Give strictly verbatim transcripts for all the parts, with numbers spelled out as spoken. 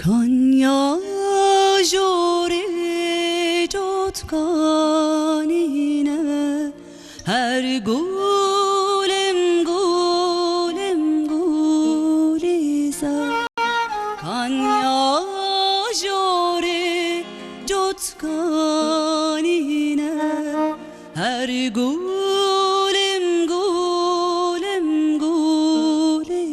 Kanya jorê cotkanîne, her gulim gulim gulîze. Kanya jorê cotkanîne, her gulim gulim gulîzer.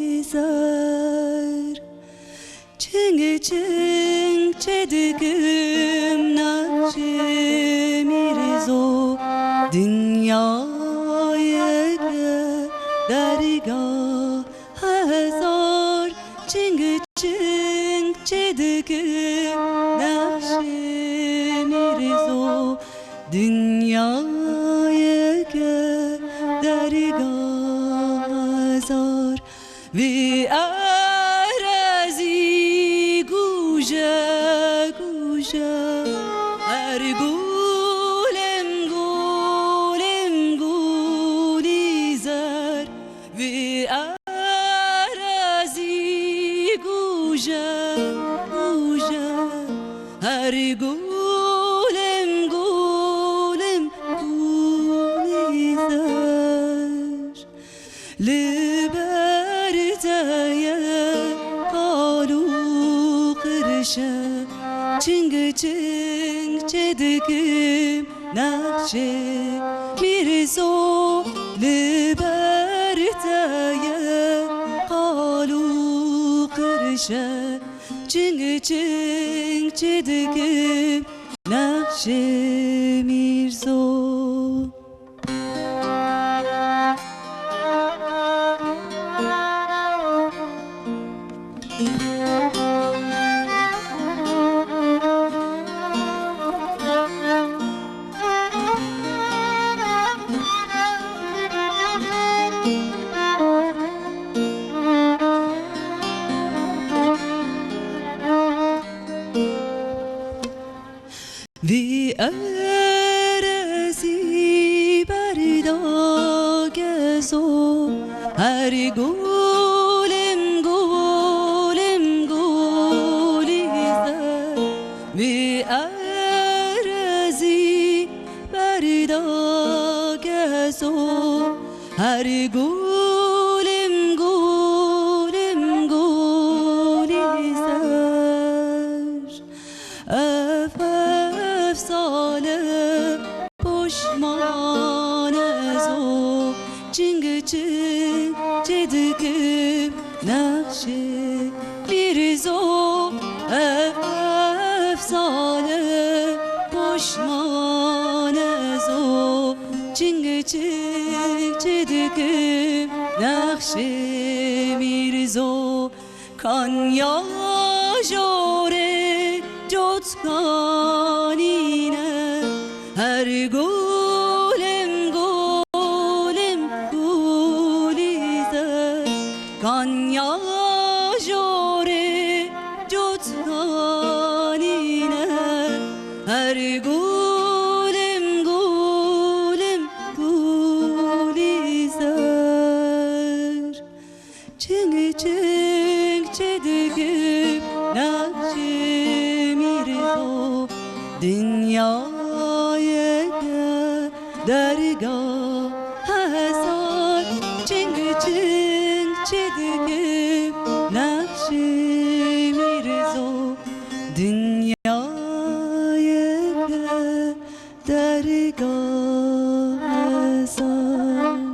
Çing çing çedikim nexşê mîrzo, dinyayeke dergah hezar. Çing çing çedikim nexşê mîrzo, dinyayeke dergah hezar. Vî erezî guje guje, her gulim gulim gulîzer. Vî erezî guje guje, her gulim gulim gulîzer. Li ber te ye qal û qirşe, çing çing çedikim nexşê mîrzo. Li ber te ye qal û qirşe, çing çing çedikim nexşê mîrzo. Vî erezî berda gezo, her gulim gulim gulîze. Vî erezî berda gezo, her gulim gulim gulîzer. Ev, ev sale poşman ez o, çing çing çedikim nexşê mîrzo. Ev, ev sale poşman ez o, çing çing çedikim nexşê mîrzo. Kanya jorê cotkanîne, her gulim gulim gulîze. Kanya jorê cotkanîne, her gulim gulim gulîzer. Çing çing çedikim nexşê mîrzo, dinyayeke dergah hezar. Çing çing çedikim nexşê mîrzo, dinyayeke dergah hezar.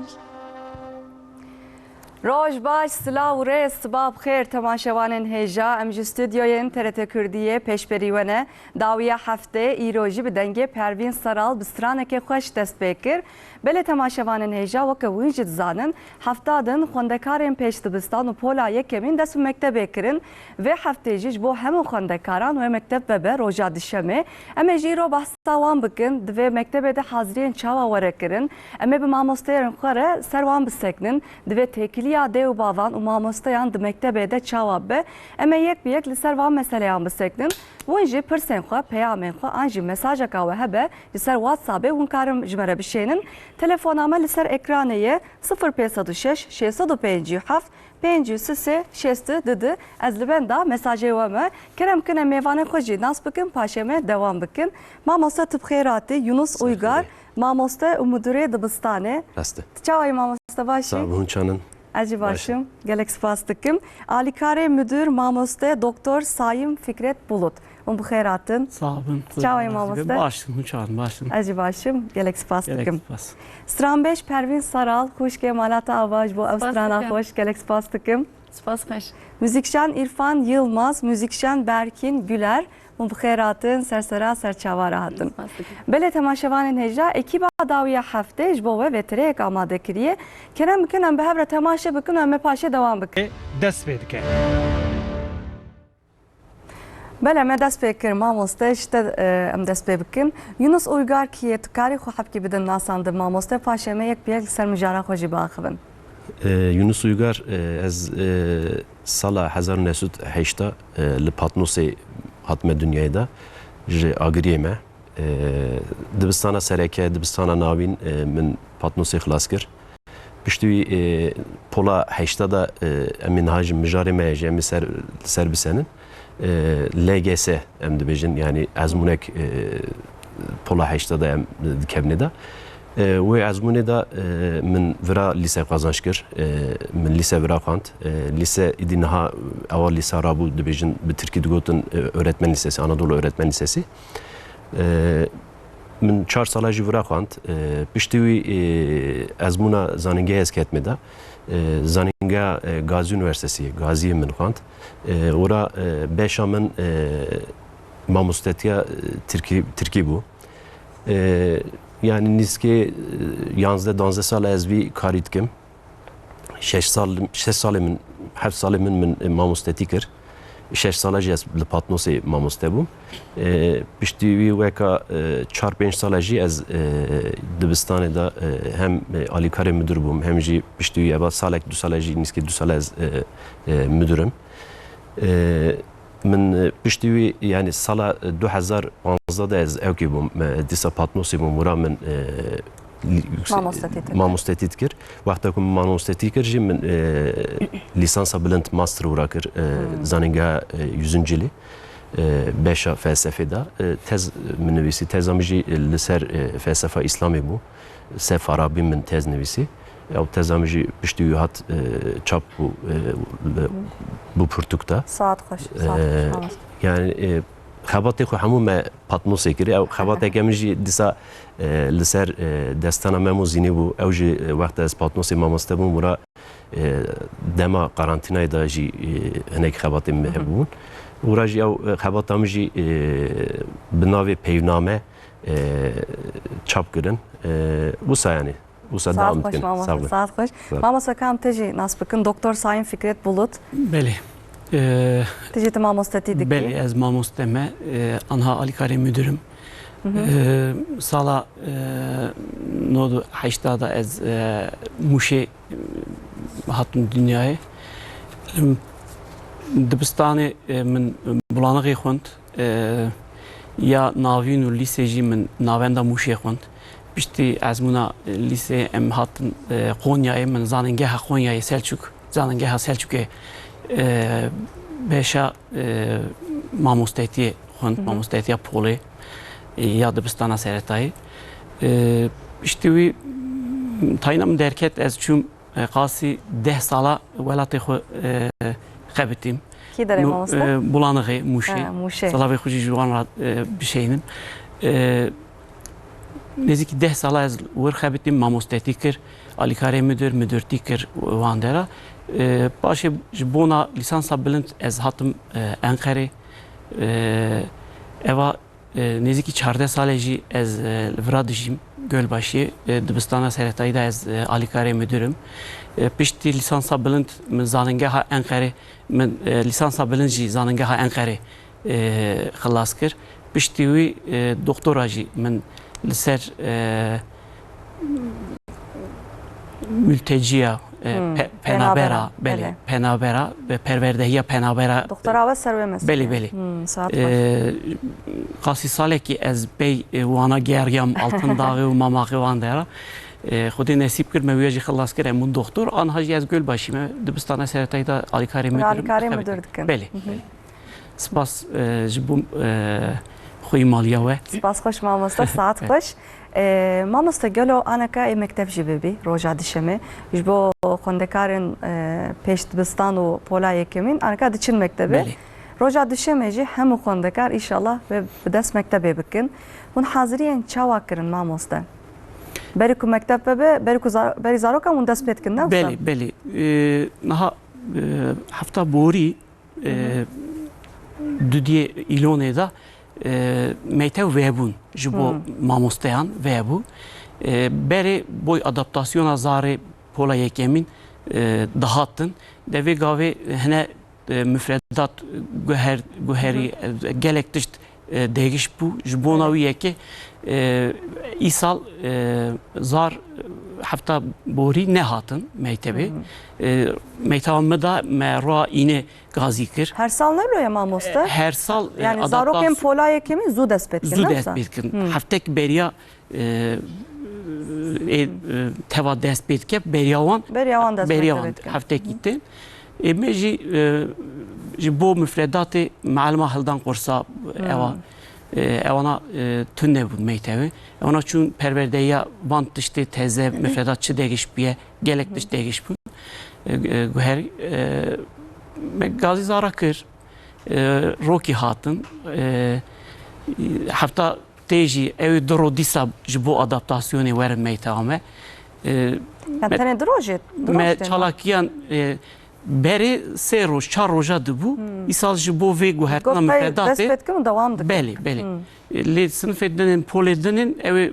Roj baş, silav û rêz, siba bi xêr temaşevanên hêja. Em ji stûdyoyên T R T Kurdiyê pêşberî we ne. Dawiya heftê, îro jî bi dengê Pervîn Saral bi stranekê xweş dest pê kir. Belê temaşevanên hêja, weke hûn jî dizanin, hefta din xwendekarên pêş dibistan û pola yekemîn dest bi mektebê kirin. Vê heftê jî ji bo hemû xwendekaran wê mekteb vebe roja dişemê. Em ê jî îro behsa wan bikin, di vê mektebê de haziriyên çawa were kirin. Em ê bi mamosteyên xwe re ser wan biseknin. Divê têkiliya dê û bavan û mamosteyan di mektebê de çawa bibe. Em ê yek bi yek li ser van meseleyan biseknin. Hûn jî pirsên xwe, peyamên xwe an jî mesajeka we hebe, ji ser WhatsAppê hûn karin ji me re bişênin. Telefona me li ser ekranê ye, sifir pênc sed û şeş, şêst sed û pêncî û heft, pênc û sisê şêst û du di. Ez li benda mesajê we me. Kerem kin em mêvanê xwe jî nas bikin, paşê me dewam bikin. Mamoste, tu bi xêr hatî. Yunus Uygar, mamoste û müdürê dibistanê. Rast e. Tu çawa yî mamoste, baş î? Sağ ol, hûn çanin? Ez jî baş im. Gelek spas dikim. Alîkarê müdür mamoste Doktor Sayın Fikret Bulut. Hûn bi xêr hatin. Sağ olun. Çawa yî mamoste? Baş im, hûn çanin, baş im. Ez jî baş im. Gelek spas dikim. Stranbêj Pervîn Saral, xwişkê Malata Ava, ji bo ev strana xweş gelek spas dikim. Spas xweş. Muzîkjan Îrfan Yilmaz, muzîkjan Berkîn Güler, hûn bi xêr hatin, ser sera, ser çava re hatin. Spas dikim. Belê temaşevanên hêja, ekîba dawiya heftê ji bo we vêtirêyek amade kiriye. Kerem bikin, em bi hev re temaşe bikin û em ê paşê dewam bikin. Dest pê dike. Belê, me dest pê kir, mamoste, ji te, e, em dest pê bikin. Yunus Uygar kî ye? Tu karî xwe hebkî bidin nasandin, mamoste, paşê me yek bi yek li ser mijara xwe jî biaxivin. E, Yunus Uygar, e, ez, e, sala hezar û neh sed û heştê, e, li Patnosê hatime dinyayê de, ji Agiriyê me. E, dibistana sereke, dibistana navîn, e, min Patnosê xilas kir. Piştî wî, e, pola heşta de, e, em ê niha ji mijarê me jî em ê ser, ser bisenin. E, L G S em dibêjin, yanî ezmûnek, e, pola heşta de em dikevnê de. E, wê ezmûnê de, e, min vira lîse qazanç kir. E, min lîse vira xwend. E, lîse îdî niha ewa lîsa rabû dibêjin, bi tirkî digotin, e, Öğretmen Lisesi, Anadolu Öğretmen Lisesi. E, Min çar sala jî vira xwend. E, piştî wî, e, ezmûna zanîngehê ez ketime de. E, zanîngeha, e, Gazi Üniversitesi, Gazi'ye min xwend. E, ora, e, beşa min, e, mamostetiya, e, Tirkî, Tirkî bû. E, yanî nîskê, e, yanzdeh danzdeh sal ez vî karî dikim. Şeş sal, şeş salê min, heft salê min, min, e, mamostetî kir. Şeş sala jî ez li Patnosê mamoste bûm. E, piştî wî weka, e, çar pênc sala jî ez, e, dibistanê de, e, hem, e, alîkarê müdür bûm, hem jî piştî wî eva salek, du sala jî, nîskê du sala ez, e, e, müdür im. E, Min, e, piştî wî, yanî sala, e, du hezar panzdeh de ez ewkî bûm, e, dîsa Patnosê bûm, wira min, e, lî-, yüksek, mamostetî dikir. Mamostetî dikir. Wexta ku min mamostetî kir jî min, e, lîsansa bilind, master wira kir, e, zanîngeha, e, yüzüncülü, e, beşa felsefê de. E, tez min nivîsî, teza min jî, e, li ser, e, felsefa Îslamê bû. Ser Farabî min tez nivîsî. Ew teza min jî piştî wî hat, e, çap bû, e, li, bû pirtûk de. Saet xweş, saet xweş, e, mamoste. Yanî, e, xebatê xwe hemû me Patnosê kiriye. Ew xebateke min jî dîsa, e, li ser, e, destana Memo Zînî bû. Ew jî, e, wexta ez Patnosê mamoste bûm, wira, e, dema karantînayê de jî, e, hinek xebatên min hebûn. Wira jî ew, e, xebata min jî, e, bi navê Peyvname, e, çap kirin. E, wisa yanî. Wisa dewam dikin. Saet xweş, mamoste, saet xweş. Sağ ol. Mamoste, ka em te jî nas bikin. Doktor Sayın Fikret Bulut. Belê. E, tu jî tu mamostetî dikî? Belê, ez mamoste me. E, anha alîkarê müdür im. E, sala, e, nod û heşta de ez, e, Mûşê, e, hatim dinyayê. Em, dibistanê, e, min Bulanixê xwend. E, ya navîn û lîsê jî min Navenda Mûşê xwend. Piştî ezmûna lîsê em hatin, e, Qonyayê, min Zanîngeha Qonyayê Selçuk, Zanîngeha Selçukê, e, beşa, e, mamostetiyê xwend, mamostetiya polê, e, ya dibistana seretayê. E, piştî wî tayîna min derket, ez çûm, e, qasî deh sala welatê xwe, e, xebitîm. Kî derê mamoste? E, Bulanixê, Mûşê. Ha, Mûşê. Silavê xwe jî ji wan re, e, bişeynim. E, nêzîkî deh sala ez wir xebitîm, mamostetî kir, alîkarê müdür, müdürtî kir wan dera. E, paşê ji bona lîsansa bilind ez hatim, e, Enqerê. E, eva E, nêzîkî çardeh salê jî ez, e, li vira dijîm, Gölbaşiyê, e, dibistana seretayî de ez, e, alîkarê müdür im. E, piştî lîsansa bilind min zanîngeha Enqerê, min, e, lîsansa bilind jî zanîngeha Enqerê, e, xilas kir. Piştî wî, e, doktora jî min li ser, e, mülteciya, e, Hmm, pe-, penabera, penabera, belê, belê. Penabera ve perwerdehiya penabera. Doktora we ser wê meselê. Belê, belê. Hmm, saet xweş. E, qasî salekî ez pey, e, wana geriyam, Altın Dağı û Mamaxê wan dera. E, Xwedê nesîb kir me wîya jî xilas kir, em bûn doxtor. Anha jî ez Gölbaşî me, dibistana seretayî de alîkarê Li müdürüm. Alîkarê Tabii müdür ki. dikin. Belê, Hı hı. belê. Spas, e, ji bo, e, xweyî maliya we. Spas xweş mamoste, saet Evet. xweş. E, mamoste, gelo aneka ê mekteb jî bibî roja dişemê? Ji bo xwendekarên, e, pêş dibistan û pola yekemîn aneka diçin mektebê. Belê. Roja dişemê jî hemû xwendekar îşallah ve bi dest mektebê bikin. Hûn haziriyên çawa kirin mamoste? Berî ku mekteb vebe, berî ku za-, berî zarokan hûn dest pê dikin, ne wisa? Belê, belê. E, niha, e, hefta borî, e, Hı hı. dudiyê îlonê de, e, meytev vebûn ji bo Hı. mamosteyan vebû. E, berê boy adaptasyona zarê pola yekemîn, e, dihatin. De vê gavê hine, e, mifredat guher-, guherî, Hı hı. e, gelek tişt, e, değiş bû. Ji bona Evet. wî yekê, e, îsal, e, zar, e, hefta borî nehatin mektebê. Hı hı. E, mekteba me da me roa îne gazî kir. Her sal ne böyle mamoste? E, her sal, e, Yani zarokên adaptasyon- pola yekemîn zû dest pê dikin, Zû ne dest wisa? pê dikin. Hı. Heftek beriya, e, e, e, teva dest pê dike, beriya wan, Beriya wan dest beriya mektebê wan dikin. heftek Hı hı. îtin. E, me jî, e, ji bo mifredatê malima hildan qursa, Hmm. ewa, e, ewana, e, tune bû meytevê. Ewana çûn perwerdeya van tiştê teze, mifredat çi değiş bûye, gelek tişt değiş bûn. E, e, guher, e, me gazî zara kir, e, rokî hatin, e, hefta tê jî ew ê du ro dîsa ji bo adaptasyonê werin meyteva me. E, Ya me, tenê du rojê, du me roj tê ma? çalakiyan, e, berê sê roj, çar roja dibû. Hmm. Îsal ji bo vê guhertina Got pey mifredatê dest pê dikin û dewam dikin. Belê, belê. Hmm. E, lê sinifê dinên, polê dinên, ew ê, e,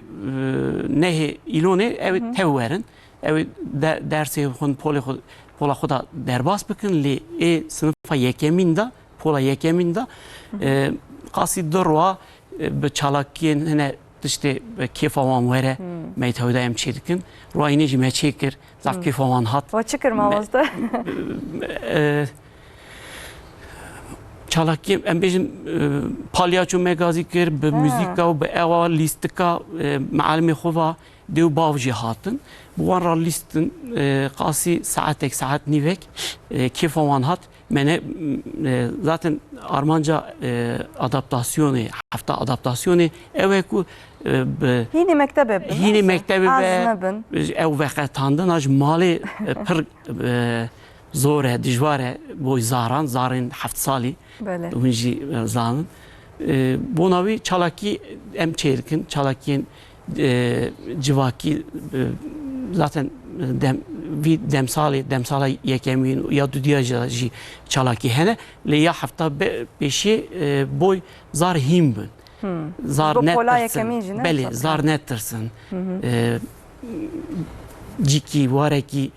nehê îlonê, ew ê Hı hı. tev werin. Ew ê de-, dersê xwe polê xwe, pola xwe da derbas bikin, lê ê sinifa yekemîn de, pola yekemîn de, Hı hı. e, qasî du roa, e, bi çalakiyên hine tiştê, e, kêfa wan were, Hmm. meytewê de em çê dikin. Roa înê jî me çê kir, zaf Hmm. kêfa wan hat. We çi kir Me-, mamoste? e, çalakiyê, em bêjin, e, palyaço me gazî kir, bi Ha. muzîka û bi ewa lîstika, e, mealimê xwe va, dê û bav jî hatin. Bi wan re lîstin, e, qasî saetek, saet nîvek, e, kêfa wan hat. Me ne, e, zaten armanca, e, adaptasyonê, hefta adaptasyonê, ew e ku, e, bi Hînî mektebê bin, hînî neyse. mektebê Az be, nebin. ew veqetandina ji malê, e, pir, e, zor e, dijwar e, bo zaran, zarên heft salî. Belê. Hûn jî, e, zanin. E, bona wî çalakî em çêdikin, çalakiyên, e, civakî, e, zaten dem-, vî demsalê, demsala yekemîn ya dudiya jî, jî çalakî hene. Lê ya hefta be-, pêşiyê, e, boy zar hîn bin. Hmm. Zar Bo pola netirsin. yekemîn jî ne Belê, zar zar netirsin. Hı hı. E, cîkî, warekî,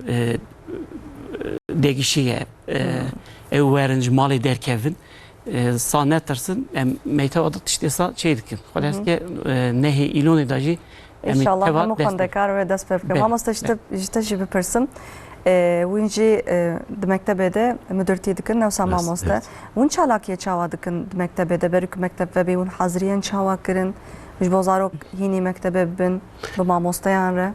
e, degişî ye. E, Hmm. ew werin ji malê derkevin. E, sa netirsin, em meyteva da tiştê sa çê dikin. Xwedê Hı hı. ke, e, nehê îlonê da jî em ê İnşallah teva hemû dest pê xwendekar ve dest pê bikin. Belê, Mamoste, ji te, belê. ji te jî bipirsim. E, wîn jî, e, di mektebê de müdürtî dikin, newsa Dest, mamoste. evet. Hûn çalakiyê çawa dikin di mektebê de? Berî ku mekteb vebî, hûn haziriyên çawa kirin? Ji bo zarok hînî mektebê bibin, bi mamosteyan re?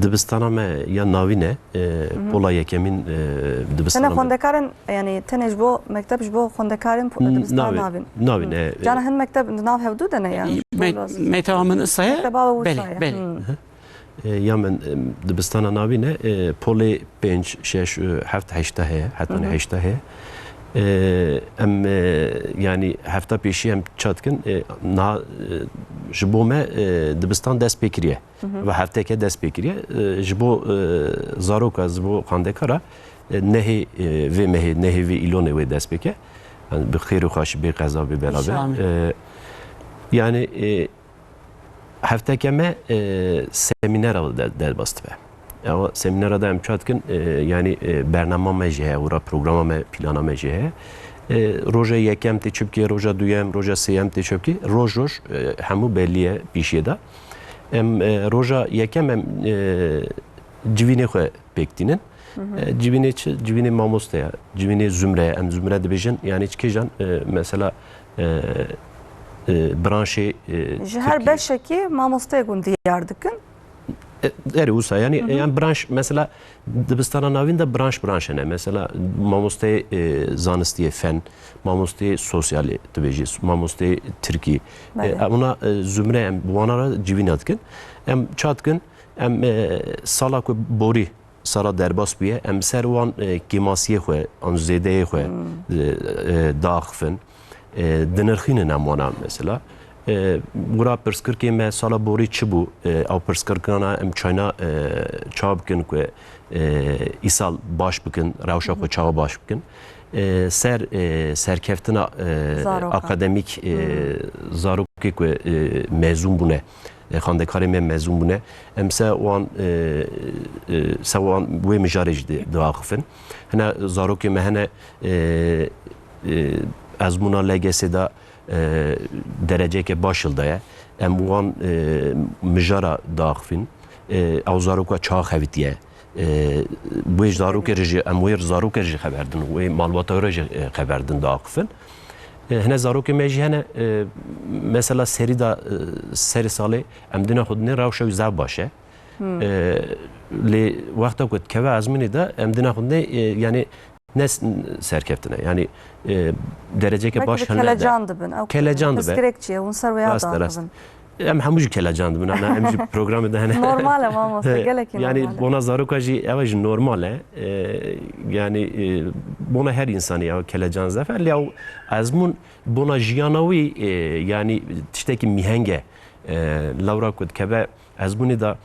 Dibistana me ya navîn e, e, Hı hı. pola yekemîn, e, dibistana Tenê me. xwendekarên, yani tenê ji bo mekteb, ji bo xwendekarên po-, N-, dibistan navîn, navîn. navîn, Hı. e, e. Cana hin mekteb di nav hevdû de ne yani? Me-, Pola mekteba min isa ye? Mekteba we Belê, wisa ye. belê. Hı. Hı hı. E, ya min, e, dibistana navîn e, e, polê pênc, şeş, e, heft, heşta heye, hetanî Hı hı. heşta heye. E, em, e, yani hefta pêşî em çat dikin, e, na, e, ji bo me, e, dibistan dest pê kiriye. Hı hı. Ve hefteke dest pê kiriye. E, ji bo, e, zaroka, ji bo xwendekara, e, nehê, e, vê mehê, nehê vê îlonê wê dest pê ke. Yani bi xêr û xweşî bê qeza bê bela be. İnşallah. E, yani, e, hefteke me, e, semînera de, derbas dibe. Ewa semînera de em çat dikin, e, yani, e, bernama me jî heye, ora programa me, plana me jî heye. E, roja yekem tê çi bikê, roja duyem, roja sêyem tê çi bikê. Roj roj, e, hemû bellî ye pîşiyê de. Em, e, roja yekem em, e, civînê xwe pêk tînin. Hı hı. E, civînê çi? Civînê mamoste ye, civînê zumre ye. Em zumre dibêjin, yani çi kêjan, e, mesela, e, e, branşê, e, Ji her Tirkî. beşekî mamosteyek hûn diyar dikin? E, erê wisa, yanî, e, em branş, mesela, dibistana navîn de branş branş hene. Mesela, mamosteyê, e, zanistiyê, fen, mamosteyê sosyalê, dibêjî, mamosteyê tirkî. Belê. E, em ona, e, zumre em bi wana re civîna dikin. Em ça dikin? Em, e, sala ku borî sala derbas bûye, em ser wan, e, kêmasiyê xwe, an zêdeyê xwe, e, e, diaxifin. E, dinirxînin em wana mesela. E, wira pirsgirkê me sala borî çi bû? E, ew pirsgirkana em çayna, e, ça bikin ku, e, îsal baş bikin, rewşa xwe çawa baş bikin? E, ser, e, serkeftina, e, Zarokan. Akademîk, e, zarokê ku, e, mezûn bûne, e, xandekarê me mezûn bûne, em se wan, e, e, se wan wê mijarê jî di-, diaxifin. Hine zarokê me hene, e, e, ezmûna L G S'ê de, e, dereceyeke baş hildaye. Em wan, e, mijara diaxifin. E, ew zaroka çawa xebitiye? E, wê zarokê re jî, em wê zarokê re jî xeber din, wê malbata re jî, e, xeber din diaxifin. E, hine zarokê me jî hene, e, mesela serî de, e, serê salê em dîna xwe dinê rewşa wî zaf baş e. E, lê wexta ku dikeve ezmûnê de em dîna xwe dinê, e, yanî ne s-, serkeftin e. Yanî, e, dereceke Belkî baş bi hene de. Kelecan dibin. Ew Kelecan dibe. Pirsgirêk çi ye? Hûn ser wê ya Rast e, rast. Em hemû jî kelecan dibin. Ana em jî programê de hene. Normal e mamoste, gelekî normal e. Yanî bona zaroka jî, ew jî normal e. E, yanî, e, bona her însanî ew kelecan zaf e. Lê ew ezmûn bona jiyana wî, e, yanî tiştekî mîheng e. E, lewra ku dikeve ezmûnê de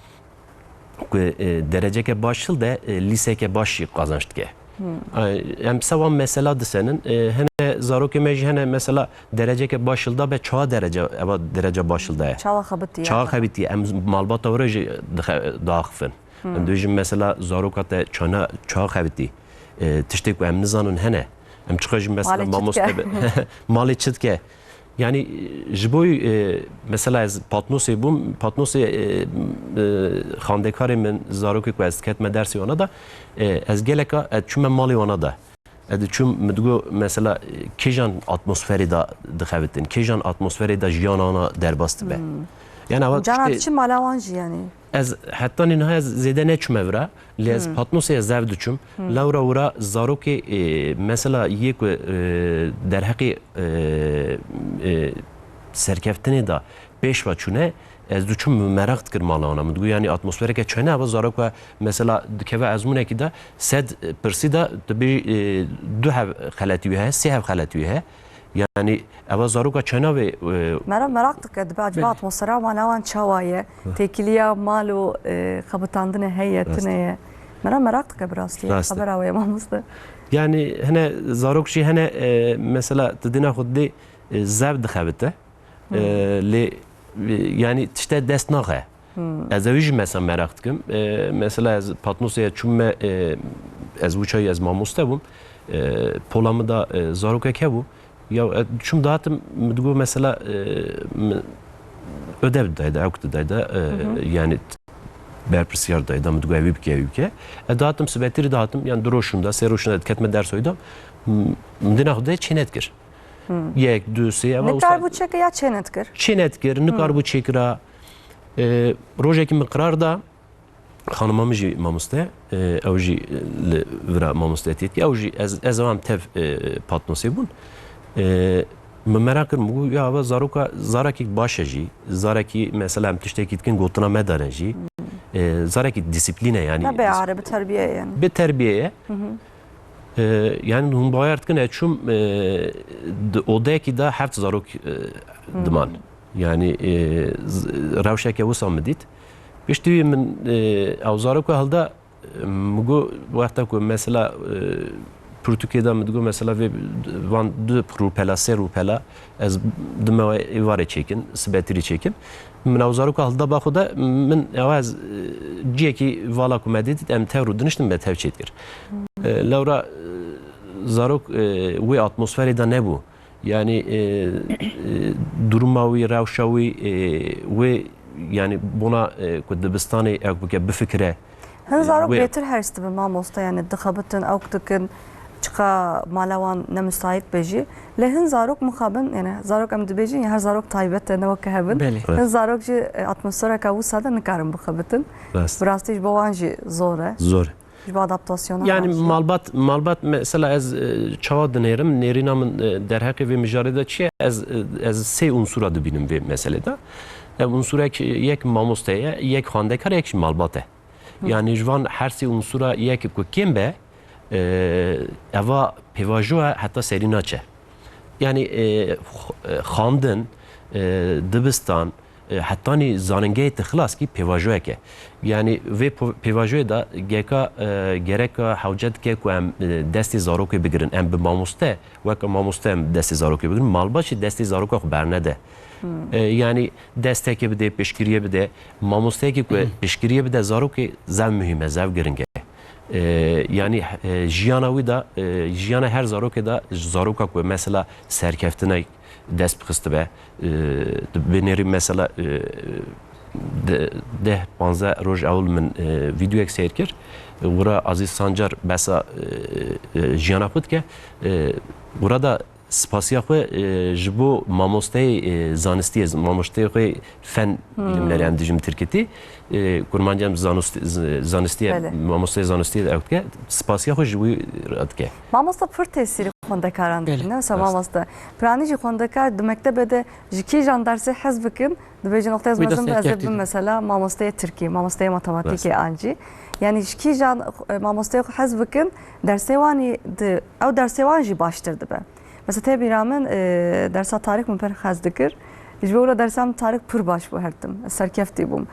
ku, e, dereceke baş hilde, e, lîseke baş jî qazanç dike. E, em se wan mesela disenin, e, hene zarokê me jî hene mesela dereceke baş hilda be çawa derece, eva dereca baş hilda ye. Çawa xebitiye. Çawa xebitiye. Em malbata were jî dixe-, diaxifin. Em dibêjin mesela zaroka te çana çawa xebitî. E, tiştê ku em nizanin hene. Em çiqa jî mesela Malê çi mamoste dike? Be. Malê çi dike? Yanî, e, ji bo, e, mesela ez Patnosê bûm, Patnosê, e, e, xandekarê min, zarokê ku ez diketime dersê wana da, e, ez geleka, ez çûme malê wana da. Ez diçûm, min digo, mesela, e, kêjan atmosferê de dixebitin, kêjan atmosferê de jiyana wana derbas dibe. Yanî, ewa Cana tiştê diçî mala wan jî yanî. Ez heta niha ez zêde neçûme vira, lê ez Patnosê ez zev diçûm. Lewra wira zarokê, e, mesela yê ku, e, derheqê, e, e, serkeftinê de pêş ve çûne, ez diçûm meraq dikir mala wana. Min digot, yanî atmosfereke çayne eva zaroka mesela dikeve ezmûnekî de sed pirsî de tu bê, e, du hev xeletî wî heye, sê hev xeletî wî heye. Yanî eva zaroka çayna vê, e, Mera meraq dike, dibe acaba Belê. Atmosfera wan ewan çawa ye? Têkiliya mal û, e, xebitandine heye, Rast. Tine ye. Mera meraq dike bi rastî. Rast. Xebera wê ye mamoste. Yanî hene zarok jî hene, e, mesela tu dîna xwe didê, e, zev dixebite. E, lê, e, yanî tişte dest naxe. Ez ew jî mesela meraq dikim. E, mesela ez Patnosê çûm me, e, ez wî çayî ez mamoste bûm. E, pola min da, e, zarokek hebû. Ya, e, çûm dihatim, min digot mesela, e, min ödev didayda, ewk didayda, e, yanî berpirsiyar dayda, min digot evî bike, evî bike. E, dihatim sibetirî dihatim, yanî du roj şûnda, sê roj şûnda diketime dersoyê de, m-, min dîna xwe de çê nedikir. Yek, du, sê, eva Nikar bû çêke ya çê nedikir? Çê nedikir, nikar bû çêkira. E, rojekî min qirar da, xanima min jî mamoste, e, ew jî li vira mamostetiyê dike. Ew jî ez, ez wan tev, e, Patnosê bûn. E, min meraq kir, min got, ya eva zaroka, zarekî baş e jî, zarekî mesela em tiştekî dikin gotina me dane jî. E, zarekî disiplîn e yanî. Ne bê are, bi terbiye ye yanî. Bi terbiye ye. E, yanî hûn bawer dikin, ez çûm, e, di odeyekî de heft zarok, e, diman. Yanî, e, z-, rewşeke wisa min dît. Piştî wî min, e, ew zaroka hilda, e, min got, wexta ku mesela, e, pirtûkê de min digot, mesela vê van du rûpela, sê rûpela, ez dime êvarê çêkin, sibetirî çêkin. Min ew zaroka hilda ba xwe de, min ew ez, e, ciyekî vala ku me dît, em tev rû diniştin me tev çêdikir. E, lewra, e, zarok, e, wê atmosferê de nebû. Yanî, e, e, duruma wî, rewşa wî, e, wê, yanî bona, e, ku dibistanê ew bike bifikire. Hin zarok Wê- bêtir hers dibin mamoste, yanî dixebitin, ewk dikin, çiqa mala wan ne müsait be jî. Lê hin zarok mixabin, yani zarok em dibêjin, ya her zarok taybet e, ne weke hebin. Belê. Hin zarok jî, e, atmosfereke wisa de nikarin bixebitin. Rast. Bi rastî ji bo wan jî zor e. Zor. Ji bo adaptasyona Yani wan jî. malbat, malbat mesela ez, e, çawa dinêrim, nêrîna min, e, derheqê vê mijarê de çi ye? Ez, e, ez sê unsura dibînim vê meselê de. Ev unsurek, e, yek mamoste ye, yek xwendekar, yek jî malbat e. Hı. Yani ji van her sê unsura yek ku kêm be, e, eva pêvajoya heta serî naçe. Yani, e, x-, e, xwendin, e, dibistan, e, hetanî zanîngehê te xilas kî pêvajoyek e. Yani vê po-, pêvajoyê de geka, e, gereka hewce dike ku em, e, destê zarokê bigirin. Em bi mamoste, weke mamoste em destê zarokê bigirin. Malbat jî destê zaroka xwe bernede. Hmm. E, yani destekê bide, piştgiriyê bide. Mamosteyekê ku piştgiriyê bide zarokê zev muhîm e, zev giring e. E, yani, e, jiyana wî de, e, jiyana her zarokê de, ji zaroka ku mesela serkeftinek dest bi xistibe, e, tu binêrî mesela, e, de-, deh panzdeh roj ewil min, e, vîdeoyek seyr kir. Wira Azîz Sancar behsa, e, e, jiyana xwe dike. E, wira da spasiya xwe, e, ji bo mamosteyê, e, zanistiyê, mamosteyê xwe fen Hmm. bilimleri em dijim tirkîtî, e, kurmancî em zanist-, z-, zanistiyê, Belê. mamosteyê zanistiyê ew dike, spasiya xwe ji wî re dike. Mamoste pir tesîrî xwendekaran Belê. dikin, ne? Wisa Rast. mamoste. Piranî jî xwendekar di mektebê de ji kîjan dersê hez bikin, dibêjin, "Wextê ez Wî de mezin bim, ez ê serkeftin. bim mesela mamosteyê tirkî, mamosteyê matematîkê Rast. an jî." Yani ji kîjan, e, mamosteyê xwe hez bikin, dersê wan ê di, ew dersê wan jî baştir dibe. Mesela tê bîra min, e, dersa tarîx min pir hez dikir. Ji bo wilo dersa min tarîx pir baş bû her tim. Ez serkeftî bûm.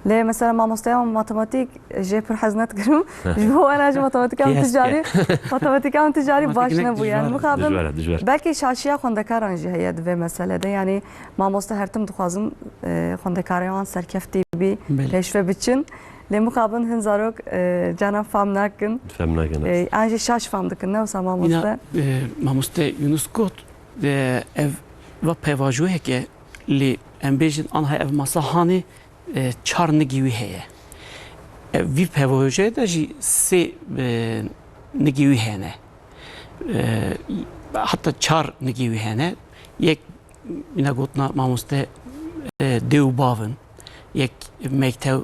Lê mesela mamosteya min matematîk jê pir hez nedikirim. Ji bo wana jî matematîka min Yes. ticarî, matematîka min ticarî baş Matematîk nebû. Yani dijwar e. mixabin Dijwar e, dijwar. belkî şaşiya xwendekaran jî heye di vê meselede. Yani mamoste her tim dixwazin, e, xwendekarê wan serkeftî bî, Belê. pêşve biçin. Lê mixabin hin zarok, e, cana fam nakin. Fam nakin, E, an jî şaş fam dikin, ne wisa mamoste? Îna, e, mamoste Yunus got, e, ev va pêvajoyeke, lê em bêjin anha ev masa hanê, e, çar nigî wî heye. E, vî pêvajoyê de jî sê, e, nigî wî hene. E, heta çar nigî wî hene. Yek Mîna gotina mamoste, e, dê û bav in. Yek mektev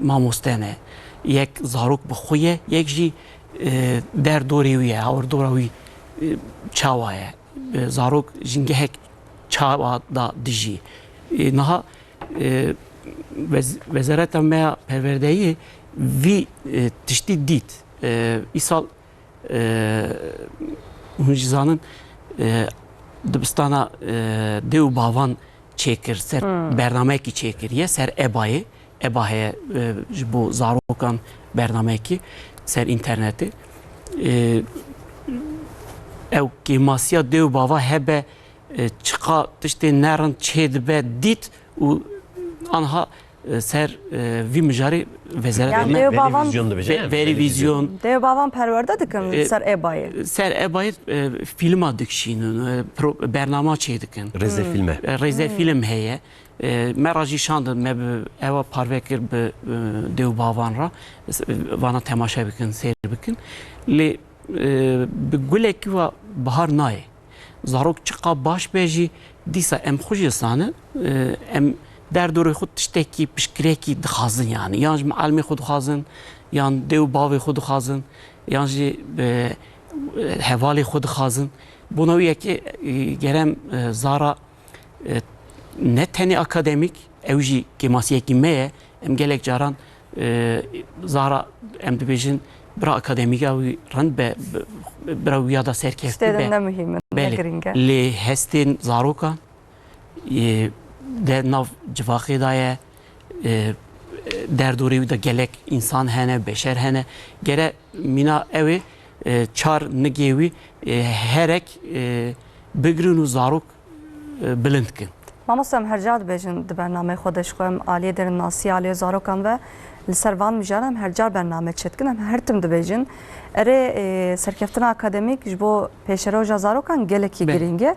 mamoste ne. Yek zarok bi xwe ye, yek jî, e, der dorê wî ye, hawirdora wî, e, çawa ye. E, zarok jingehek çawa da dijî. E, niha, e, wez-, wezareta me ya perwerdeyê vî, e, tiştî dît. E, îsal E, hûn jî zanin, e, dibistana, e, dê û bavan çêkir, ser Hmm. bernameyekî çêkiriye, ser ebayê. Eba heye, e, ji bo zarokan bernameyekî ser înternetê. E, ew kêmasiya dê û bava hebe, e, çiqa tiştê nerind çêdibe dît û anha, e, ser, e, vî mijarê wezareta Yani me dê û bavan Verî vîzyon dibêje, ve-, yani, verî verî vîzyon. vîzyon. Dê û bavan perwerde dikin E, ser ebayê. Ser ebayê, e, fîlma dikişînin, e, pro-, bernama çê dikin. Rêzefîlme. Hmm. E, rêzefîlm Hmm. heye. E, me ra jî şandin, me bi ewa parve kir bi, e, dê û bavan ra. E, vana temaşe bikin, seyr bikin. Lê, e, bi gulekî wa bihar nayê. Zarok çiqa baş be jî, dîsa em xwe jî zanin, e, em derdorê xwe tiştekî, pişkirekî dixwazin yani. Yan ji mialimê xwe dixwazin, yan dê û bavê xwe dixwazin, yan jî, e, hevalê xwe dixwazin. Bona wî yekê, e, gerem, e, zara, e, ne tenê akademîk, ew jî kêmasiyekî me ye. Em gelek caran, e, zara em dibêjin bira akademîka wî rind be, bi-, bira wîya da serkevtî Tiştê din be. ne muhîm in, ne Belê. girîng e. Lê hestên zarokan, e, de nav civakê de ye, e, derdorê wî de gelek însan hene, beşer hene. Gere mîna ew ê, e, çar nigê wî, e, herek, e, bigirin û zarok, e, bilind kin. Mamoste, em her ca dibêjin di bernameyê xwe de ji xwe em aliyê derinnasî, aliyê zarokan ve li ser van mijaran em her car bername çêdikin. Em her tim dibêjin, erê, e, serkeftina akademîk ji bo pêşeroja zarokan gelekî Belê. girîng e.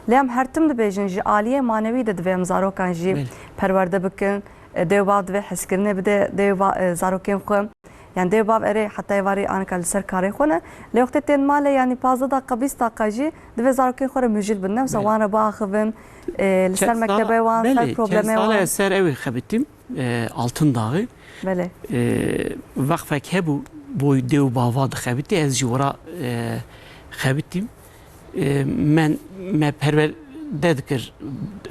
Lê em her tim dibêjin ji aliyê manewî de divê em zarokan jî Belê. perwerde bikin. E, dê û bav divê hezkirinê bide dê û ba-, e, zarokên xwe. Yani dê û bav erê heta êvarî anika li ser karê xwe ne. Lê wextê tên malê, yani pazdeh daqiqa, bîst daqiqa jî divê zarokên xwe re mijûl bin. Ne wisa Belê. wan re biaxivin, e, li ser Çe-, mektebê wan, ser belê, çend problemê sale wan. ez ser ew ê xebitîm, e, Altın Dağı. Belê. E, wexfek hebû, boy dê û bava dixebitî, ez jî wira, e, xebitîm. E, men, me perwerde dikir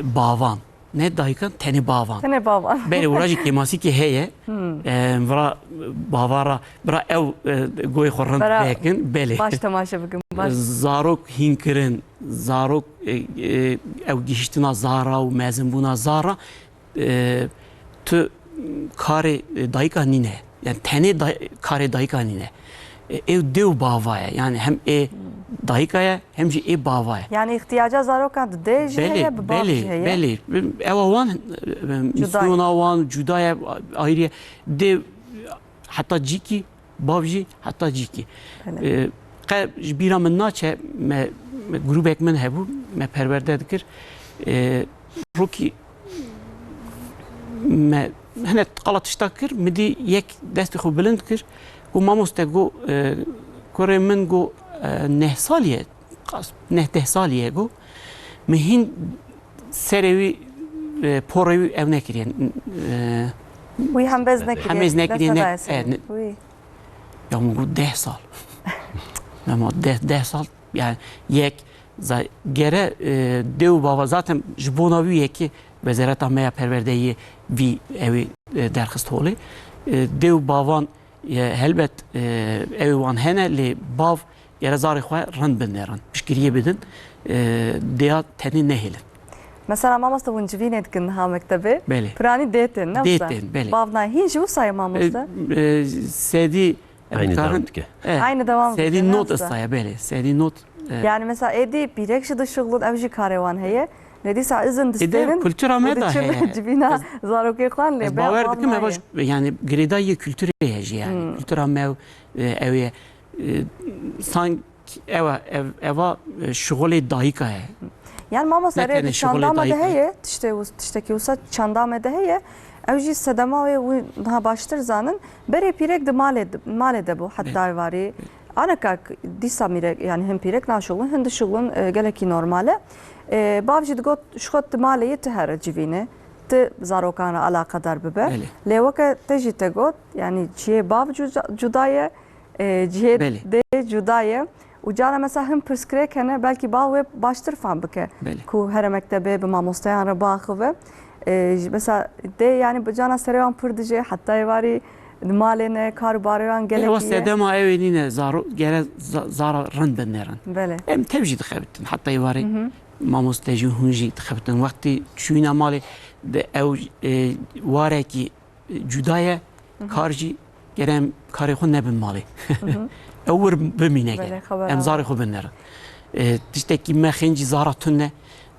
bavan. Ne dayikan, tenê bavan. Tenê bavan. Belê, wira jî kêmasîkê heye. Hmm. Em, vira bava ra, bira ew, e, goyê xwe rind Bera vekin. Belê. baş temaşe bikin, baş. Zarok hîn kirin, zarok, e, e, ew gihiştina zara û mezinbûna zara, e, tu karê, e, dayika nîne. Yani tenê day-, karê dayika nîne. E, ew dê û bava ye. Yani hem ê dayika ye, hem jî ê bava ye. Yani ihtiyaca zarokan di dê jî Belê, heye, bi bav belê, jî heye. belê. Ewa wan, e, Cuda ye. misyona wan cuda ye, ayrı ye. Dê heta cîkî, bav jî heta cîkî. Belê. E, qe ji bîra min naçe, me, me grûbek min hebû, me perwerde dikir. E, rokî me hinek qala tişta kir, min dî yek destê xwe bilind kir. Got, "Mamoste," got, e, "kurê min," got, e, "neh salî ye, qas neh deh salî ye," got. "Min hîn serê wî, e, porê wî ew nekiriye." E, Wî hembez nekiriye. Hembez nekiriye, ne, Dest e, ne. Wî. Ya min got, "Deh sal." Ama deh, deh sal, yani yek, za-, gere, e, dê û bava, zaten ji bona wî yekê Wezareta me ya Perwerdeyê vî ew ê, e, derxist holê. E, dê û bavan, e, helbet, e, ew ê wan hene, lê bav gere zarê xwe rind binêrin, piştgiriyê bidin, e, dêya tenê nehêlin. Mesela mamoste hûn civînê dikin niha mektebê. Belê. Piranî dê tên, ne Dê wisa? tên, belê. Bav nayê. Hîn jî wisa ye mamoste? E, e, sedî, em Aynı dikarin, devam dike. e, Aynı devam dike, sedî ne not wisa? ista ye, belê. Sedî not, e. Yani mesela êdî pîrek jî dişuxulin, ew jî karê wan heye. Lê dîsa izin Êdî distênin kultura û me de diçin heye. civîna Ez, zarokê xwe lê ez be bawer bav dikim, eva nayê. j-, yani girêdayî kulturê ye jî yani. Hmm. Kultura me, e, ew ye. E, sank ewa, ev, eva, e, şixulê dayika ye. Yani mamoste Ne erê tenê di çanda şixulê me de dayika ye. heye, tiştê wis-, tiştekî wisa çanda me de heye. Ew jî sedema wê wî niha baştir zanin. Berê pîrek di malê, malê de bû heta Belê. êvarî. Aneka k-, dîsa mîrek, yani hin pîrek naşixulin, hin dişixulin, e, gelekî normal e. E, bav jî digot, ji xwe tu malê yê tu here civîne, tu zarokan re alaqedar bibe. Belê. Lê weke te jî te got, yani cihê bav cuda, cuda ye, e, cihê Belê. dê cuda ye. Û cara mesela hin pirsgirêk hene, belkî bav wê baştir fam bike. Belê. Ku here mektebê bi mamosteyan re biaxive. E, ji, mesela dê yani bi cana serê wan pir dije, heta êvarî di malê ne, kar û barê wan Ewa gelekî ye. sedema ew ê nîne, zaro-, gere za-, zara rind binêrin. Belê. Em tev jî dixebitin, heta êvarê Hı hı. mamoste jî hûn jî dixebitin. Wextî çûyîna malê de ew, e, warekî cuda ye, Hı hı. kar jî gere em karê xwe nebin malê. Hı hı. Ew wir bimîne Belê, gere. xeber Em am. zarê xwe binêrin. E, tiştekî me xêncî zara tune,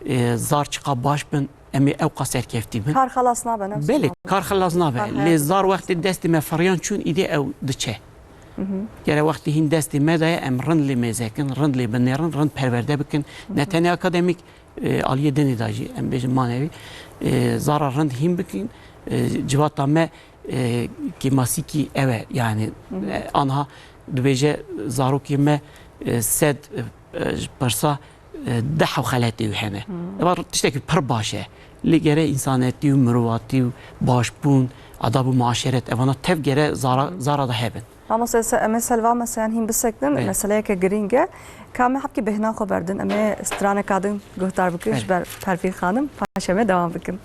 e, zar çiqa baş bin, em ê ewqa serkeftî bin. Kar xelas nabe, ne Belê, wisa? kar xelas nabe. Kar Lê heye. zar wextê destê me feriyan çûn, îdî ew diçe. Hı hı. Gere wextê hîn destê me de ye, em rind lê mêzekin, rind lê binêrin, rind perwerde bikin. Ne Hı hı. tenê akademîk, e, aliyê dinê de jî, em bêjin manevî, e, zara rind hîn bikin. E, civata me, e, kêmasîkî ew e, yani, Hı hı. e, anha dibêje zarokê me, e, sed, e, e, ji pirsa, e, deh ew xeletê wî hene. Hı. Eva tiştekî pir baş e. Lê gere însanetî û mirovatî û başbûn, adab û muaşeret, evana tev gere zara, Hı. zara de hebin. Mamoste, se-, em ê ser va meseyan hîn bisekinin, Belê. meseleyeke girîng e. Ka em ê hebkî bêhna xwe berdin, em ê straneka din guhdar bikin ji Belê. ber Pervîn Xanim, paşê em ê dewam bikin.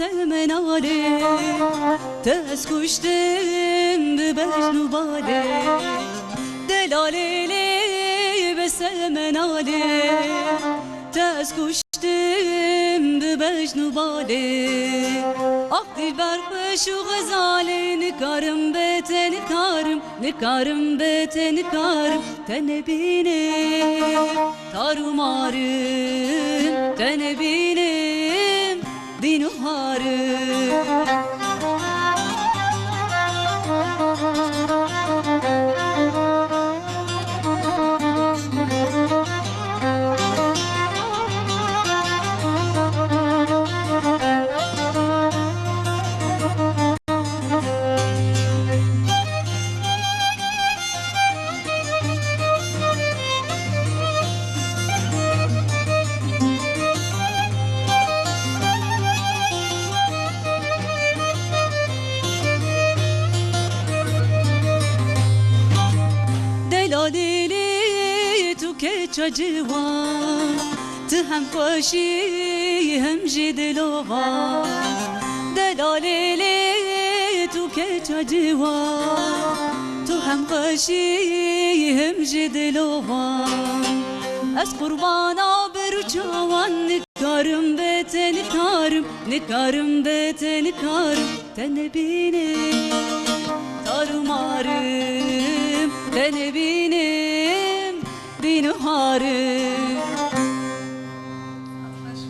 Semenalê, te ez kuştim bi bejn û balê. Delalê lê bi semenalê, te ez kuştim bi bejn û balê. Ax dilber xweş û xezalê, nikarim bi te, nikarim, nikarim bi te, nikarim te nebînim. Tar û marim te nebînim, dîn û harim. Delalê lê tu keça ciwan, tu hem xweşî hem jî dilovan. Delalê lê tu keça ciwan, tu hem xweşî hem jî dilovan. Ez qurbana ber û çawan, nikarim bi te, nikarim, nikarim bi te, nikarim te nebînim. Tar û marim te nebînim, dîn û harim.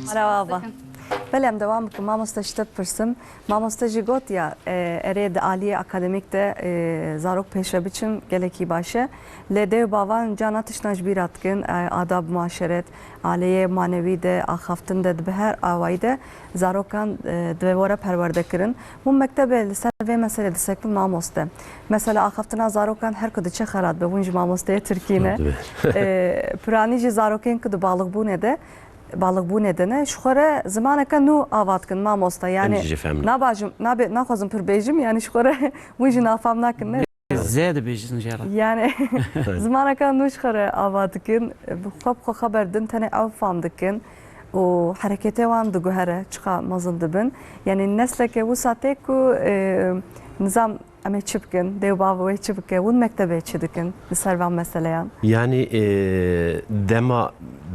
Merhaba. Belê, em dewam bikin. Mamoste, ji te bipirsim. Mamoste jî gotiya, e, erê di aliyê akademîk de, e, zarok pêşve biçin gelekî baş e. Lê dê û bavan cana tiştan ji bîra dikin, e, adab, muaşeret, aliyê manewî de, axaftin de, di bi her awayî de zarokan, e, divê were perwerde kirin. Hûn mektebê li ser vê meselê disekin mamoste. Mesela axaftina zarokan her ku diçe xera dibe, hûn jî mamosteyê Tirkî ne. Dibe. E, piranî jî zarokên ku di balixbûnê de, balixbûnê de ne, ji xwe re zimaneke nû ava dikin mamoste. Yanî Em jî fem nakin. Nabajim, nabe, naxwazim pir bêjim, yanî ji xwe re hûn jî nafam nakin ne. Zê dibêjin jê re. Yanî zimaneke nû ji xwe re ava dikin, bi xwe bi xwe xeber din, tenê ew fam dikin û hereketê wan diguhere, çiqa mezin dibin. Yanî nesleke wisa tê ku, e, nizam em ê çi bikin, dê û bav wê çi bike, hûn mektebê çi dikin li ser van meseleyan? Yanî, e, dema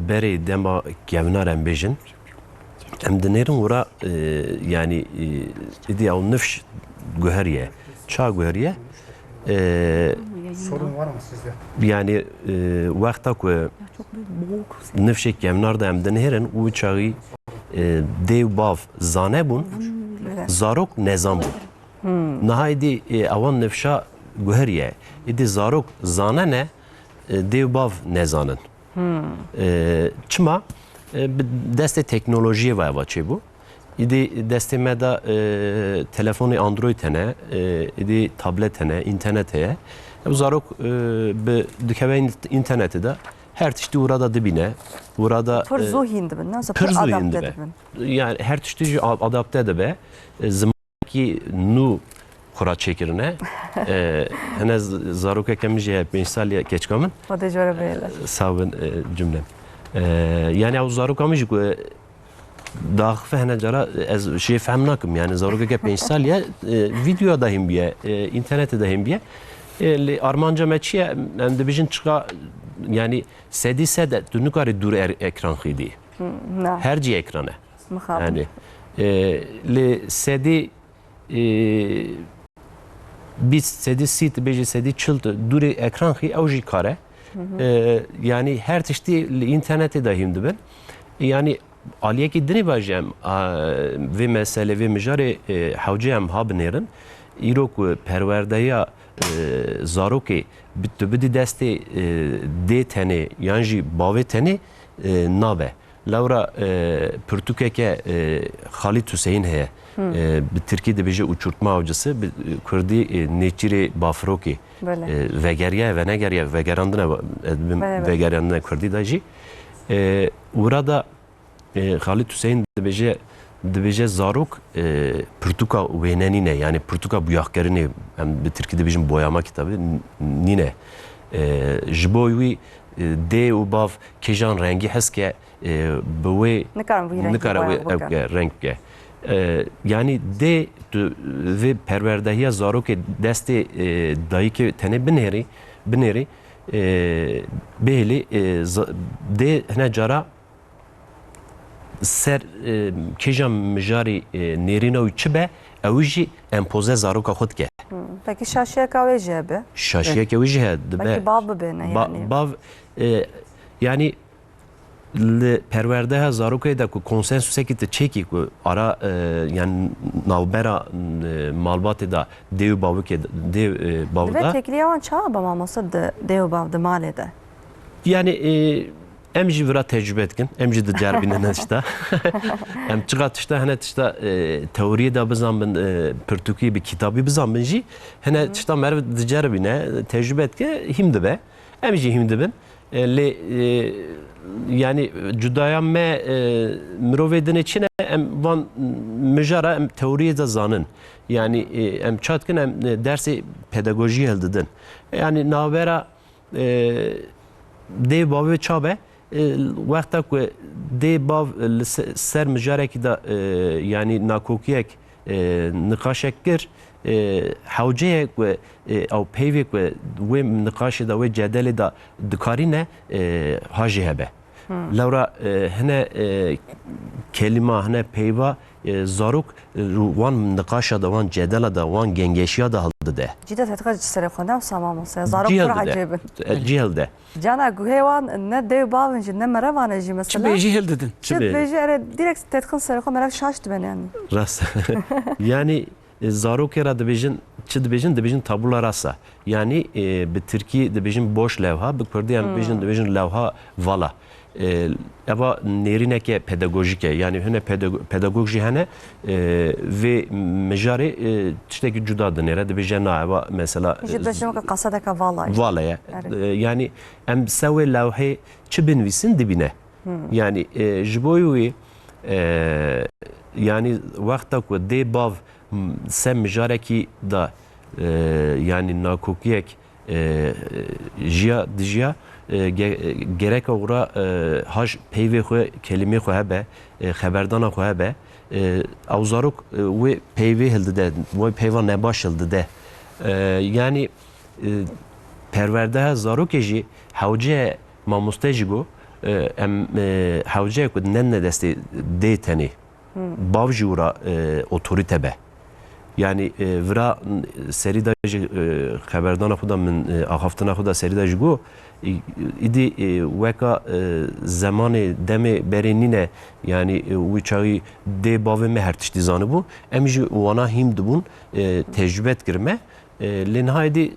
berê, dema kevnar em bêjin, em dinêrin wira, e, yanî, e, îdî ew nifş guheriye. Ça guheriye? E, Sorun var mı sizde? Yanî, e, wexta ku nifşê kevnar de em dinêrin, û çaxî, e, dê û bav zane bûn, zarok nezan bûn. Niha êdî, e, ewan nifşa guheriye. Êdî zarok zanene, e, dê û bav nezanin. E, çima? E, bi destê teknolojiyê ve eva çêbû. Êdî destê me de, e, telefonê Android hene, e, êdî tablet hene, înternet heye. Ew zarok, e, bi dikeve în-, înternetê de her tiştî wira da dibîne. Wira da, Pir e, zû hîn dibin, ne? Pir pir zû hîn adapte dibe. Dibin. Yani her tiştî jî a-, adapte dibe. E, ziman Kî nû xwe ra çêkirine. E, hene z-, zarokeke min jî heye, pênc salî ye, keçika min. Xwedê ji we re bihêle. Sağ bin, e, cümlem. E, yani ew zaroka min jî ku, e, daxife hene cara, ez jê fehm nakim. Yani zarokeke pênc salî ye, e, videoya da hîn biye, e, înternetê da hîn biye. E, lê armanca me çi ye? Em dibêjin çiqa, yani sedî sed e, tu nikarî dûr er-, ekran xîdî. Hmm, na. Her cî ekran e. Mixabin. Yani, e, lê sedî e, bîst, sedî sî, tu bêjî sedî çil tu dûrê ekran xî, ew jî kar e. E, yani her tiştî li înternetê de hîn dibin. Yani aliyekî dinê ve jî em, a, vê mesele, vê mijarê, e, hewce em ha binêrin. Îro ku perwerdeya, e, zarokê bi-, tu bidî destê, e, dê tenê yan jî bavê tenê, e, nabe. Lewra, e, pirtûkeke, e, Xalîd Huseyîn heye. E, bi tirkî dibêje Uçurtma Avcısı, bi kurdî, e, Nêçîrê Bafirokê. Belê. E, vegeriye, venegeriye, vegerandine, e, bi-, Belê, belê. Vegerandine kurdî de jî. E, wira da, e, Xalîd Huseyîn dibêje, dibêje zarok, e, pirtûka wêne nîne, yani pirtûka buyaxkerinê, em bi tirkî dibêjin boyama kitabı, n-, nîne. E, ji bo wî, e, dê û bav kêjan rengî hes ke, e, bi wê Nikarin vî rengî nikare wê boya ew bike. Ke, reng bike. E, yanî dê tu vê perwerdehiya zarokê destê, e, dayikê tenê binêrî, binêrî, e, bihêlî, e, za-, dê hine cara ser, e, kêja mijarî, e, nêrîna wî çi be, ew jî empoze zaroka xwe dike. Hmm. Pekî şaşiyeka wê jî hebe? Şaşiyeke wî jî he, dibe. Pekî bav bibêne Ba-, yanî? Bav, e, yanî li perwerdeha zarokê de ku konsensusekî tu çêkî ku ara, e, yanî navbera, e, malbatê de dê û bavukê de, dê, e, bav Dibe de. Têkiliya wan çawa be mamoste di dê û bav di malê de? Yanî, e, em jî vira tecrube dikin, em jî diceribînin hene tişta. Em çiqa tişta, hene tişta, e, teoriyê de bizanbin, e, pirtûkî bi kitabî bizanbin jî, hene tişta meriv diceribîne, tecrube dike, hîm dibe. Em jî hîm dibin. E, lê, e, yanî cudaya me, e, mirovê dinê çi ne, em van mijara em teoriyê de zanin. Yanî, e, em ça dikin, em, e, dersê pedagojiyê hildidin. Yanî navbera, e, dê bavê ça be, e, wexta ku dê bav li se-, ser mijarekî de, e, yanî nakokiyek, e, niqaşek kir, e, hewce ye ku, e, ew peyvê ku wê niqaşê de, wê cedelê de dikarîne, e, ha jî hebe. Hmm. Lewra, e, hine, e, kelîma, hine peyva, e, zarok, e, wan niqaşa de, wan cedela de, wan gengeşiya de hildide. Cî de tedxiya ji serê xwe ne wisa mamoste? Zarok Cî pir hildide. Ecêb in. E, cî hildide. Cana guhê wan ne dê û bav in jî, ne merevan e jî mesela. Çi bêjî hildidin. Çi Çi bê- bêjî, erê, direkt tedxin serê xwe, merav şaş dibe yanî. Rast. Yanî, e, zarokê re dibêjin, çi dibêjin? Dibêjin tabula rasa. Yanî, e, bi tirkî dibêjin boş lewha, bi kurdî em Hmm. dibêjin, dibêjin lewha vala. E, eva nêrîneke pedagojîk e. Yanî hine pedago-, pedagog jî hene, e, vê mijarê, e, tiştekî cuda dinêre. Dibêje na, eva mesela, Ji e, dibêjin weke qasedeke vala ye. Vala ye. Erê. E, yanî em sewê lewhê çi binivîsin dibîne. Hmm. Yanî, e, ji bo wî, e, yanî wexta ku dê bav, m, se mijarekî da, e, yanî nakokiyek, e, jiya, dijiya, e, ge-, gereka wira, e, haj peyvê xwe, kelîmê xwe hebe, e, xeberdana xwe hebe, e, ew zarok, e, wê peyvê hildide, wê peyva nebaş hildide. E, yanî, e, perwerdeha zarokê jî hewce mamoste jî got, e, em, e, hewce ku nedine destê dê tenê. Hmm. Bav jî wira, e, otorîte be. Yanî, e, vira, n-, serî de jî, e, xeberdana xwe de min, e, axaftina xwe de serî de jî got, e, îdî, e, weka, e, zemanê demê berê nîne, yanî, e, wî çaxî dê bavê me her tiştî zanibû, em jî wana hîm dibûn, e, tecrube dikirime. E, lê niha êdî, e,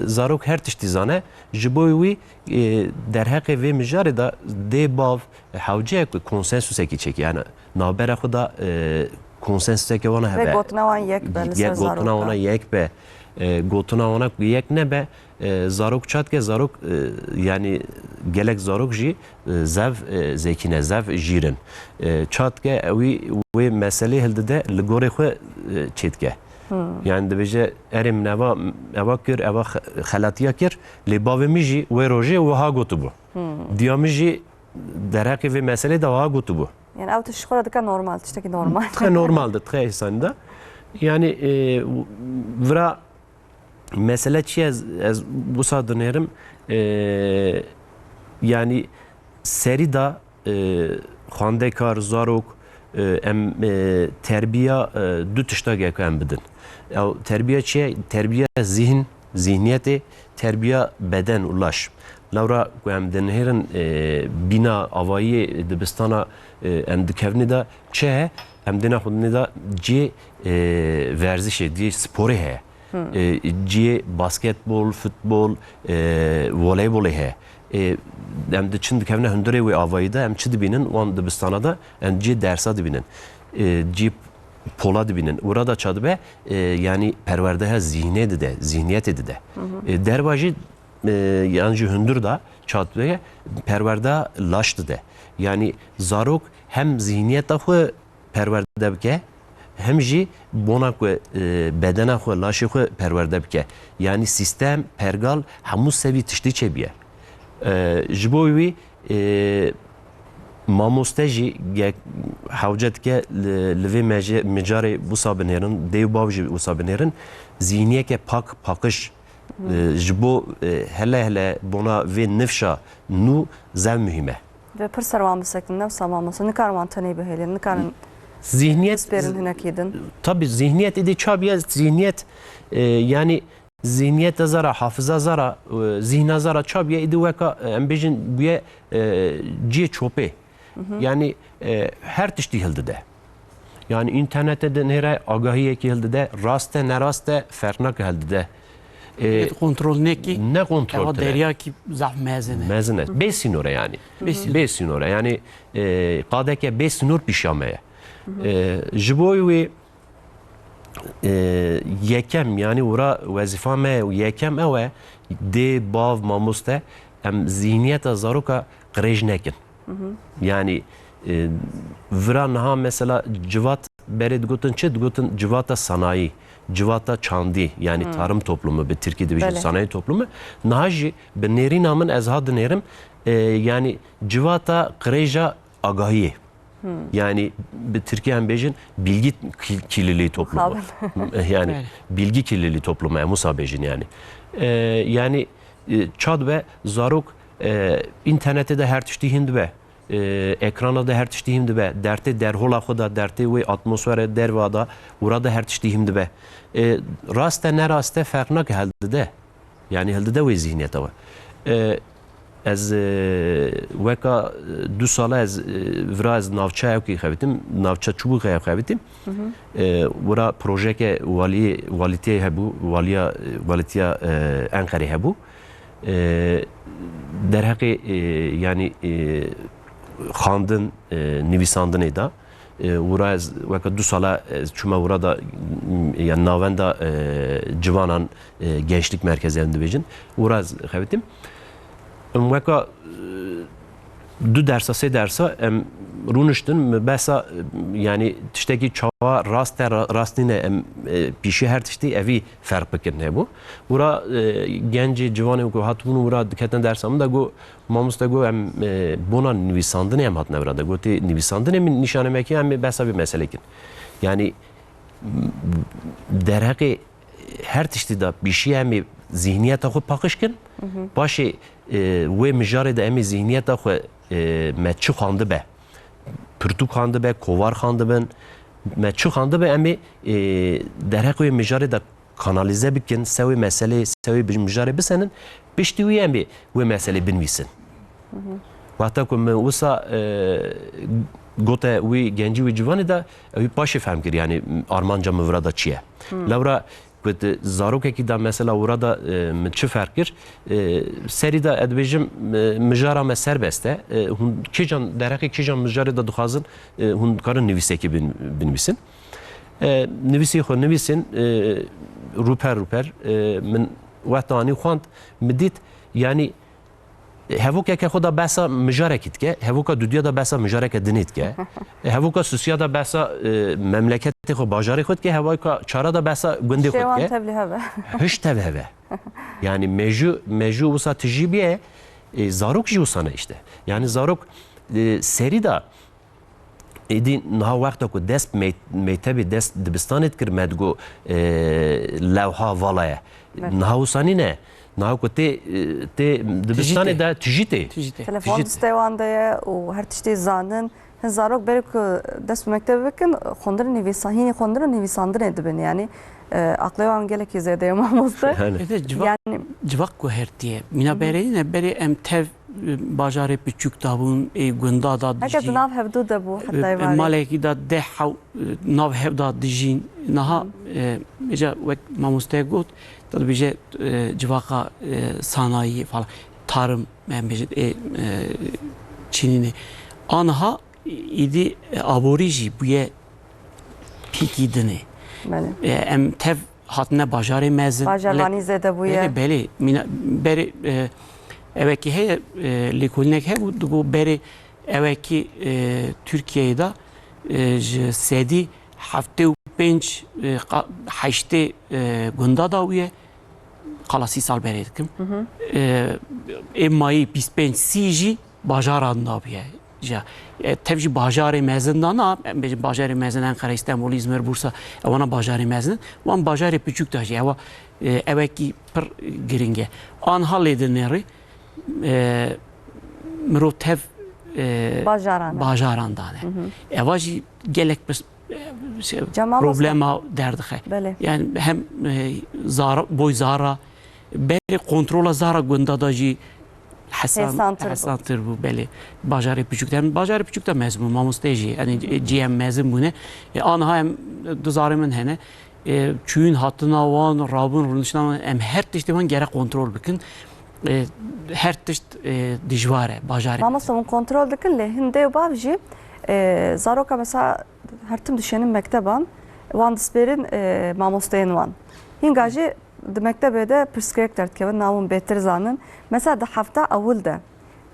zarok her tiştî zane. Ji bo wî, e, derheqê vê mijarê de dê bav, e, hewce ye ku konsensusekî çêkî. Yani navbera xwe de, e, konsensuseke wana hebe. Vê gotina wan yek be li ser zarok de. Gotina wana yek be. E, gotina wana ku yek nebe, e, zarok ça dike, zarok, e, yani gelek zarok jî, e, zev, e, zekî ne, zev jîr in. E, ça dike, ewî wê meselê hildide, li gorê xwe, e, çêdike. Hmm. Yani dibêje, erê min eva, eva kir, eva xe-, xelatiya kir, lê bavê min jî wê rojê wiha gotibû. Hmm. Diya min jî derheqê vê meselê de wiha gotibû. Yani ew tişt xwe re dike normal, tiştekî normal. Dike normal de, dike hêsanî de. Yani, e, vira mesele çi ye? Ez, ez wisa dinêrim, e, yani serî de, e, xwendekar, zarok, e, em, e, terbiya, e, du tişta gerek em bidin. Ew terbiya çi ye? Terbiya zihn, zihniyetê, terbiya beden û laş. Lewra ku em dinihêrin, e, bîna avayiyê dibistana, e, em dikevnê de çi heye? Em dêna xwe dinê de cihê, e, verzişê, cihê sporê heye. Hmm. E, cihê basketbol, futbol, e, voleybolê heye. E, em diçin dikevine hundirê wê avayî de, em çi dibînin? Wan dibistana de em cihê dersa dibînin. E, cihê pola dibînin. Wira da ça dibe, e, yanî perwerdeha zihnê dide, zihniyetê dide. Hı hı. E, derva jî, e, yan jî hundir da ça dibe, perwerdeha laş dide. Yanî zarok hem zihniyeta xwe perwerde bike, hem jî bona ku, e, bedena xwe, laşê xwe perwerde bike. Yanî sîstem, pergal, hemû sevî tiştî çêbiye. E, ji bo wî, e, mamoste jî ge-, hewce dike li, li vê mece-, micarê wisa binêrin, dê û bav jî wisa binêrin, zihniyeke pak, paqij, e, ji bo, e, hele hele bona vê nifşa nû zev muhîm e. Ve pir ser wan bisekin, ne wisa mamoste, nikarin wan tenê bihêlin, nikarin Zihniyet, spêrin hinekî din. Tabii zihniyet êdî çabiye, zihniyet, e, yani zihniyeta zara, hafiza zara, e, zihna zara çabiye êdî weka, e, em bêjin bûye, e, ciyê çopê. Yani, e, her tiştî hildide. Yani internete de nêre agahiyekî hildide, rast e, ne rast e, ferq nake hildide. E, Kontrol nekî, ne kontrol ewa tire. Deryakî zaf mezin e. Mezin e. Bê sînor e yani. Bê sînor. Bê sînor e. Yani, e, qadeke bê sînor pîşa me ye. E, ji bo wê, e, yekem, yani wira wezîfa me yekem ew e, dê, bav, mamoste, em zihniyeta zaroka qirêj nekin. Yani, e, vira niha mesela civat berê digotin çi? Digotin civata sanayî, civata çandî, yani tarım toplumu, bi Tirkî dibêjin sanayi toplumu. Niha jî bi nêrîna min ez ha dinêrim, e, yani civata qirêja agahiyê. Yani bi Tirkî em bêjin bilgi kil-, kirliliği toplumu. Yani bilgi kirliliği toplumu em wisa bêjin yani. E, yani, e, çad be zarok, e, internetê de her tiştî hîn dibe. E, ekrana de her tiştî hîn dibe. Dertê derhola xwe de, dertê wê atmosfere derva de, ura de her tiştî hîn dibe. E, rast e, ne rast e, ferq nake, hildide. Yani hildide wê zihniyeta we. E, ez, e, weka, e, du sala ez, e, vira ez navçe ewkî xebitim, navçe Çubûxê ew xebitim. E, wira projeke waliyê, walitiyê hebû, waliya, e, walitiya, e, Enqerê hebû. E, derheqê, e, yani, e, xandin, e, nivîsandinê de, e, wira ez weke du sala ez çûme wira da, m, yani navenda, e, civanan, e, gençlik merkezi em dibêjin. Wira ez xebitim. Em weka, e, du dersa, sê dersa em rûniştin, mi behsa, e, yani tiştekî çawa rast e, ra-, rast nîne, em, e, pîşî her tiştî evî ferq bikin hebû. Wira, e, gencê ciwanê ku hatibûn wira diketin dersa min de got, mamoste got, em, e, bona nivîsandinê em hatine vira de. Gotê, nivîsandinê min nîşane me kî, em ê behsa vê meselê kin. Yani, m, derheqê her tiştî de pîşî em ê zihniyeta xwe paqij kin. Paşê, e, wê mijarê de em ê zihniyeta xwe, e, me çi xwandibe, pirtûk xwandibe, kovar xwandibin, me çi xwandibe, em ê, e, derheq wê mijarê de kanalîze bikin, sewê meselê, sewê bi-, mijarê bisenin, piştî wî em ê wê meselê binivîsin. Wexta ku min wisa, e, gote wî gencî, wî ciwanê de, ew wî paşê fehm kir, yani armanca min vira da çi ye. Lewra ku di zarokekî de mesela wira da, e, min çi ferq kir, e, serî de ez dibêjim, e, mijara me serbest e. E, hûn kîjan, derheqê kîjan mijarê de dixwazin, e, hûn dikarin nivîsekê bin-, binivîsin. E, nivîsê xwe nivîsin, e, rûper rûper, e, min wexta anî xwend, min dît, yani, e, hevokeke xwe da behsa mijarekî dike, hevoka dudiya da behsa mijareke dinê dike. E, hevoka susiya da behsa, e, memleketê xwe, bajarê xwe dike, hevoka çara da behsa gundê xwe dike. Şêwan tevlî heve. Hiş tev heve. Yani mejû, mejû wisa tijî bîye, e, zarok jî wisa ne işte. Yani zarok, e, serî da Êdî niha wexta ku dest mey-, mektebê, dest dibistanê dikir, me digot, e, lewha vala ye. Evet. Niha wisa nîne. Niha ku tê, e, tê dibistanê de tijî tê. Tijî tê. Telefon distê wan de ye û her tiştî zanin. Hin zarok berê ku dest bi mektebê bikin, xwendin nivîsa-, hînî xwendin û nivîsandinê dibin. Yani, e, aqlê wan gelekî zêde ye mamoste. Yani. Êdî civak, yani civak ku hertiye. Mîna berê nîne, berê em tev bajarê piçûk da bûn, ê gunda da dijîn. Heke di nav hevdû de bû, heta ê, ê, êvarê. Malekî da deh hew, ê, nav hev da dijîn. Niha, ê, îca wek mamoste got, da dibêje, ê, civaka, ê, sanayî falan, tarım, em bêjin, ê, ê, çinînê. Aniha, ê, îdî, ê, aborî jî bûye pîkî dinê. Belê. Ê, em tev hatine bajarê mezin. Bajarvanî zêde bûye. Belê, belê. Mîna-, berê, e, ewekî heye, e, lêkolînek hebû, digo berê ewekî, e, Tirkiyeyê de, e, ji sedî heftê û pênc, e, qa-, heştê, e, gunda da bûye. Qala sî sal berê dikim. E, ê mayî bîst pênc sî jî bajaran da bûye. jî ya. E, tev jî bajarê mezin da na, em bêjin bajarê mezin Enqere, Îstanbul, Îzmir, Bursa, ewana bajarê mezin in. Wan bajarê piçûk da jî ewa, e, ewekî pir giring e. Anha lê dinêrî, e, mirov tev, e, Bajaran e. bajaran dane. Hı hı. Eva jî gelek pis-, e, şey, Cem Mamosta. problema derdixe. Belê. Yani hem, e, zara, boy zara, berê kontrola zara gunda da jî hesan, Hêsantir bû. hesantir bû, belê. Bajarê piçûk de, em bajarê piçûk de mezin bûn, mamosteyê jî. Yani, e, cî em mezin bûne. E, anha em du zarê min hene. E, çûyîn hatina wan, rabûn, rûniştina wan, em her tiştê wan gere kontrol bikin. E, her tişt, e, dijwar e, bajarê Mamosta, mezin. hûn kontrol dikin, lê hin dê û bav jî, e, zaroka mesela her tim dişênin mekteban, wan dispêrin, e, mamosteyên wan. Hînga jî di mektebê de pirsgirêk derdikevin, navûn bêtir zanin. Mesela di hefta ewil de,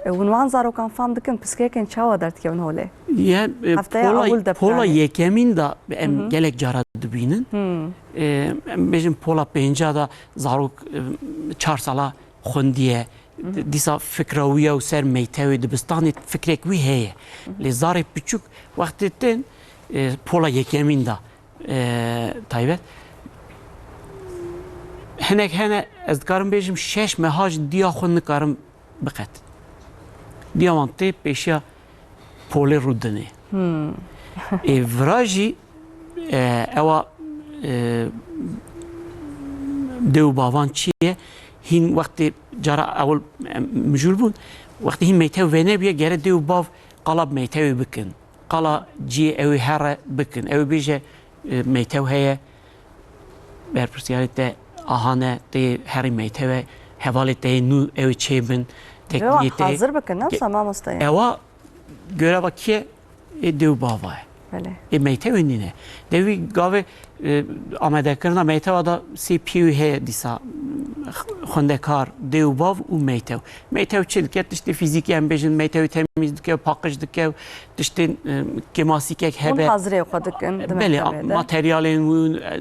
e, hûn wan zarokan fam dikin, pirsgirêkên çawa derdikevin holê? Ye, e, Hefteya pola, ewil de pola planê. yekemîn de em Hı hı. gelek cara dibînin. Hı. E, em bêjin pola pênca de zarok, e, çar sala xwendiye. Hı hı. Dîsa fikra wî ya û ser meytewê dibistanê fikrek wî heye. Hı hı. Lê zarê piçûk wextê tên, e, pola yekemîn de, e, taybet. Hinek hene, ez dikarim bêjim, şeş meha ji diya xwe nikarim biqetin. Diya wan tê pêşiya polê rûdinê. Hmm. Ê vira jî, e, ewa, e, dê û bavan çi ye? Hîn wextê cara ewil, em, mijûl bûn, wextê hîn meytew venebûye, gere dê û bav qala bi meytewê bikin. Qala ciyê ew ê here bikin. Ew ê bêje, e, meytew heye, berpirsiyarê te ahane, tê herî meytew e, hevalê te yê nû ew ê çêbin, Ve wan tekliyê te hazir bikin, ne ge-, wisa mamoste ye? Ewa göreva kî ye? Ê dê û bava ye. Belê. Ê meytewê nîne. De wî gavê, e, amadekirina meytewa da sê piyê wî heye dîsa, xwendekar, dê û bav û meytew. Meytew çi dike? Tiştê fîzîkî em bêjin, meytewê temîz dike, paqij dike, tiştên, e, kêmasîkek Hûn hebe. hazirê xwe dikin di Belê, mektebê de. materyalên wî, e,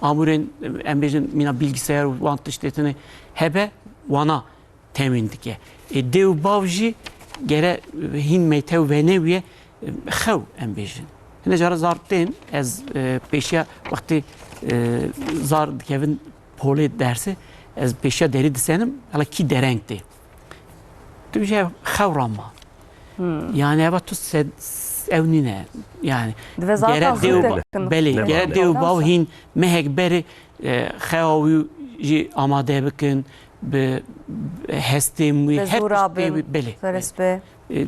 amûrên, em bêjin, mîna bilgisayar û wan tiştê tine hebe, wana temîn dike. Ê, dê û bav jî gere, e, hîn meytew venebûye, e, xew em bêjin. Hine cara zar tên, ez, e, pêşiya wextê, e, zar dikevin polê dersê, ez pêşiya derî disenim, hela kî dereng tê. Tu bêje xew rama. Hmm. Yani eva tu se-, ew nîne. Yani Divê zaten gere dê û zû ba-, têkin. belê, Nema gere dê û bav hîn mehek berê, e, xewa wî jî amade bikin, bi, bi hestên wî, Bi her zûra tişt pê bin, wî, belê, serespê. belê. E,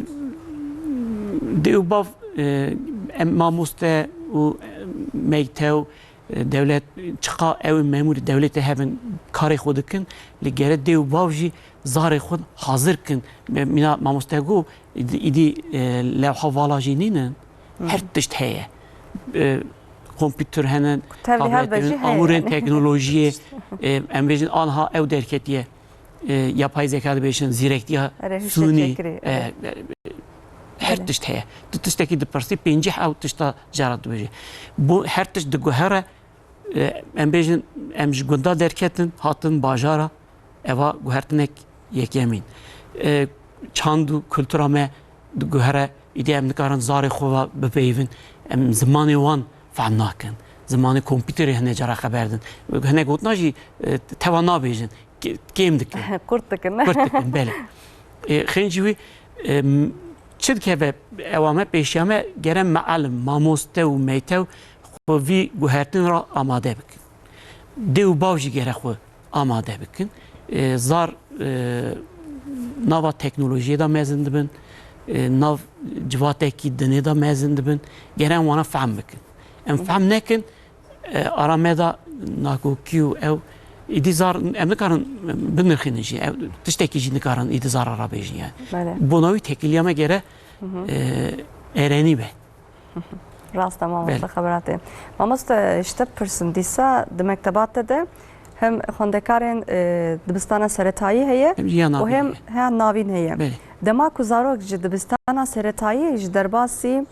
dê û bav, e, em mamoste û, e, meytew, e, dewlet, çiqa ew ê memûrê dewletê hebin, karê xwe dikin, lê gere dê û bav jî zarê xwe hazir kin. Me-, mîna mamoste got, îdî, îdî, e, lewha vala jî nînin, Hı. her tişt heye. E, kompîter hene, Ku tevlî tablet hebe jî hene, heye amûrên yani. teknolojiyê, e, em bêjin anha ew derketiye. E, yapay zeka dibêjin, zîrektiya Erê, hişê sunî, çêkirî, e, erê. e, her Belê. tişt heye. Tu tiştekî dipirsî, pêncî ew tişta cara dibêje. Bu her tişt diguhere, e, em bêjin, em ji gunda derketin, hatin bajara, eva guhertinek yekemîn. E, çand û kultura me diguhere, îdî em nikarin zarê xwe ve bipeyivin, em zimanê wan fehm nakin. Zimanê kompîterê hine cara xeber din. Hine gotina jî, e, teva nabêjin. Kê-, kêm dikin. Kurt dikin. Kurt dikin, belê. E, xêncî wî, e, m-, çi dikeve ewa me, pêşiya me gere mealim, mamoste û meytew xwe vî guhertin re amade bikin. Dê û bav jî gere xwe amade bikin. E, zar, e, nava teknolojiyê de mezin dibin, e, nav civatekî dinê de mezin dibin. Gere em wana fehm bikin. Em fehm nekin, e, ara me de nakokî û ew, îdî zar, em nikarin binirxînin jî. Ew, tiştekî jî nikarin îdî zara re bêjin yani. Belê. Bona wî têkiliya me gere, Hı hı. e, erenî be. Rast e, mamoste Belê. xebera te. Mamoste, ji te pirsim dîsa di mekteba te de hem xwendekarên, e, dibistana seretayî heye Hem jî ya û navîn hem heye. heya navîn heye. Belê. Dema ku zarok ji dibistana seretayî ji derbasî,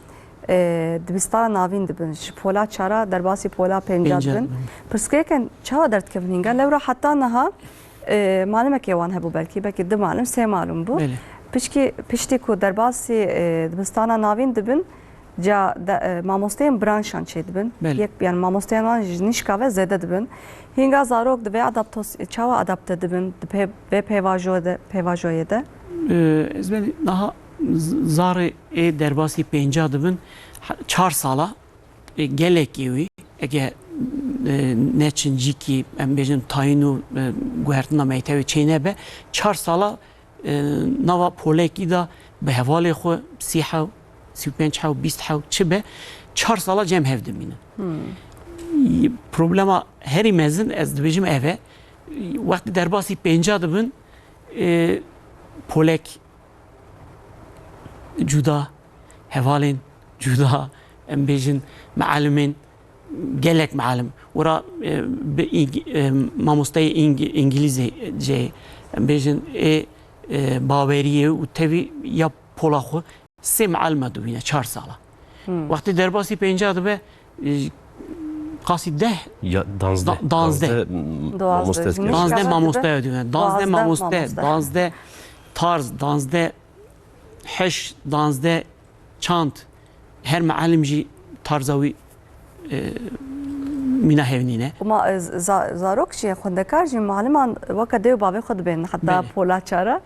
e, dibistana navîn dibin, ji pola çara derbasî pola pênca Pênca dibin. dibin. Pirsgirêkên çawa derdikevin hînga? Lewra heta niha, e, malimekê wan hebû belkî, belkî du malim, sê malim bû. Belê. Pişkî, piştî ku derbasî, e, dibistana navîn dibin, ca de, e, mamosteyên branşan çêdibin. Belê. Yek, yani mamosteyên wan ji nîşka ve zêde dibin. Hînga zarok di vê adaptos-, çawa adapte dibin di pê-, vê pêvajoyê de, pêvajoyê de? E, ez belê niha z-, zarê ê derbasî pênca dibin, ha-, çar sala, e, gelekê wî, ege, e, ne çincîkî, em bêjin tayîn û, e, guhertina meytewê çê nebe, çar sala, e, nava polekî de bi hevalê xwe sî hew, sî û pênc hew, bîst hew çi be, çar sala cem hev dimînin. Hmm. Problema herî mezin, ez dibêjim, ev e. Wextê derbasî pênca dibin, e, polek cuda, hevalên cuda, em bêjin, mealimên, gelek mealim. Wira, e, bi îng-, e, mamosteyê îng-, îngilîzê cê, em bêjin, ê, e, baweriyê û tevî ya pola xwe sê mealima dibîne, çar sala. Hmm. Wextê derbasî pênca dibe, e, qasî deh, Ya, danzdeh. da-, danzdeh. Danzdeh, m, Duwazdeh. mamoste dike. Danzdeh Nîşka mamoste dibe. Dibîne. Danzdeh Duwazdeh mamoste, mamoste. danzdeh tarz, danzdeh heş, danzdeh çand, her mealim jî tarza wî, e, mîna hevnîne. Û ma, e, za-, zarok jî, xwendekar jî, maliman weke dê û bavê xwe dibên heta Belê. pola çara.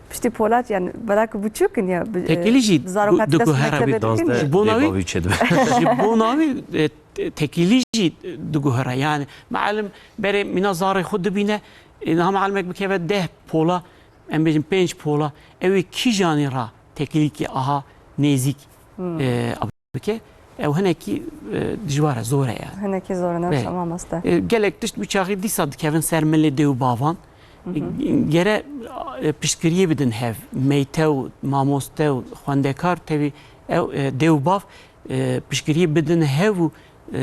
Piştî pola, yani belek biçûk in ya, bi-, Tekîlî jî e, zarokatî du-, dest diguhere. mektebê Tabii dikin. danzdeh Ji bona wî, bêbavî çêdibe. ji bona wî, e, te-, tekîlî jî diguhere. Yani mealim berê mîna zarê xwe dibîne, e, niha mealimek bikeve deh pola, em bêjin pênc pola, ew ê kîjanî ra tekîlîkî aha nêzîk, Hmm. e, bike, ew hinekî, e, dijwar e, zor e yani. Hinekî zor e, ne Bê. wisa mamoste. E, gelek tişt bi çaxî dîsa dikevin ser milê dê û bavan. Hı hı. E, gere, e, piştgiriyê bidin hev, meyte û mamoste û xwendekar tevî ew, e, dê û bav, e, piştgiriyê bidin hev û, e,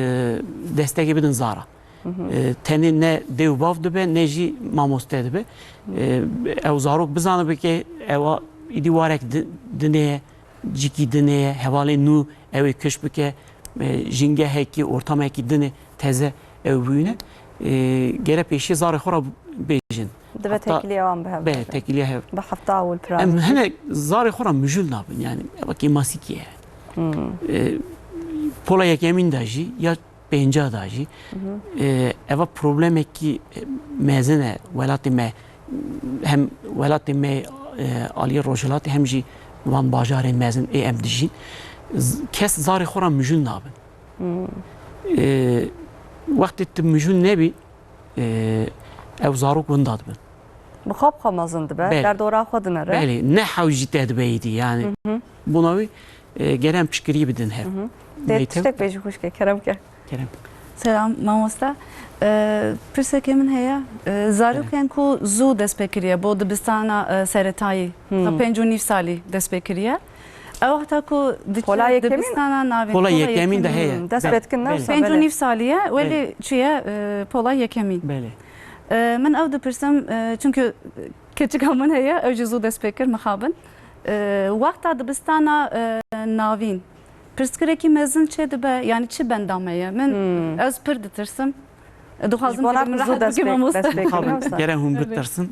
destekê bidin zara. Hı hı. E, tenê ne dê û bav dibe, ne jî mamoste dibe. Hı. E, ew zarok bizanibe ke ewa îdî warek di-, dinê ye, cîkî dinê ye, hevalên nû ew ê kiş bike, e, jîngehekî, ortamekî dinê teze ew bûyîne. E, gere pêşî zarê xwe re bêjin. Dibe Heta tekîliya wan bi hev Belê, bike. tekîliya hev. Bi hefta û li pira Em bike. hinek zarê xwe re mijûl nabin, yani ev kêmasîkî ye. Hmm. E, pola yekemîn de jî ya pênca da jî, Hı hı. e, eva problemekî, e, mezin e welatê me, hem welatê me, e, aliyê rojhilatê hem jî van bajarên mezin ê em dijîn. Z-, kes zarê xwe re mijûl nabin. Hmm. E, wextê tu mijûl nebî, e, ew zarok winda dibin. Bi xwe bi xwe mezin dibe, Belê. derdora xwe dinere. Belê, ne hew jî te dibe êdî, yani. Hı hı. Bona wî, e, gere em piştgirî bidin hev. Hı hı. Tê Meytev. tiştek bêjî xwişke, kerem ke. Kerem. Selam mamoste. E, pirsekê min heye. E, zarokên Kerem. ku zû dest pê kiriye, bo dibistana, e, seretayî, Hmm. ta pênc û nîv salî dest pê kiriye. Ew wexta ku diçe Pola yekemîn? dibistana navîn, Pola pola yekemîn de yekemîn. heye. Hmm, dest Belê, pê dikin, ne belê. wisa Pênc û belê. nîv salî ye, welê Belê. çi ye, e, pola yekemîn. Belê. E, min ew dipirsim, e, çunku keçika min heye, ew jî zû dest pê kir, mixabin. E, wexta dibistana, e, navîn, pirsgirekî mezin çê dibe, yani çi benda me ye? Min, Hmm. ez pir ditirsim. Dixwazim Ji bona ku min ku zû rehet dest bike pê, mamoste. dest pê kirin, Abi, wisa. gere hûn Evet. bitirsin.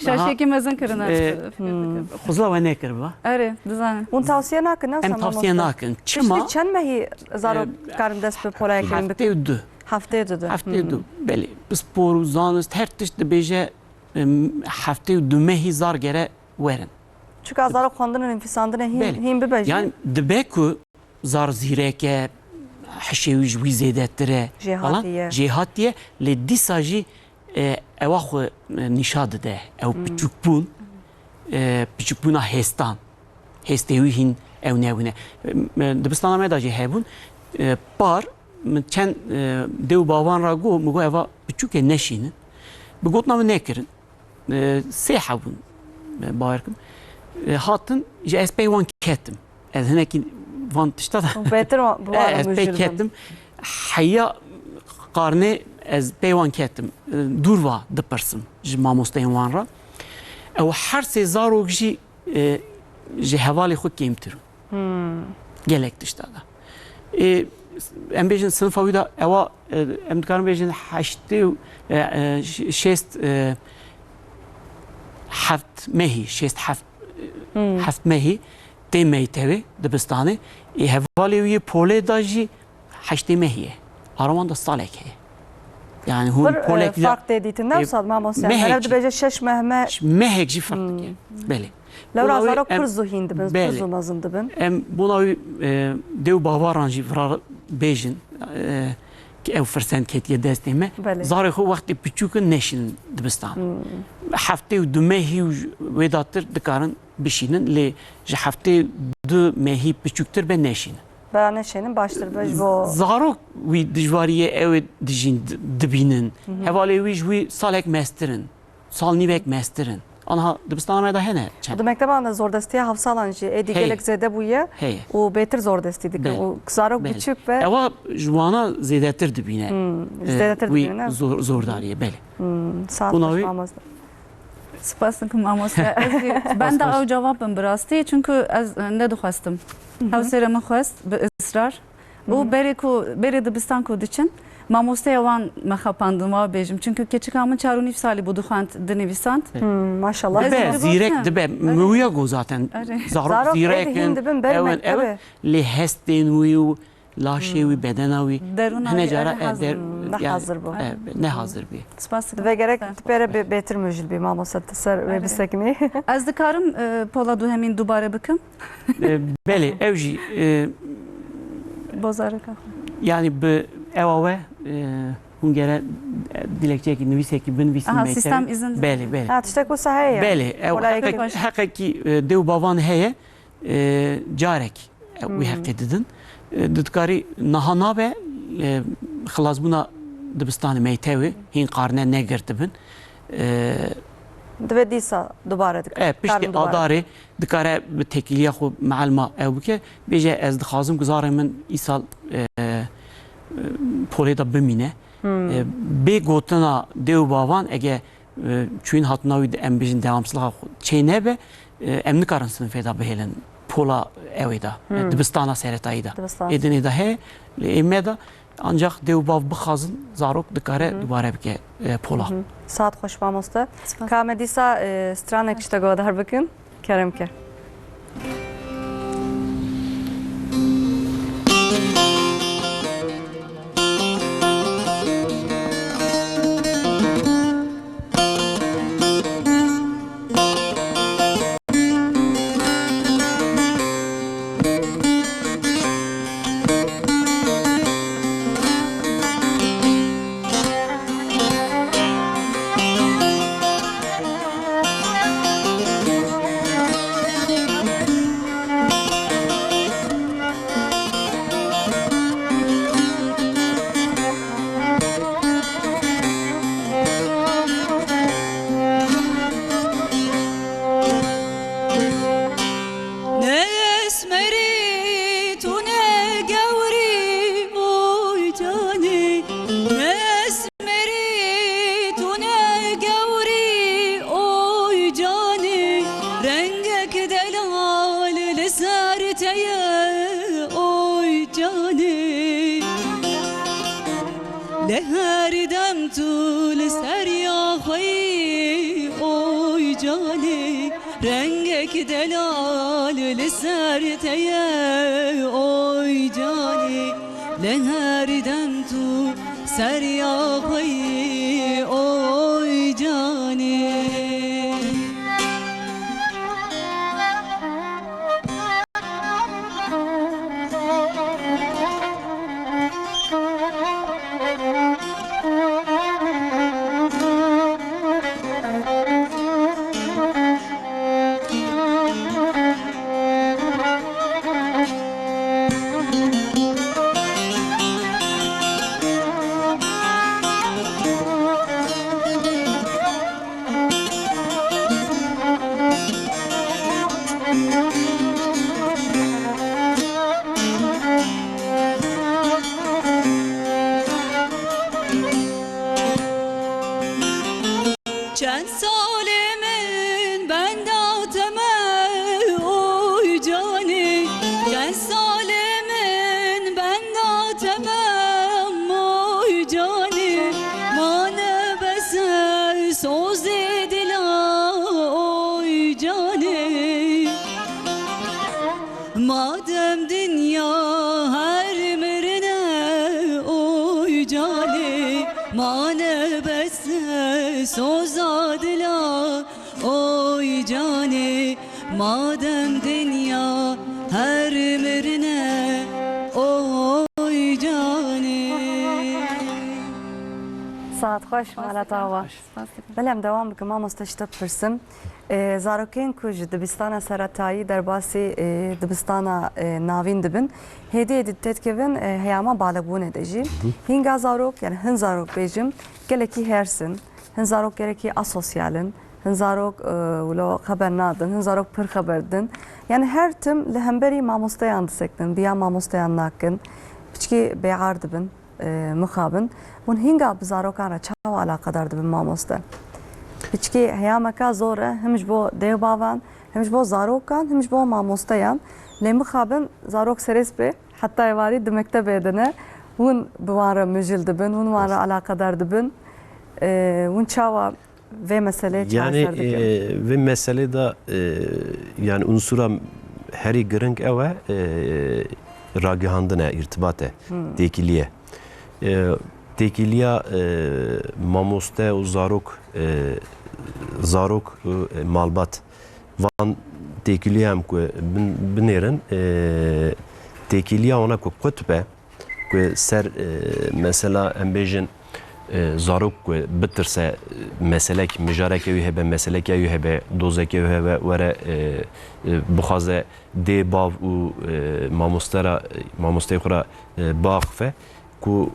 Şaşiyekî mezin kirine, Ee, fikir dikim. Xuzla we nekiriba. Erê, dizanim. Hûn tavsiye nakin, ne Em wisa tavsiye mamoste? nakin. Çima? Piştî çend mehî zarok Ee, karin dest bi polayê kirin bikin? Heftê û du. Heftê û du. Heftê û du. Hmm. Belê. Pispor û zanist her tişt dibêje, em, heftê û du mehî zar gere werin. Çuka zarok xwendin û nivîsandinê hîn, Belê. hîn bibe jî. Yani dibe ku zar zîrek e, hişê wî ji wî zêdetir e Jêhatî falan. ye. Jêhatî ye, lê dîsa jî, e, ewa xwe, e, nîşa dide. Ew Hmm. piçûkbûn, e, piçûkbûna hêstan. Hêstê wî hîn ew nebûne. E, dibistana me de jî hebûn. E, par, min çend, e, dê û bavan ra got, min got, "Eva piçûk e, neşînin." Bi gotina min nekirin. E, sê hebûn, e, bawer kim. E, hatin, ji ez pey wan ketim. Ez hinekî van tişta da Bêtir wan, bi wan E, ez pey mijûl bim. ketim. Heya qarnê ez pey wan ketim. E, dûr va dipirsim ji mamosteyên wan re. Ew her sê zarok jî, e, ji hevalê xwe kêmtir in. Hmm. Gelek tişta da. E, em bêjin sinfa wî de ewa, e, em dikarin bêjin heştê û, e, e, ş-, şêst, e, heft mehî, şêst heft, heft mehî tê meytevê dibistanê. Ê hevalê wî yê polê da jî heştê mehî ye. Ara wan da salek heye. Yani hûn Pir, e, polek ya, fark tê dîtin, ne e, wisa, mamoste? mehek Meriv jî, dibêje şeş meh me. Mehek jî fark dike. Belê. Lewra Buna wî zarok em, pir zû hîn dibin, pir belê. zû mezin dibin. Em buna wî, e, dê û bavaran jî vira bêjin, e, ki ew firsend ketiye destê me. Belê. Zarê xwe wextê piçûk in neşînin dibistan. Heftê û du mehî û j-, wê datir dikarin bişînin, lê ji heftê du mehî piçûktir be neşînin. Bera neşênin baştir be ji bo Zarok wî dijwariyê ew ê dijîn di-, dibînin. Hevalê wî ji wî salek mestir in. Sal nîvek mestir in. Anha dibistana me de hene çend. Di mekteban de zordestiya hevsalan jî êdî Heye. gelek zêde bûye Heye. û bêtir zordestî dikin Belê. û zarok Belê. biçûk be. Ewa ji wana zêdetir dibîne. Hmm, Ee, zêdetir wî dibîne. zor-, zordariyê, belê. Hmm, saet Buna xweş wî mamoste. Spas dikim mamoste. Ez jî, ben de Spas. ew cevap bin bi rastî, çünkü ez, e, nedixwestim. Hewsêrê min xwest bi israr. Û berê ku, berê dibistan ku diçin, mamosteya wan me xapandin, wa bêjim. Çünkü keçika min çar û nîv salî bû dixwend, dinivîsand. Hmm, maşallah. Dibe, Ez zîrek dibe. Erê. Miwiya go zaten. Erê. Zarok Zarok zîrek êdî hîn in, dibin ber ew in, mektebe. ew in. Lê hestên wî û laşê wî, bedena wî, Derûna hene wî, cara, erê, e, hazir. der-, Hmm, ne yani, hazir bû. e, ne hazir bî. Spas dikim. Dibe gerek Sağ ol. tu pere bê-, bêtir mijil bî, mamoste, tu ser wê Erê. bisekinî. Ez dikarim, e, pola duhemîn dubare bikim? E, belê, ew jî, e, Bozareka xwe. yani bi ewa we, e, hûn gere, e, dilekçeyekî, nivîsekî binivîsin Aha, mektebê. Sistem izin Belê, belê. Ha, tiştek wisa heye. Belê, ew Kolaylık heqek-, baş. heqekî, e, dê û bavan heye, e, carek, e, wî Hmm. heqê didin. E, dikarî niha nabe, e, xilasbûna dibistanê meytewê, hîn qarne negirtibin. E, Divê dîsa dubare dikare. E, piştî Karin dubare. adarê dikare bi têkiliya xwe meelma ew bike. Bêje, ez dixwazim ku zarê min îsal, e, e, polê de bimîne. Hmm. E, bê gotina dê û bavan, ege, e, çûyîn hatina wî de, em bêjin, dewamsizlixa xwe çê nebe, e, em nikarin sinifê de bihêlin pola ewê de, e, Hmm. dibistana seretayî de. Dibistan. Ê dinê de heye, lê ê me de Ancak dê û bav bixwazin, zarok dikare Hı hı. dubare bike, e, pola. Hı hı. Saet xweş mamoste. Spas. Ka me dîsa, e, stranek ji te guhdar bikin. Kerem ke. Ne esmerî tu ne gewrî, oy canî, ne esmerî tu ne gewrî, oy canî, rengek delal li ser te ye, oy canî. Li her dem tu li ser ya xwe yî, oy canî, rengek delal li ser te ye, oy canî. Li her dem tu ser ya xwe yî, oy canî. Mane bes soza dila, oy canê, madem dinya her mirine, oy canê. Saet xweş, mala te ava. Belê, em dewam bikin, mamoste, ji te bipirsim. E, zarokên ku ji dibistana seretayî derbasî, e, dibistana, e, navîn dibin, hêdî hêdî têdikevin, e, heyama balixbûnê de jî. Hînga zarok, yani hin zarok bêjim, gelekî hêrs in, hin zarok gelekî asosyal in, hin zarok, e, wilo xeber nadin, hin zarok pir xeber didin. Yani her tim li hemberî mamosteyan disekinin, bi ya mamosteyan nakin, piçkî bêar dibin. E, mixabin, hûn hînga bi zarokan re çawa alaqedar dibin, mamoste? Piçkî heyameka zor e, him ji bo dêvbavan, him ji bo zarokan, him ji bo mamosteyan. Lê mixabin, zarok serê spê, heta êvarî di mektebê de ne, hûn bi wan re mijil dibin, hûn wan re alaqedar dibin. E, hûn çawa vê meseleyê çareser dikin? Yani, e, vê meselê de, e, yani unsura herî giring ew e, e, ragihandin e, îrtibat e, têkilî ye. E, têkiliya, e, mamoste û zarok, e, zarok û, e, malbat. Van têkiliya em ku bin-, binêrin, e, têkiliya wana ku qutb e, ku ser, e, mesela em bêjin, e, zarok ku bitirse, e, meselek, mijareke wî hebe, meseleke wî hebe, dozeke wî hebe, were, e, e, bixwaze dê, bav û, e, mamoste ra, mamosteyê xwe ra, e, biaxife, ku,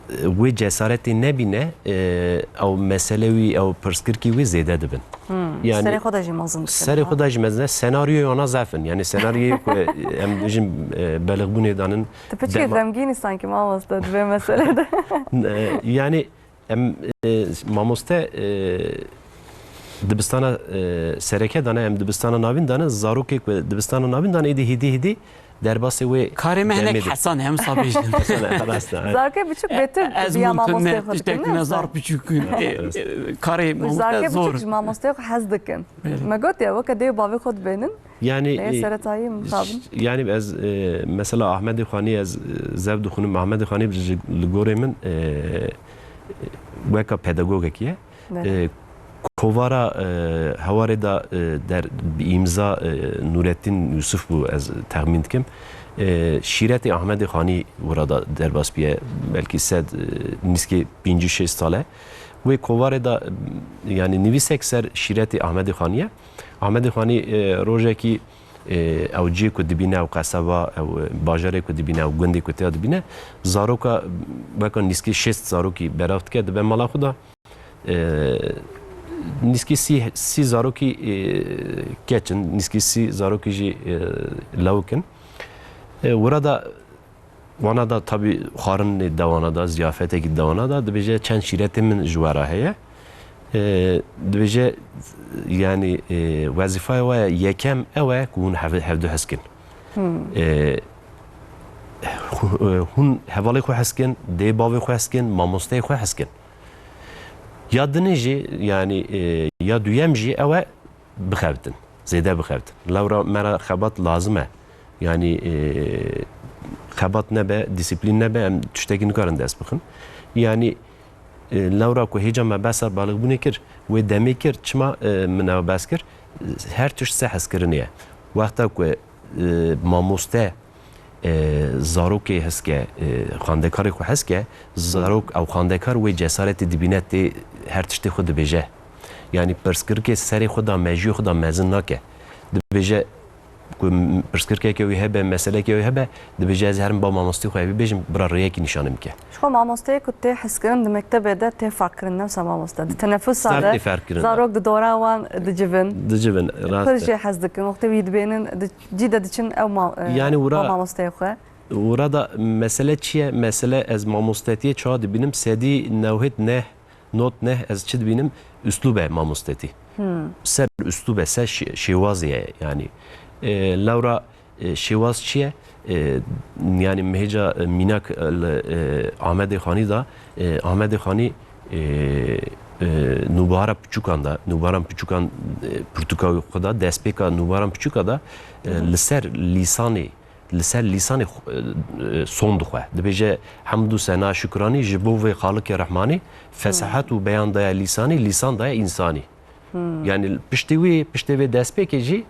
e, wê cesaretê nebîne, e, ew mesele wî, ew pirsgirkî wî zêde dibin. Hmm. Yani, serê xwe de jî mezin dikin, serê ha? Xwe de jî mezin e. Senaryoyê wana zaf in. Yani, senaryoyê ku em dijin, e, belixbûnê danin. Tu piçkî dema- xemgîn î sanki, mamoste, di vê meselê de. E, yani, em, e, mamoste, e, dibistana, e, sereke dane, em dibistana navîn dane, zarokê ku dibistana navîn dane, êdî hêdî hêdî derbasê wê demê de. Karê me hinek hesan e, em sabê jî. Hesan e, rast e, evet. Zarokê biçûk bêtir bi ya mamosteyê xwe dikin, ne? Ez mumkin tiştekî ne, zar biçûk in. Evet. E, e, karê mamoste zor. Zarokê biçûk ji mamosteyê xwe hez dikin. Belê. Me got ya, weke dê û bavê xwe dibênin. Yani, e, seretayî mixabin. Yani ez, e, mesela Ahmedê Xanî ez, e, zevq dixwînim. Ahmedê Xanî ji, li gorê min, e, weka pedagogekî ye. Belê. E, kovara, e, hewarê de, e, der, bi îmza, e, Nurettin Yusuf bû, ez texmîn dikim. E, şîretê Ahmedê Xanî wira de derbas bûye, belkî sed, e, nîskê pêncî şêst sal e. Wê kovarê de, yani nivîsek ser şîretê Ahmedê Xanî ye. Ahmedê Xanî, e, rojekî, e, ew cihê ku dibîne, ew qeseba, ew, e, bajarê ku dibîne, ew gundê ku têya dibîne, zaroka, weka nîskî şêst zarokî belav dike, dibe mala xwe de. E, nîskî sî, sî zarokî, e, keç in, nîskî sî zarokî jî, e, lawik in. E, wira de Wana da tabî xwarinê dewana da, ziyafetekî dewana da, dibêje çend şîretê min ji we re heye. E, dibêje, yani, e, wezîfaya we yekem ew e ku hûn hev-, hevdu hez kin. Hmm. E, hû-, e, hûn hevalê xwe hez kin, dê bavê xwe hez kin, mamosteyê xwe hez kin. Ya dinê jî, yani, e, ya duyem jî ew e, bixebitin, zêde bixebitin. Lewra me re xebat lazim e. Yani, e, xebat nebe, disiplîn nebe, em tiştekî nikarin dest bixin. Yani, e, lewra ku hêca me behsa balixbûnê kir, wê demê kir, çima, e, min ew behs kir? Her tişt se hezkirinê ye. Wexta ku, e, mamoste, e, zarokê hezke, e, xandekarê xwe hezke, zarok ew xandekar wê cesaretê dibîne tê her tiştê xwe dibêje. Yani pirsgirêkê serê xwe da, mejiyê xwe da mezin nake. Dibêje ku m-, pirsgirêkeke wî hebe, meseleke wî hebe, dibêje ez herim ba mamostê xwe bibêjim, bira rêyekî nîşanê min ke. Ji xwe mamosteyê ku tê hezkirin di mektebê de tê ferqkirin, ne wisa mamoste. Di tenefusa de zarok di dora wan dicivin. Dicivin, rast e. Pir jê hez dikin. Wextê wî dibênin, di cî de diçin ew ma-, e, yani wira, ba mamosteyê xwe. Wira da mesele çi ye? Mesele ez mamostetiyê çawa dibînim? Sedî newhêt neh, not neh, ez çi dibînim? Uslûb e mamostetî. Hmm. Ser uslûb e, ser şê-, şêwazê ye yani. E, lewra, e, şêwaz çi ye? E, yani mihêca, e, mînak, e, li, e, Amedê Xanî da, e, Amedê Xanî, e, e, nûbahara piçûkan da, nûbaharan piçûkan, e, pirtûka xwe da, destpêka nûbaharan piçûka da, e, li ser lîsanê li ser lîsanê xwe, e, e, son dixwe. Dibêje, "Hemd û sena, şukranî ji bo vê Xaliqê Rehmanî, fesahet û beyan daye lîsanî, lîsan daye însanî." Hmm. Yani piştî wî, piştê vê destpêkê jî,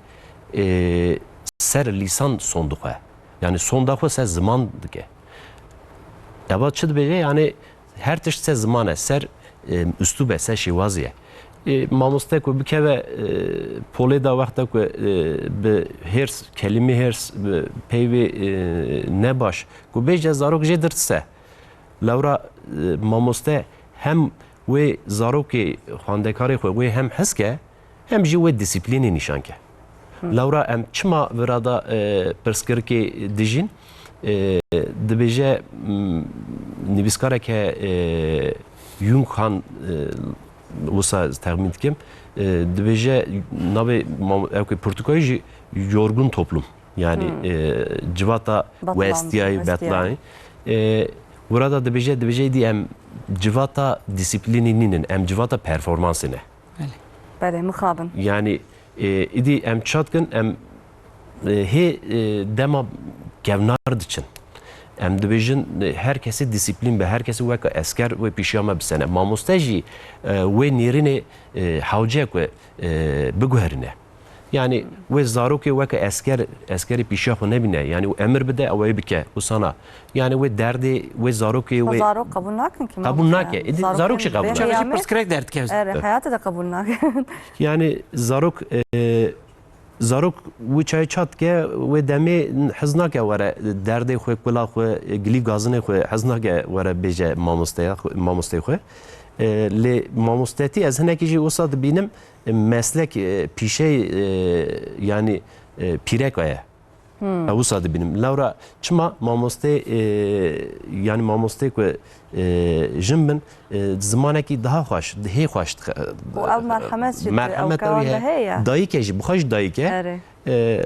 e, ser lîsan son dixwe. Yani sonda xwe ser ziman dike. Eva çi dibêje? Yani her tişt ser ziman e, ser, e, üslûb e, ser şêwazî ye. E, mamoste ku bikeve, e, polê de wexta ku, e, bi hêrs, kelîmî hêrs, bi peyvê, e, nebaş, ku bêje zarok jê dirtise. Lewra, e, mamoste hem wê zarokê xwendekarê xwe wê hem hez ke, hem jî wê dîsîplînê nîşan ke. Lewra em çima virada, e, pirsgirêkê dijîn? E, dibêje, m, nivîskarek he, e, Jung Han, e, wisa ez texmîn dikim, e, dibêje navê mam-, ew ke pirtûkayî jî yorgun toplum. Yani, e, civata Betlan, westiyayî, westiyayî. Betlayî. E, virada dibêje, dibêje êdî em civata dîsîplînê nînin, em civata performansê ne. Belê. Belê, mixabin. Yani, e, êdî em çi dikin, em, e, hê, e, dema kevnar diçin. Em dibêjin, e, her kesê dîsîplîn be, her kesê weke esker wê pîşiya me bisene. Mamoste jî, e, wê nêrînê, e, hewce ku, e, biguherîne. Yani wê zarokê weke esker, eskerê pîşiya xwe nebîne. Yani û emir bide, ew ê bike. Ûsana. Yani wê derdê, wê zarokê, wê Zarok qebûl nakin ki, qebûl mamoste. Nake. Êdî zarok jî qebûl nake. Çawa jî pirsgirêk derdiket. Erê, heyatê de qebûl nakin. Yani zarok, e, zarok wî çayê çat ke, wê demê hez nake were derdê xwe, kula xwe, gilî gazinê xwe hez nake were bêje mamosteya xwe, mamosteyê xwe. E, lê mamostetî ez hinekî jî wisa dibînim, e, meslek, e, pîşeyê, e, yani, e, pîreka ye. Hmm. Ez wisa dibînim. Lewra çima mamostê, e, yani mamostê ku, e, jin bin, e, zimanekî daha xweş, hê xweş dixe-, û ew merhemet jî, merhemet ew ê heye. Dayik e jî, bi xwe jî dayik e. Erê. E,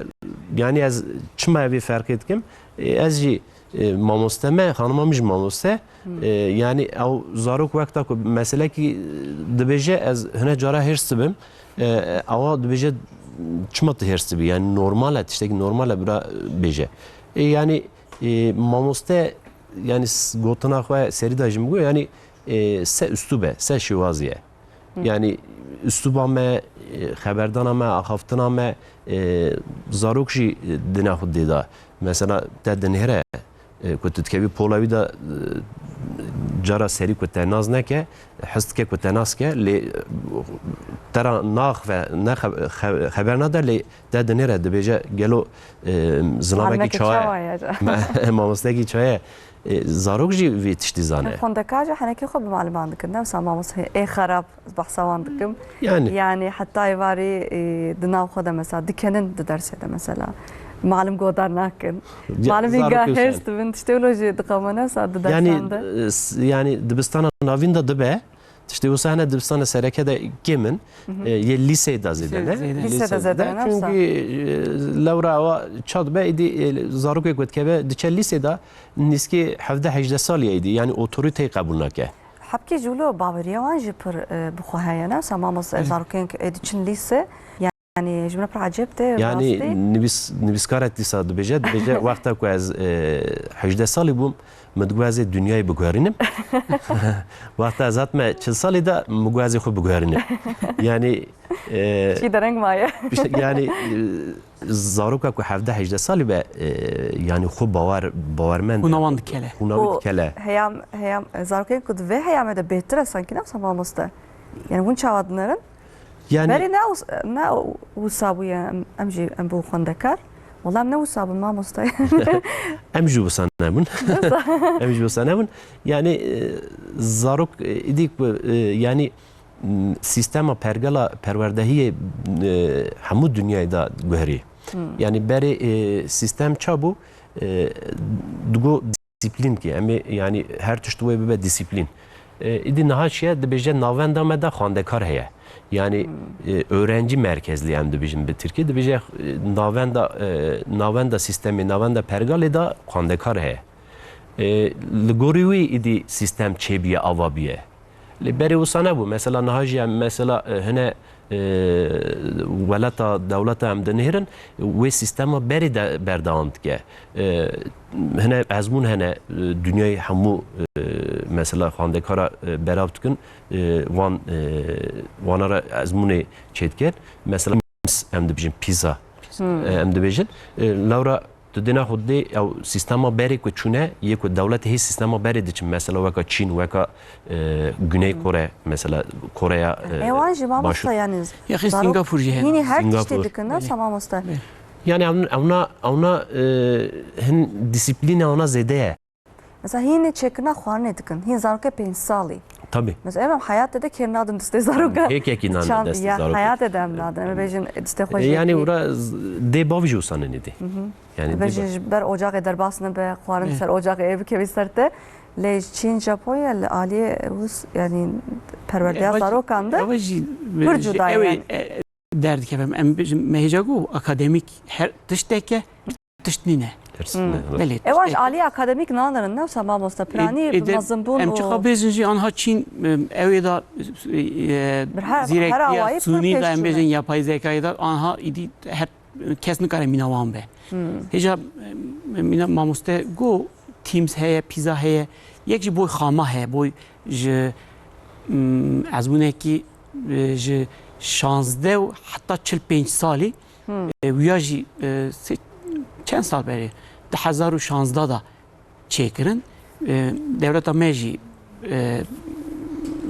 yani ez çima vê ferqê dikim? E, ez jî, e, mamoste me, xanima min jî mamoste. Hmm. E, yani ew zarok wexta ku meselekî, e, dibêje, ez hine cara hêrs dibim. E, ewa dibêje, çima tu hêrs dibî? Yani normal e, tiştekî normal e bira bêje. E, yani, e, mamoste, yani s-, gotina xwe serî de jî min got, yani, e, se üslûb e, se şêwazî ye. Hı. Yani üslûba me, e, xeberdana me, axaftina me, e, zarok jî, e, dina xwe dê de. Mesela te dinêre, e, ku tu dikevî pola wî de, e, cara serî ku te nas neke, hez dike ku te nas ke, lê, e, te ra naxve, ne xe-, xe-, xeber nade, lê te dinêre dibêje, gelo, e, zilavekî çawa ye? Me-, mamostekî çawa ye? E, zarok jî vê tiştî zane. Xwendekar jî henekî xwe bi maliman dikin, ne wisa mamoste ê xerab. Ez behsa wan dikim. Yani. Yani heta êvarî, e, di nav xwe de mesela dikenin di dersê de mesela. Malim godar nakin. Ya, malim hînga zarok hêrs dibin, tiştê wilo jî diqewime ne wisa di dersan de. Yani, e, s-, yani dibistana navîn de dibe. Tiştê wisa hene dibistana sereke de kêm in. Hı hı. E, yê lîseyê de zêde ne? Lîseyê de zêde ne wisa. Çünkü, e, lewra ewa çat be, êdî, e, zarokê ku dikeve diçe lîseyê de nîskî hevdeh hejdeh salî ye êdî. Yani otorîteyê qebûl nake. Hebkê ji wilo baweriya wan jî pir, e, bi xwe heye, ne? Wisa mamoste, zarokên ku ê diçin lîse, yani ji min re pir ecêb tê, yani rastî. Nivîs-, nivîskarek dîsa dibêje, dibêje, wexta ku ez, e, hejdeh salî bûm, min digot ez ê dinyayê biguherînim. Wexta ez hatime çil salî de, min got ez ê xwe biguherînim. Yani, e, çî dereng maye. İşte, yani, e, zaroka ku hevdeh hejdeh salî be, e, yani xwe bawer, bawermend. Xwîna wan dikele. Xwîna wî dikele. Heyam, heyam, zarokên ku di vê heyamê de bêhtir e sankî, ne wisa mamoste? Yani hûn çawa dinerin? Yani berî ne us-, ne wisa bûye, em, em jî em bû xwendekar. Wela em ne wisa bûn mamoste. Em jî wisa nebûn. Em jî wisa nebûn. Yani, e, zarok, e, êdî ku, e, yani, m, sîstema pergala perwerdehiyê, e, hemû dinyayê de guherî. Hmm. Yani berê, e, sîstem ça bû, e, digo disiplîn ki, em ê, yani her tişt wê bibe disiplîn. E, îdî niha çi ye, dibêje navenda me de xwendekar heye. Yani, hmm, e, öğrenci merkezli em dibêjin bi tirkî, dibêje, e, navenda, e, navenda sîstemê, navenda pergalê de xwendekar heye. E, li gorî wî îdî sîstem çêbûye, ava bûye. Lê berê wisa nebû. Mesela niha jî em mesela, e, hine, e, welata, dewleta em dinihêrin, wê sîstema berê de berdewam dike. E, hine ezmûn hene, e, dinyayê hemû, e, mesela xwendekara, e, berav dikin, e, wan, e, wana re ezmûnê çêdikin. Mesela em dibêjin pîza, e, em dibêjin. E, lewra tu dê naxwe dê ew sîstema berê ku çûne, yê ku dewletê hê sîstema berê diçin, mesela weka Çîn, weka, e, Güney Kore, mesela Koreya, e, Ê, wan jî mamosta, Başûr. Yani Yaxî zarok Singapur jî hene. Hînî her tiştê Singapur. Dikin, ne, Belê. Mamosta? Belê. Yani ewna, ewna, ewna, e, hin disiplîna ewna zêde ye. Mesela hînî çêkirina xwarinê dikin. Hîn zarokê pênc salî. Tabii. Mesela em, em heyatê de kêr nadin distê zaroka. Hêkekî nan Çan-, destê ya, zarokê. Heyatê de em nadin. Em bêjin distê xwe E, jê yani kê- ura z-, dê bavî jî wisa nenê dê. Yani dê Dibêjin ba- ji ber ocaxê derbas nibe, xwarin Ê. ser ocaxê ê bikevî ser te. Lê ji Çîn, Japonya li aliyê wis, yani perwerdeya Eva jî- zarokan de eva jî, pir jî cuda ew ê, yani. E, derdikevim. Em bêjin mehêca ku akademîk her tişteke tişt nîne. Tişt nîne, Hmm. rast. Belê, Ewa ji tiştek- alî akademîk nanirin, ne wisa mamosta? Piranî Ê, ê, bi de- mezinbûn em û çiqa bêjin jî anha Çîn, e, ew ê da, e, Bir her, her zîrekiya awayî pir sunî da pêş em bêjin çûne. Yapay zekayê da anha îdî her kes nikare mîna wan be. Hmm. Hêja, e, mîna mamoste go Teams heye, pîza heye. Yek jî boy xama heye, boy ji, mm, ezmûnekî, e, ji şazdeh û heta çil pênc salî Hmm. E, wiya jî, e, se-, çend sal berê, du hezar û şazdeh da çêkirin. E, dewleta me jî, e,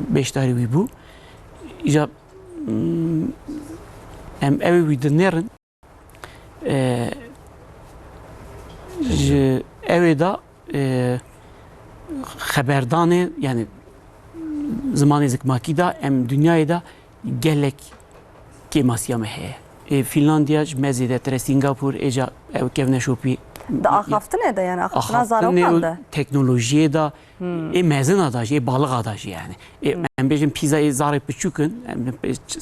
beşdarî wî bû. Îca, mm, em ew ê wî dinêrin. E, ji ew ê da, e, xeberdanê, yani zimanê zikmakî da em dinyayê da gelek kêmasiya me heye. Ê, Fînlandiya ji me zêdetir e, Sîngapûr, êca ew kevneşopî. Di axaftinê de, yani axaftina Axaftinê zarokan û de. Teknolojiyê de, Hmm. Ê mezina da jî, ê balixa da jî yani. Ê, Hmm. Em bêjin pîza ê zarê piçûk in, em,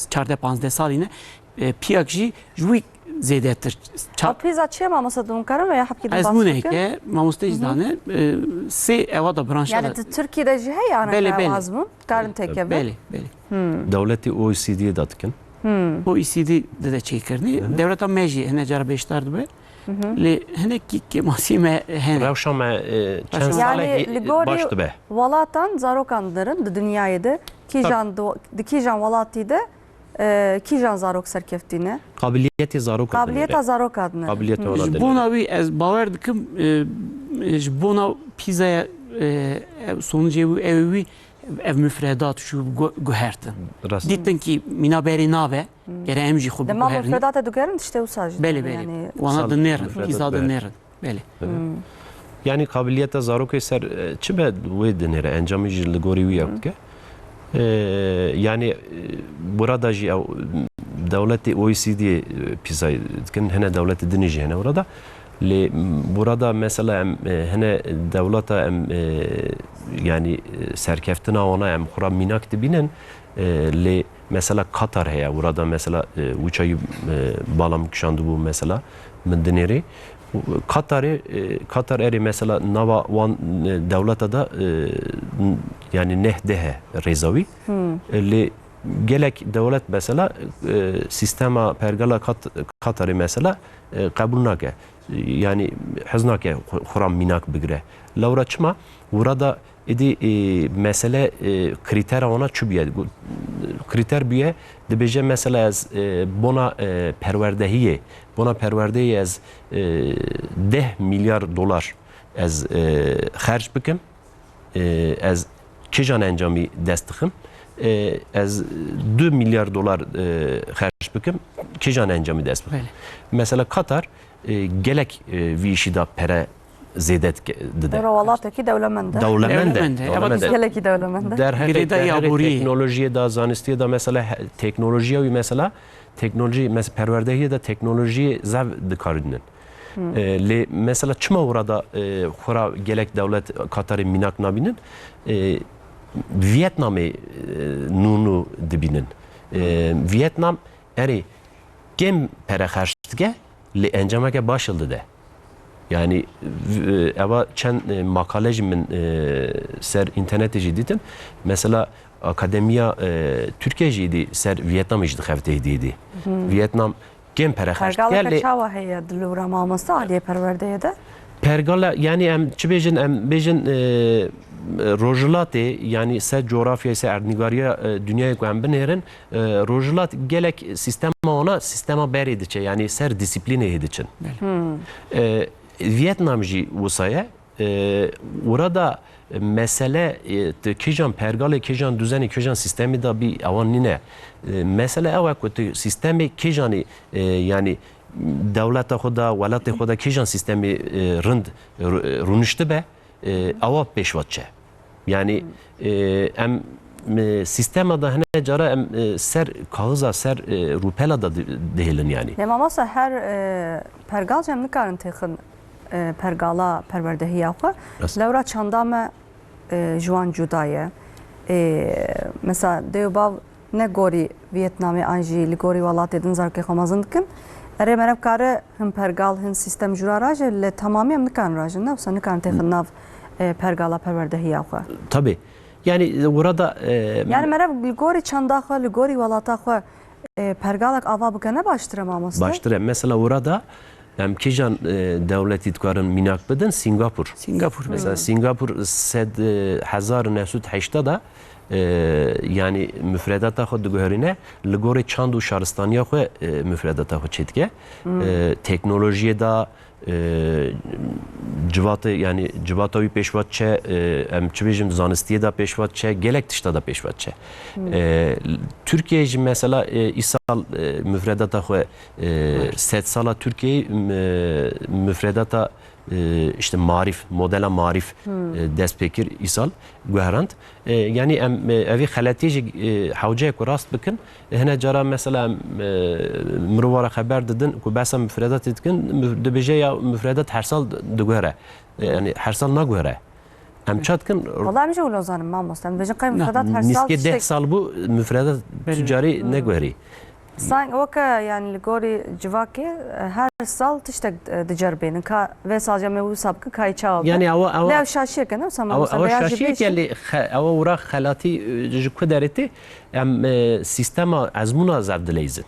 çardeh panzdeh salî ne, e, piyak jî ji wî zêdetir. Ça- Ew pîza çi ye mamosta, tu karin veya hepkî din Ez bahs bikin? Mûneke, mamoste Hı hı. Îzdane, e, sê ewa da branşa Yani da tu Tirkiye de jî heye anaka Belê, ew belê. Azmûn? Karin Belê, têkevin? Belê, belê. Hmm. Dewletê O E C D'yê da dikin. Hmm. O E C D de de çêkirinî. Hı hı. Dewleta me jî hine cara bêşdar dibe. Hı hı. Lê hinekî kêmasî me hene. Rewşa me, e, çend Rewşa me. Salekî Yani, li gorî baş dibe. Welatan zarokan dirin di dinyayê de. Kîjan Tabii. do-, di kîjan welatî de, e, kîjan zarok serkeftî ne? Qabiliyetê zaroka Qabiliyeta dinêre. Zaroka dinêre. Qabiliyeta Hı. wana Ji dinêre. Bona wî ez bawer dikim, e, ji bona pîzaya, e, ev sonucê wî, ew wî, ev mufredat şu gu-, guhertin. Rast. Dîtin ki mîna berê nabe, Hı. gere em jî xwe Dema biguherînin. Mufredata diguherin tiştê wisa jî Belê, dibin, belê. Yani. Wana Sal-, dinêrin, mufredat pîza be. Dinêrin. Belê. Hmm. Yani qabiliyeta zarokê ser, e, çi be wê dinêre, encamê jî li gorî wî ew Hmm. dike. E, yani, e, burada jî ew, dewletê O E C D, e, pîzayî dikin, hene dewletê dinê jî hene burada. Lê, m, burada mesela em, e, hene dewleta em, e, yani, e, serkeftina wana em xura mînak dibînin. E, lê mesela Katar heye, wira da mesela, e, wî çayî, e, bala min kişandibû mesela, min dinêrê. Katarê, e, Katar erê mesela nava wan, e, dewleta da, e, n-, yani neh deh e rêza wî. Hmm. E, lê gelek dewlet mesela, e, sîstema pergala Kat-, Katarê mesela, e, qebûl nake. Yani hez nake xu-, xura mînak bigire. Lewra çima? Wira da Êdî, e, mesele, e, krîtera wana çi bûye? Gu-, krîter bûye, dibêje mesela ez, e, bona, e, perwerdehiyê, bona perwerdeyê ez, e, deh milyar dolar ez, e, xerc bikim, e, ez kîjan encamî dest dixim? E, ez du milyar dolar, e, xerc bikim, kîjan encamî dest bixim? Belê. Mesela Katar, e, gelek, e, vî îşî de pere zêde dike, dide. Euro welatekî dewlemend e. Dewlemend e, Dewlemend e, dewlemend e. Ewa Gelekî dewlemend e. Derheqê, Girêdayî derheqê aboriyê. Teknolojiyê de, zanistiyê de mesela he-, teknolojiya wî mesela, teknolojî, mes-, perwerdehiyê de teknolojiyê zev dikarînin. Hmm. E, lê mesela çima wira da, e, xura gelek dewlet Katarê mînak nabînin? E, Vietnamê, e, nû nû dibînin. E, Vietnam erê kêm pere xerc dike, lê encameke baş li dide. Yani v- eva çend e, makale jî min e, ser înternetê jî dîtin. Mesela Akademiya e, Tirkiye jî dî ser Vietnamê jî dixebitê hêdî hêdî. Vietnam kêm pere xerc dike. Pergaleke Lê çawa heye di lûra mamoste aliyê perwerdeyê de? Pergala, yani em çi bêjin, em bêjin e, rojhilatê, yani ser coğrafyayê, ser erdnîgariya e, dinyayê ku em binêrin, e, rojhilat gelek sîstema wana sîstema berê diçe, yani ser dîsîplînê hê diçin. E, Vietnam jî wisa ye. E, orada mesele e, tu kîjan pergalê, kîjan duzenê, kîjan sîstemê de bî, ewan nîne. E, mesele ew e ku tu sîstemê kîjanî e, yani dewleta xwe de, welatê xwe de kîjan sîstemê e, rind ru- rûniştibe, e, ewa pêşva diçe. Yani e, em e, sîstema de hine cara em e, ser kaxiza, ser e, rûpela de di- dihêlin yani. Lê mamoste, her e, pergal jî em nikarin têxin e, pergala perwerdehiya xwe. Rast. Lewra çanda me e, ji wan cuda ye. E, mesela dê û bav ne gorî Vietnamê an jî li gorî welatê din zarokê xwe mezin dikin. Erê mere bikare hin pergal, hin sîstem jûra raje, li temamî em nikarin rajin, ne wisa nikarin têxin nav e, pergala perwerdehiya xwe. Tabii. Yani orada e, Yani mere li gorî çanda xwe, li gorî welata xwe e, pergalek ava bike ne baştir e mamoste? Baştir e. Mesela orada em kîjan e, dewletî dikarin mînak bidin? Singapur. Singapur. Mesela Singapur sed e, hezar û neh sed û heştê de e, yani müfredata xwe diguherîne, li gorî çand û şaristaniya xwe e, müfredata xwe çêdike. E, teknolojiyê de e, civatê, yani civata wî pêşva diçe, e, em çi bêjin, zanistiyê de pêşva diçe, gelek tişta de pêşva diçe. E, Tirkiye jî mesela e, îsal e, müfredata xwe e, sedsala Tirkiyeyê e, müfredata e, işte marif, modela marif e, dest pê kir îsal guherand. E, yani em e, evî xeletiyê jî e, hewce ku rast bikin, e, hine cara mesela em e, mirova re xeber didin ku behsa mufredatê dikin, muf- dibêje ya mufredat her sal diguhere. E, yani her sal naguhere. Em ça dikin? Wala em jî wilo zanin mamoste. Em dibêjin qey mufredat her sal Nîskê deh tiştek sal bû mufredat Belê. tu carî neguherî. Sank weke yani li gorî civakê e, her sal tiştek e, diceribênin. Ka vê sal jî em ê wisa bikin, ka yê çawa be. Yani ewa, ewa, Lê ew şaşiyek e, ne wisa ewa, mamoste? ewa Lê ya jî şaşiyek bêjin. e, lê xe- ewa wira xelatî e, ji ku derê tê, em e, sîstema ezmûna zef dileyzin.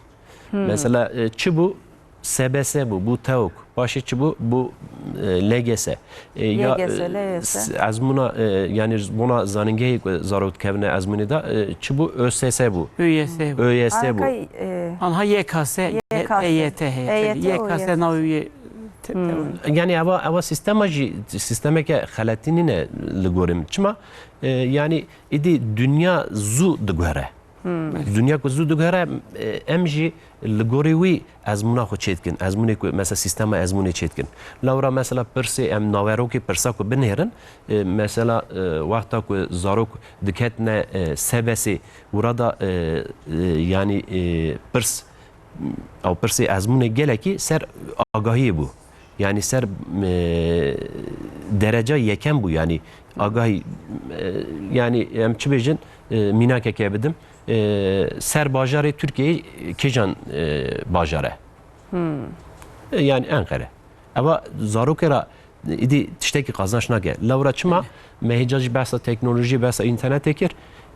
Mesela e, çi bû? S B S bû, bû TEOK. Paşê çi bû? Bû e, L G S. E, ya, Y G S, e, L Y S. s- ezmûna e, yani bona zanîngehê ku zarok dikevine ezmûnê de e, çi bû? Ö S S bû. Ö Y S bû. Ö Y S bû. Anka, e, Anha Y K S, Y K S, E Y T heye. E Y T, Y K S O Y S. navê wê te- Hmm. te- Yani eva, eva sîstema jî sîstemeke xeletî nîne li gorî min. Çima? E, yani îdî dinya zû diguhere. Dinya ku zû diguhere, e, em jî li gorî wî ezmûna xwe çêdikin. Ezmûnê ku mesela sîstema ezmûnê çêdikin. Lewra mesela pirsê em naverokê pirsa ku binêrin, e, mesela e, wexta ku zarok diketine e, sebesê, wira da e, e, yani e, pirs, ew pirsê ezmûnê gelekî ser agahiyê bû. Yani ser e, dereca yekem bû yani agahî e, yani em çi bêjin e, mînakeke bidim e, ser bajarê Tirkiyeyê kêjan e, bajar e? E, yani Enqere. Eva zarokê ra îdî tiştekî qazanç nake. Lewra çima? Me hêca jî behsa teknolojiyê, behsa înternetê kir.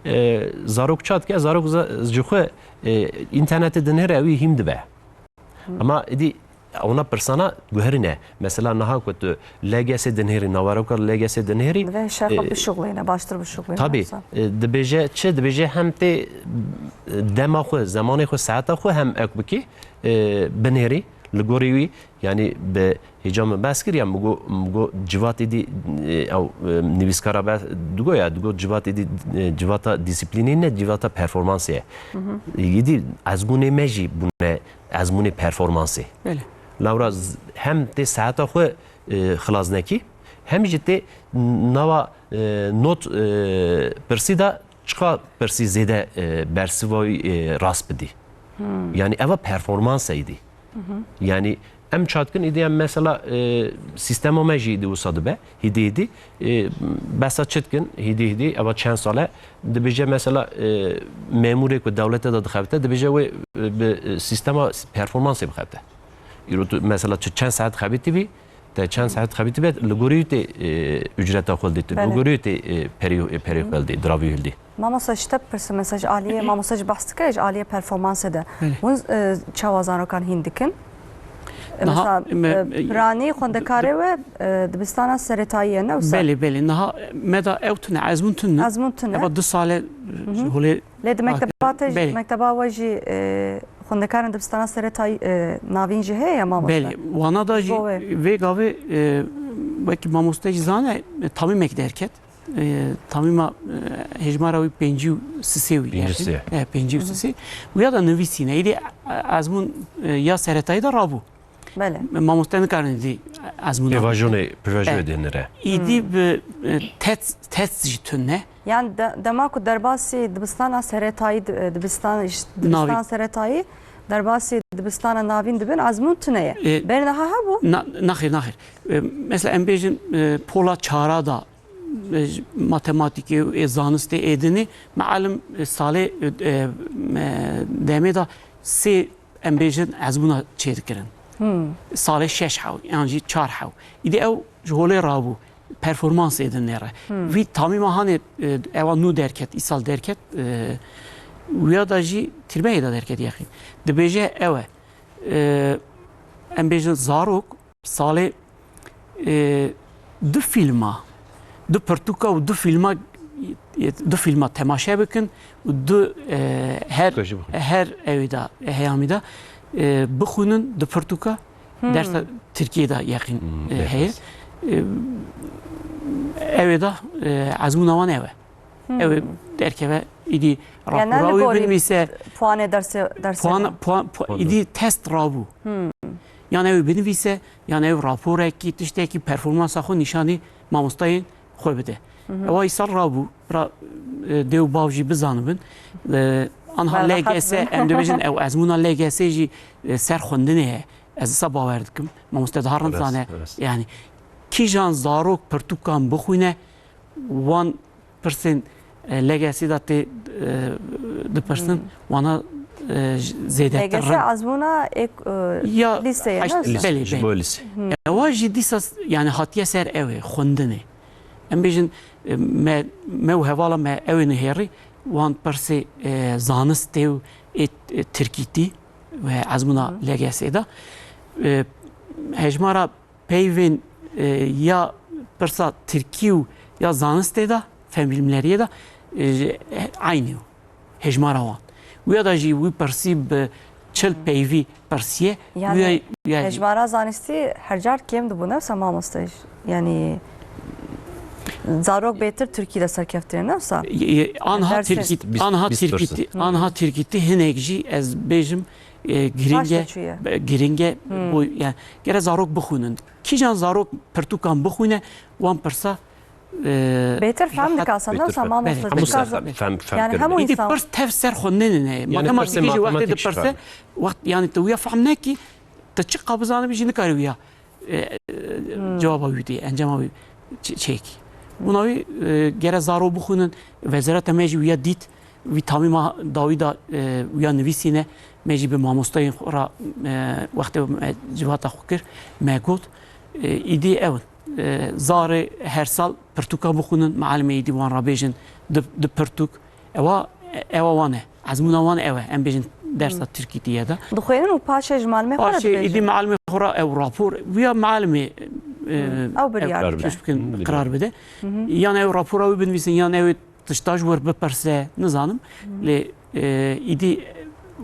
E, zarok ça dike? Zarok za- ji xwe e, înternetê dinêre ew ê hîm dibe. Ama îdî ona pirsana guherîne. Mesela niha ku tu L G S'ê dinêrî, naveroka L G S'ê dinêrî, Divê şexa e, bişuxlêne, baştir bişuxlêne. Tabii, wisa. E, dibêje çi? Dibêje hem tê dema xwe, zemanê xwe, saeta xwe hem ek bikî, e, binêrî, li gorî wî, yani bi hêca min behs kir ya, min got, min got civatê dî, e, ew, e, nivîskara behs digo ya, digot civatê dî, e, civata dîsîplînê ne, civata performansê ye. Yidî ezmûnê me jî bûne ezmûnê performansê. Belê. Lewra z- hem tê saeta xwe e, xilas nekî, hem jî tê nava e, not e, pirsî de çiqa pirsî zêde e, bersiva wî e, rast bidî. Yani eva performansa îdî. Yani em ça dikin, îdî em mesela e, sîstema me jî îdî wisa dibe, hîdî hîdî e, behsa çi dikin, hîdî hîdî eva çend sal e, dibêje mesela e, memûrê ku dewlete de dixebite, dibêje wê e, bi e, sîstema performansê bixebite. Îro tu mesela tu çend saet xebitî bî, Te çend saet xebitî be, li gorî tê, e, ucreta xwe dîtin, li Belê. gorî tê, e, perî, e, perî xwe dî, diravî hildî. Mamosta, ji te bipirsim, mesela ji aliyê, mamosta ji behs dike, ji aliyê performansê de. Belê. Hûn, e, çawa zarokan hîn dikin? E, Niha, mesela, me, e, e, piranî xwendekarê we, e, dibistana serêtayî ye, ne wisa? Belê, belê. Niha me da ew tune, ezmûn tune. Ezmûn tune. Eva du sale, Hı hı. holê Lê di mekteba te jî, Belê. mekteba we jî, e, xwendekarên dibistana serêtayî, e, navîn jî heye ya mamoste? Belê. Wana da jî Bo wê. vê gavê, e, wekî mamoste jî zane, e, tamîmek derket. E, tamîma, e, hejmara wî pêncî û sisê wî Pêncî û sê. E, pêncî û sisê. Wîya da nivîsîne. Îdî, e, ezmûn, e, ya seretayî de rabû. Belê. Mamoste nikarin dî ezmûna Pêvajonê, pêvajoyê E, dihênire. Îdî Hmm. bi, e, test, test jî tune. Yan de-, dema ku derbasî dibistana seretayî di-, dibistan, iş-, Navîn. dibistan seretayî, derbasî dibistana navîn dibin, ezmûn tune ye. E, Berê niha hebû? Na-, naxêr, naxêr. E, mesela em bêjin, e, pola çara da, e, matematîkê û ê zanistê ê dinê, mealim, e, salê, e, e, demê da sê, em bêjin, ezmûna çêdikirin. Hmm. Salê şeş hew, yan jî çar hew. Îdî ew ji holê rabû. Performansê din nêre. Hmm. Vî tamîma hanê, e, ewa nû derket, îsal derket, e, wîya da jî tîrmehê de derket yexîn. Dibêje ew e. E, em bêjin zarok salê, e, du fîlma, du pirtûka û du fîlma, e, du fîlma temaşe bikin û du, e, her, Temaşe bikin. her ewê de, heyamî de, e, bixwînin du pirtûka. Hmm. Dersa Tirkiyê de yexîn, Hmm, e, evet. heye. E, ew ê de, e, ezmûna wan ew e. Hmm. Ew ê derkeve, îdî Yani rapora ne wî gorî binivîse, puanê dersê, dersê puan, de? puan, pu-, Puan îdî da. test rabû. Hmm. Yan ew ê binivîse, yan ew raporekî, tiştekî performansa xwe nîşanî mamostayên xwe bide. Hı hı. Ewa îsal rabû, ra, e, dê û bav jî bizanibin. E, anha Berrahat L G S, bin. em dibêjin ew ezmûna L G S jî, e, ser xwendinê ye. Ez wisa bawer dikim. Mamoste daha rind Rast, zane. rast. Yani, kîjan zarok pirtûkan bixwîne, wan pirsên, e, L G S de tê, e, dipirsin, Hmm. wana, e, j-, zêdetir L G S rind. ezmûna ek, e, Ya, lîseyê, eşt-, ne? lîse, Belê, ji belê. bo lîse. Hmm. Ewa jî dîsa s-, yani hatiye ser ew ê, xwendinê. Em bêjin, e, me, me û hevala me ew ê nihêrî, wan pirsê, e, zanistê û ê, e, tirkîtî ve ezmûna Hı. L G S de. E, hejmara peyvên, e, ya pirsa tirkî û ya zanistê de, fen bilimleriyê de, e, ji, e, eynî yo. Hejmara wan. Wîya da jî wî pirsî bi çil peyvî pirsiye. Yani, Wîya, yani hejmara zanistî her car kêm dibû, ne wisa mamoste? Yani, zarok bêtir Tirkî de serkeftinê, ne wisa? Y-, y-, anha Dersê Tirkît-, Bîst, anha bîst Tirkîtî, persen. anha Tirkîtî hinek jî ez bêjim, e, Paş girînge, de çûye. be-, girînge Hmm. bo, yani, gere zarok bixwînin. Kîjan zarok pirtûkan bixwîne, wan pirsa, e, Bêtir fehm rehet dikasan, ne Bêtir wisa fehm. mamoste? Belê. Hemû Dikasan. ser fehm, fehm Yani, kirin. hemû Îdî insan. pirs tev ser xwendinê ne. Yanî Matematikê pirsê jî wextê matematik dipirsê, şikar. wext, yani tu wîya fehm nekî, tu çi qabizanibî jî nikarî wîya, e, e, Hmm. cewaba wî dî, encama wî ç-, çêkî. Bûna wî, e, gere zaro bixwînin, wezareta me jî wîya dît, wî tamîma dawî da, e, wîya nivîsîne, me jî bi mamosteyên xwe re, e, wextê me civata xwe kir, me got, e, îdî ew in. E, zarê her sal pirtûka bixwînin, mealimê êdî wan re bêjin, di, di pirtûk. Ewa, ewa wan e. Ezmûna wan ew e. Em bêjin dersa Hmm. tirkîtî ye de. Dixwînin û paşê ji malimê xwe re Paşê dibêjin. êdî mealimê xwe re ew rapor, wîya mealimê, e, Hmm. Ew biryar ew bide. tişt bikin, Hmm, biryar. karar bide. Hı hı. Yan ew rapora wî binivîsin, yan ew tişta ji wir bipirse, nizanim. Hı hı. Lê, e, êdî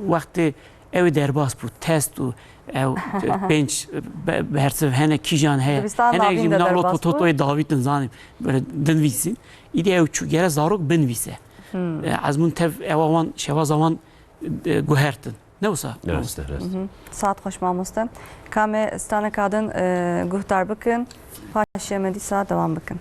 wextê ew ê derbas bû, test û ew pênc be-, bersiv hene, kîjan heye. Dibistan Hene navîn jî de mina derbas loto bû. totoyê davîtin, zanîm, böyle dinivîsîn. Îdî ew çû, gere zarok binivîse. Hmm. E, ezmûn tev ewa wan, şewaza wan, e, guhertin. Ne wisa? Rast e, rast. Mhm. Saet xweş mamoste. Ka me straneka din, e, guhdar bikin. Paşê me dîsa dewam bikin.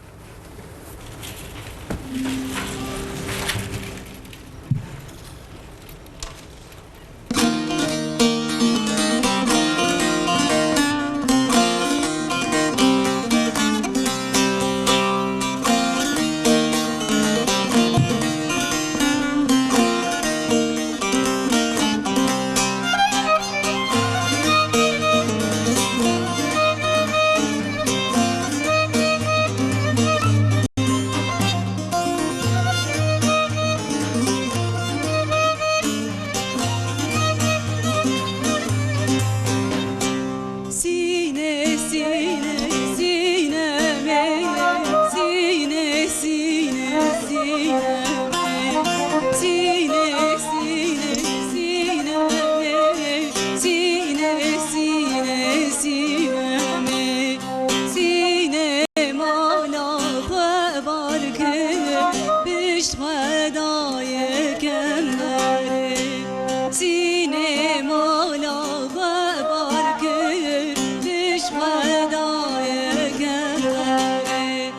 Xwedayê kemberê, sînê mala xwe bar kir, pişt Xwedayê kemberê.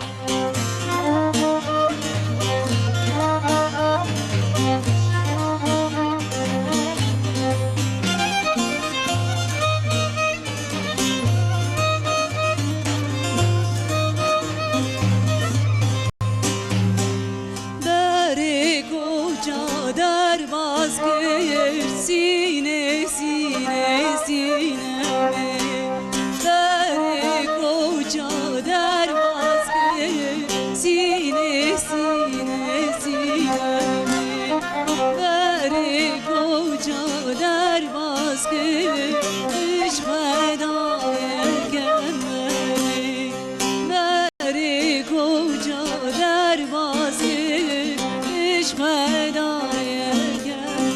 Berê koça derbas kir, sînê, sînê, sînê. Berê koça derbas kir, sînê, sînê, sînê. Berê koça derbas kir, pişt Xwedayê kemberê. Berê koça derbas kir, pişt Xwedayê kemberê.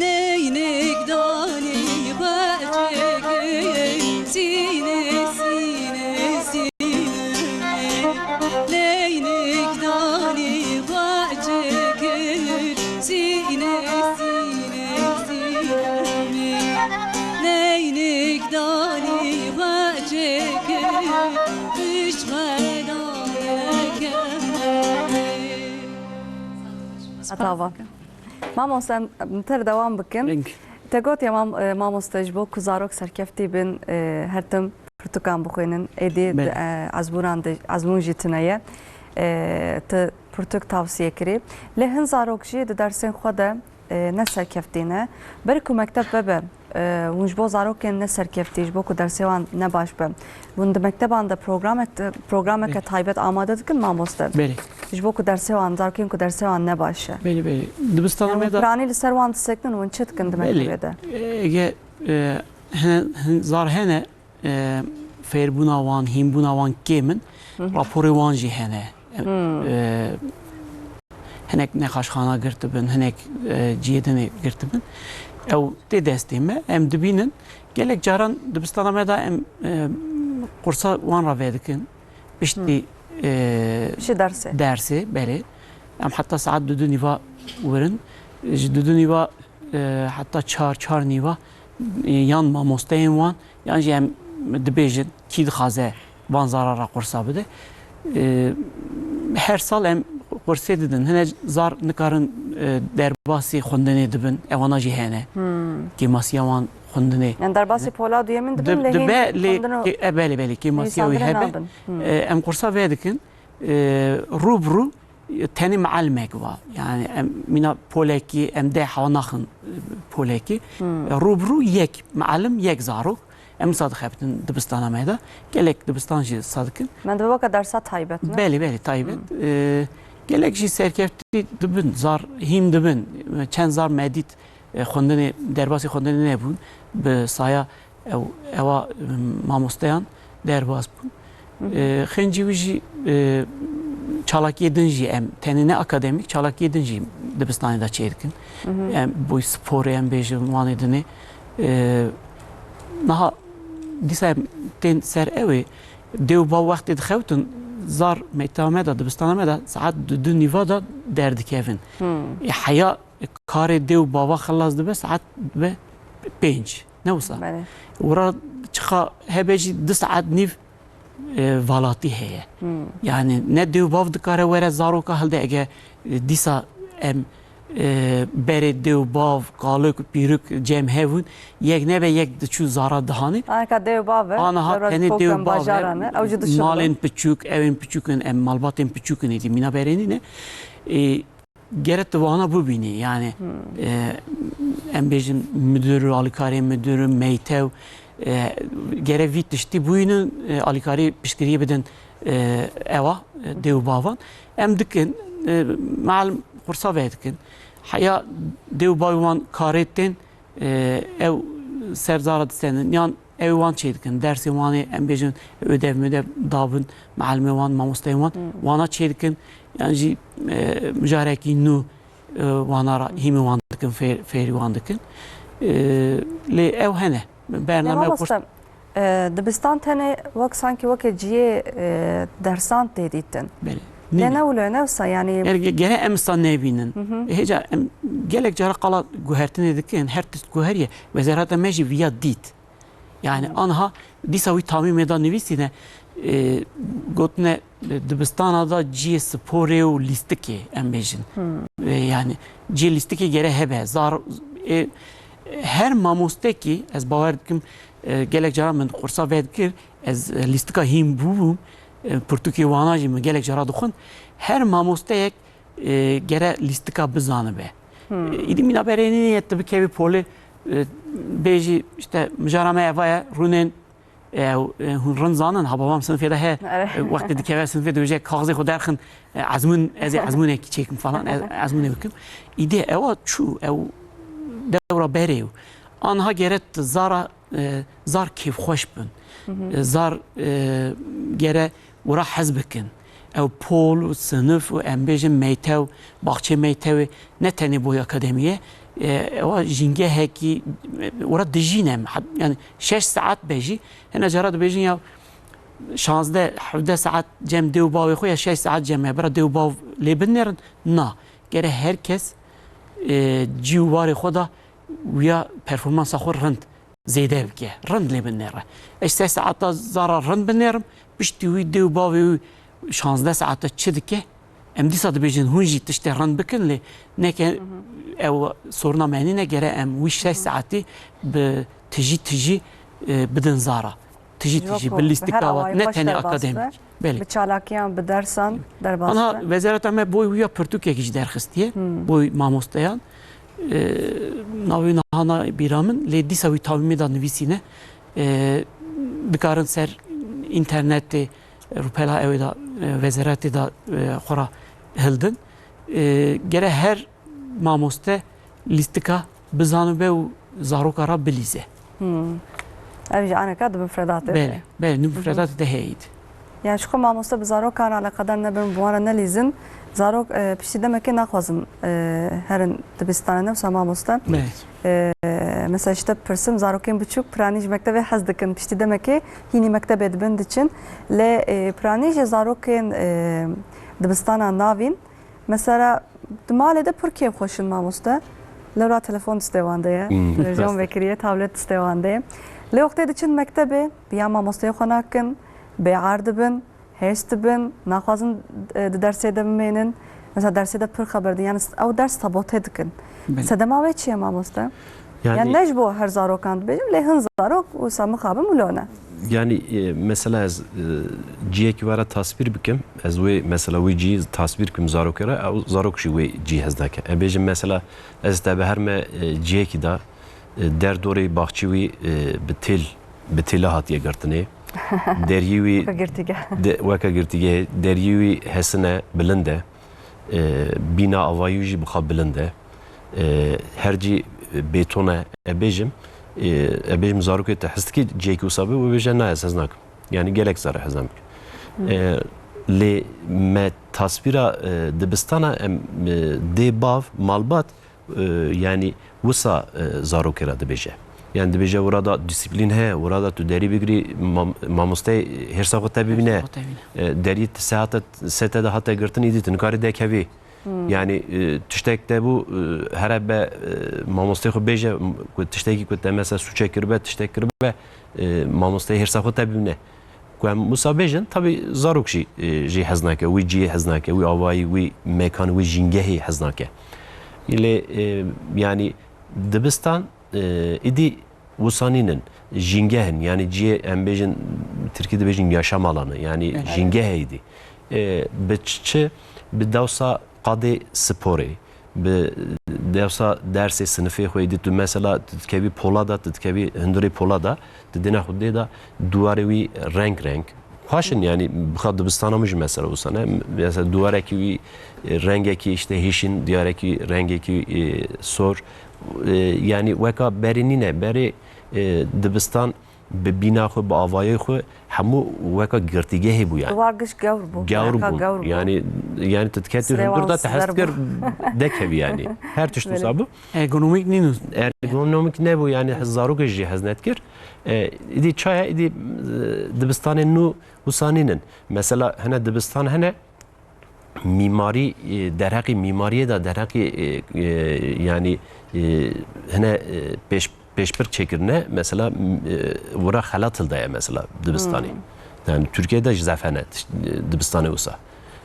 Neynik danî xwe çêkir, sînê, sînê, sînê. Neynik danî xwe çêkir, sînê, sînê, sînê. Neynik danî xwe çêkir, pişt Xwedayê kemberê. Heta va. Mamoste, em, em ter dewam bikin. Ring. Te gotiye mam-, e, mamoste, ji bo ku zarok serkeftî bin, e, her tim pirtûkan bixwînin, êdî Belê. di, e, ezmûnan de, ezmûn jî tune ye. E, tu pirtûk tavsiye kirî. Lê hin zarok jî di dersên xwe de, e, ne serkeftî ne. Berî ku mekteb vebe, e, hûn ji bo zarokên ne serkeftî, ji bo ku dersê wan ne baş be, hûn di mekteban de programek, programeke Belê. taybet amade dikin, mamoste? Belê. Ji bo ku dersê wan, zarokên ku dersê wan ne baş e. Belê, belê. Dibistana Yani me hûn de piranî li ser wan disekinin, hûn çi dikin di Belê. mektebê de? Ege, e, hene, hin-, zar hene, e, fêrbûna wan, hînbûna wan kêm in, Hı hı. raporê wan jî hene. Em, Hmm. e, hinek nexaşxana girtibin, hinek, e, cihê dinê girtibin. Ew tê destê me, em dibînin. Gelek caran dibistana me de em, e, qursa wan re vedikin. Piştî, Hmm. e, Piştî dersê. dersê, belê. Em heta saet du, du nîva werin. Ji du, du nîva e, heta çar, çar nîva, e, yan mamosteyên wan, yan jî em dibêjin, kî dixwaze van zara re qursa bide. E, her sal em qursê didin. Hine zar nikarin, e, derbasî xwendinê dibin. Ewana jî hene. Hmm. Kêmasiya wan xwendinê. Yani derbasî pola duyemîn dibin, Dib-, lê hîn dibe, lê xwendin û kê-, e, belê, belê, kêmasiya wî nivîsandinê hebe. nabin. Hmm. E, em qursa vedikin. E, rû bi rû tenê mealimek va. Yani em mîna polekî, em deh hewa naxin, e, polekî. Hmm. Rû bi rû yek mealim, yek zarok. Em wisa dixebitin dibistana me de. Gelek dibistan jî wisa dikin. Me dibe weke dersa taybet, ne? Belê, belê, taybet. Hmm. E, gelek jî serkeftî dibin, zar hîn dibin. Çend zar me dît, e, xwendinê, derbasî xwendinê nebûn. Bi saya Ew, ewa, em, mamosteyan derbas bûn. Hı hı. E, xêncî wî jî, e, çalakiyê din jî em, tenê ne akademîk, çalakiyê din jî dibistanê de çêdikin. Hı hı. Em, boy sporê em bêjin, wanê dinê. E, niha dîsa em tên ser ew ê, dê û bav wextê dixewtin, zar mekteba me de, dibistana me de saet du, du nîva de derdikevin. Hı. E, heya karê dê û bava xilas dibe, saet dibe pênc. Ne wisa? Belê. Wira çiqa hebe jî du saet nîv, e, valatî heye. Hmm. Yani ne dê û bav dikare were zaroka hilde, ege, e, dîsa em, e, berê dê û bav, kalik, pîrik cem hebûn, yek nebe yek diçû zara dihanî. Anka dê û bav e, Anaha zara tenê dê û bav e, bajara ne, ew jî dişuxulin. Malên piçûk, ewên piçûk in, em malbatên piçûk in, êdî mîna berê nîne. E, Gere tu vana bibînî, yani, Hmm. e, em bêjin müdür, alîkarê müdür, meytev, e, gere vî tiştî bûyînin, e, alîkarî piştgiriyê bidin, e, ewa, e, dê û bavan. Em dikin, e, mealim qursa vedikin. Heya dê û bavê wan karê tên, e, ew ser zara disenin. Yan Ew wan çêdikin. Dersê wan ê, em bêjin, ödev mödev dabin, mealimê wan, mamosteyên wan, wana çêdikin. Yan jî, e, mijarekî nû, e, wana ra hîmî wan dikin, fêr-, fêrî wan dikin. E, lê ew hene. Bername Lê mamoste, e, dibistan tenê wek sankî weke cihê, e, dersan tê dîtin. Belê. Lê ne wilo, ne wisa, yanî Yani ge-, gere em wisa nebînin. Hêca em gelek cara qala guhertinê dikin, her tişt guheriye. Wezareta me jî viya dît. Yani anha dîsa wî tamîmê da nivîsîne, e, gotine, e, dibistana da cihê sporê û lîstikê, em bêjin. E, yani cihê lîstikê gere hebe. Zar, e, her mamostekî, ez bawer dikim, e, gelek cara min qursa vedikir, ez, e, lîstika hîn bûbûm, e, pirtûkê wana jî min gelek cara dixwin. Her mamosteyek, e, gere lîstika bizanibe. E, îdî mîna berê nîne, tu bikevî polê, e, bêjî, işte, mijara me eva ye, rûnên, e, ew, e, hûn rind zanin, Hababam sinifê de heye, Ere. E, wextê dikeve sinifê dibêje, kaxizê xwe derxin, e, ezmûn, ez ê ezmûnekî çêkim falan, ez, ezmûnê bikim. Îdî ewa çû, ew dewra berê û anha gere tu zara, e, zar kêfxweş bin. E, zar, e, gere wira hez bikin. Ew pol û sinif û em bêjin meytew, baxçê meytewê ne tenê boy akademiyê, e, ewa jîngehekî, e, wira dijîne. Heb-, yani şeş saet be jî, hene cara dibêjin ya şazdeh, hevdeh saet cem dê û bavê xwe ya şeş saet cem me. Bira dê û bav lê binêrin? Na. Gere her kes, e, cî û warê xwe da wiya performansa xwe rind zêde bike. Rind lê binêre. Ez şeş saeta zara rind binêrim, piştî wî dê û bavê wî şazdeh saeta çi dike? Em dîsa dibêjin hûn jî tiştê rind bikin, lê neke ew soruna me nîne, gere em wî şeş saetî bi tijî tijî, e, bidin zara. Tijî tijî, bi lîstika wa, ne tenê akademîk. Belê. Bi çalakiyan, bi dersan derbas be. Ana wezareta me boy wîya pirtûkekî jî derxistiye, boy mamosteyan. E, navê niha nayê bîra min, lê dîsa wî tamîmê da nivîsîne. E, dikarin ser înternetê, rûpela ew ê da, e, wezeretê da, e, xwe ra hildin. E, gere her mamoste lîstika bizanibe û zaroka ra bilîze. Hmm. Ev jî aneka di mifredatê de. Belê, belê, di mifredatê de heye îdî. Yani ji xwe mamoste bi zarokan re eleqedar nebin, bi wan re nelîzin. Zarok, e, piştî demekê naxwazin, e, herin dibistana, ne wisa mamoste. Belê. E, mesela işte pirsim, zarokên biçûk piranî ji mektebê hez dikin. Piştî demekê hînî mektebê dibin diçin. Lê, e, piranî jî zarokên, e, dibistana navîn, mesela, di malê de pir kêfxweş in mamoste. Lewra telefon distê wan de ye. Hmm. Televîzyon vekiriye, tablet distê wan de ye. Lê wextê diçin mektebê, bi ya mamosteyê xwe nakin, bêar dibin, hêrs dibin, naxwazin, e, di dersê de bimênin. Mesela dersê de pir xeber din. Yani ew ders sabote dikin. Belê. Sedema wê çi ye mamoste? Yani Yani ne ji bo her zarokan dibêjim, lê hin zarok wisa mixabin wilo ne. Yani, e, mesela ez, e, cihekî we re tasvîr bikim. Ez wê, mesela wê cihî tasvîr bikim zarokê re, ew zarok jî wê cihî hez nake. Em bêjin mesela ez te biherime, e, cihekî de, e, derdorê baxçê wî, e, bi têl, bi têle hatiye girtinê. Deriyê wî Weke girtîgeh. De, weke girtîgehê. Deriyê wî hesine, bilind e. E, bîna avayî wî jî bi xwe bilind e. E, her cî bêton e. E bêjim, e, e bêjim zarokê te hez dikî cihekî wisa be, wê bêje na, ez hez nakim. Yani gelek zar e hez nakim. E, lê me tasvîra, e, dibistana em, e, dê bav, malbat, e, yani wisa, e, zarokê re dibêje. Yani dibêje wira da disiplîn heye, wira da tu derî bigirî, mam-, mamosteyê hêrsa xwe te bibîne. Xwe te bîne. E, derî ti sehate, sete de hate girtin, îdî tu nikarî dekevî. Hmm. Yani, e, tiştek te bû, e, here be, e, mamosteyê xwe bêje, m-, ku tiştekî ku te mesela sûçe kiribe, tiştek kiribe, e, mamosteyê hêrsa xwe te bibîne. Ku em wisa bêjin, tabî zarok jî, e, jî hez nake, wî cihê hez nake, wî avayî, wî mekan, wî jîngehê hez nake. Lê, e, yani dibistan, e, îdî wisa nînin, jîngeh in, yani cihê em bêjin, tirkî dibêjin yaşam alanı, yani Belê. jîngeh e îdî. E, bi çi, çi, bi dewsa qadê sporê, bi dewsa dersê sinifê xwe, îdî tu mesela tu dikevî pola da, tu dikevî hundirê pola da, tu dêne xwe dê da, duwarê wî reng reng. Xweş in, yani, bixa dibistana min jî mesela wisa ne. Mesela duwarekî wî, e, rengekî işte hêşîn, diyarekî rengekî, e, sor. E, yani weka berê nîne, berê, e, dibistan bi bîna xwe, bi avayê xwe hemû weka girtîgehê bû yani. War giş gewr bû. Gewr bûn. Gewr bû. Yani, yani tu diketî hundir de te hez dikir dekevî yani. Her tişt wisa bû. Ergonomîk nîn. Ergonomîk nebû yani, zarokê jî hez nedikir. E, îdî çaya, îdî, e, dibistanên nû wisa nînin. Mesela hene dibistan hene, mîmarî, e, derheqî mîmariyê de, derheqî, e, e, yanî, e, hine, e, pêş-, pêşbirk çêkirine, mesela, m-, e, wira xelat hildaye mesela dibistanê. Hmm. Yani Tirkiyeyê de ji zef hene tiş-, e, dibistanê wisa.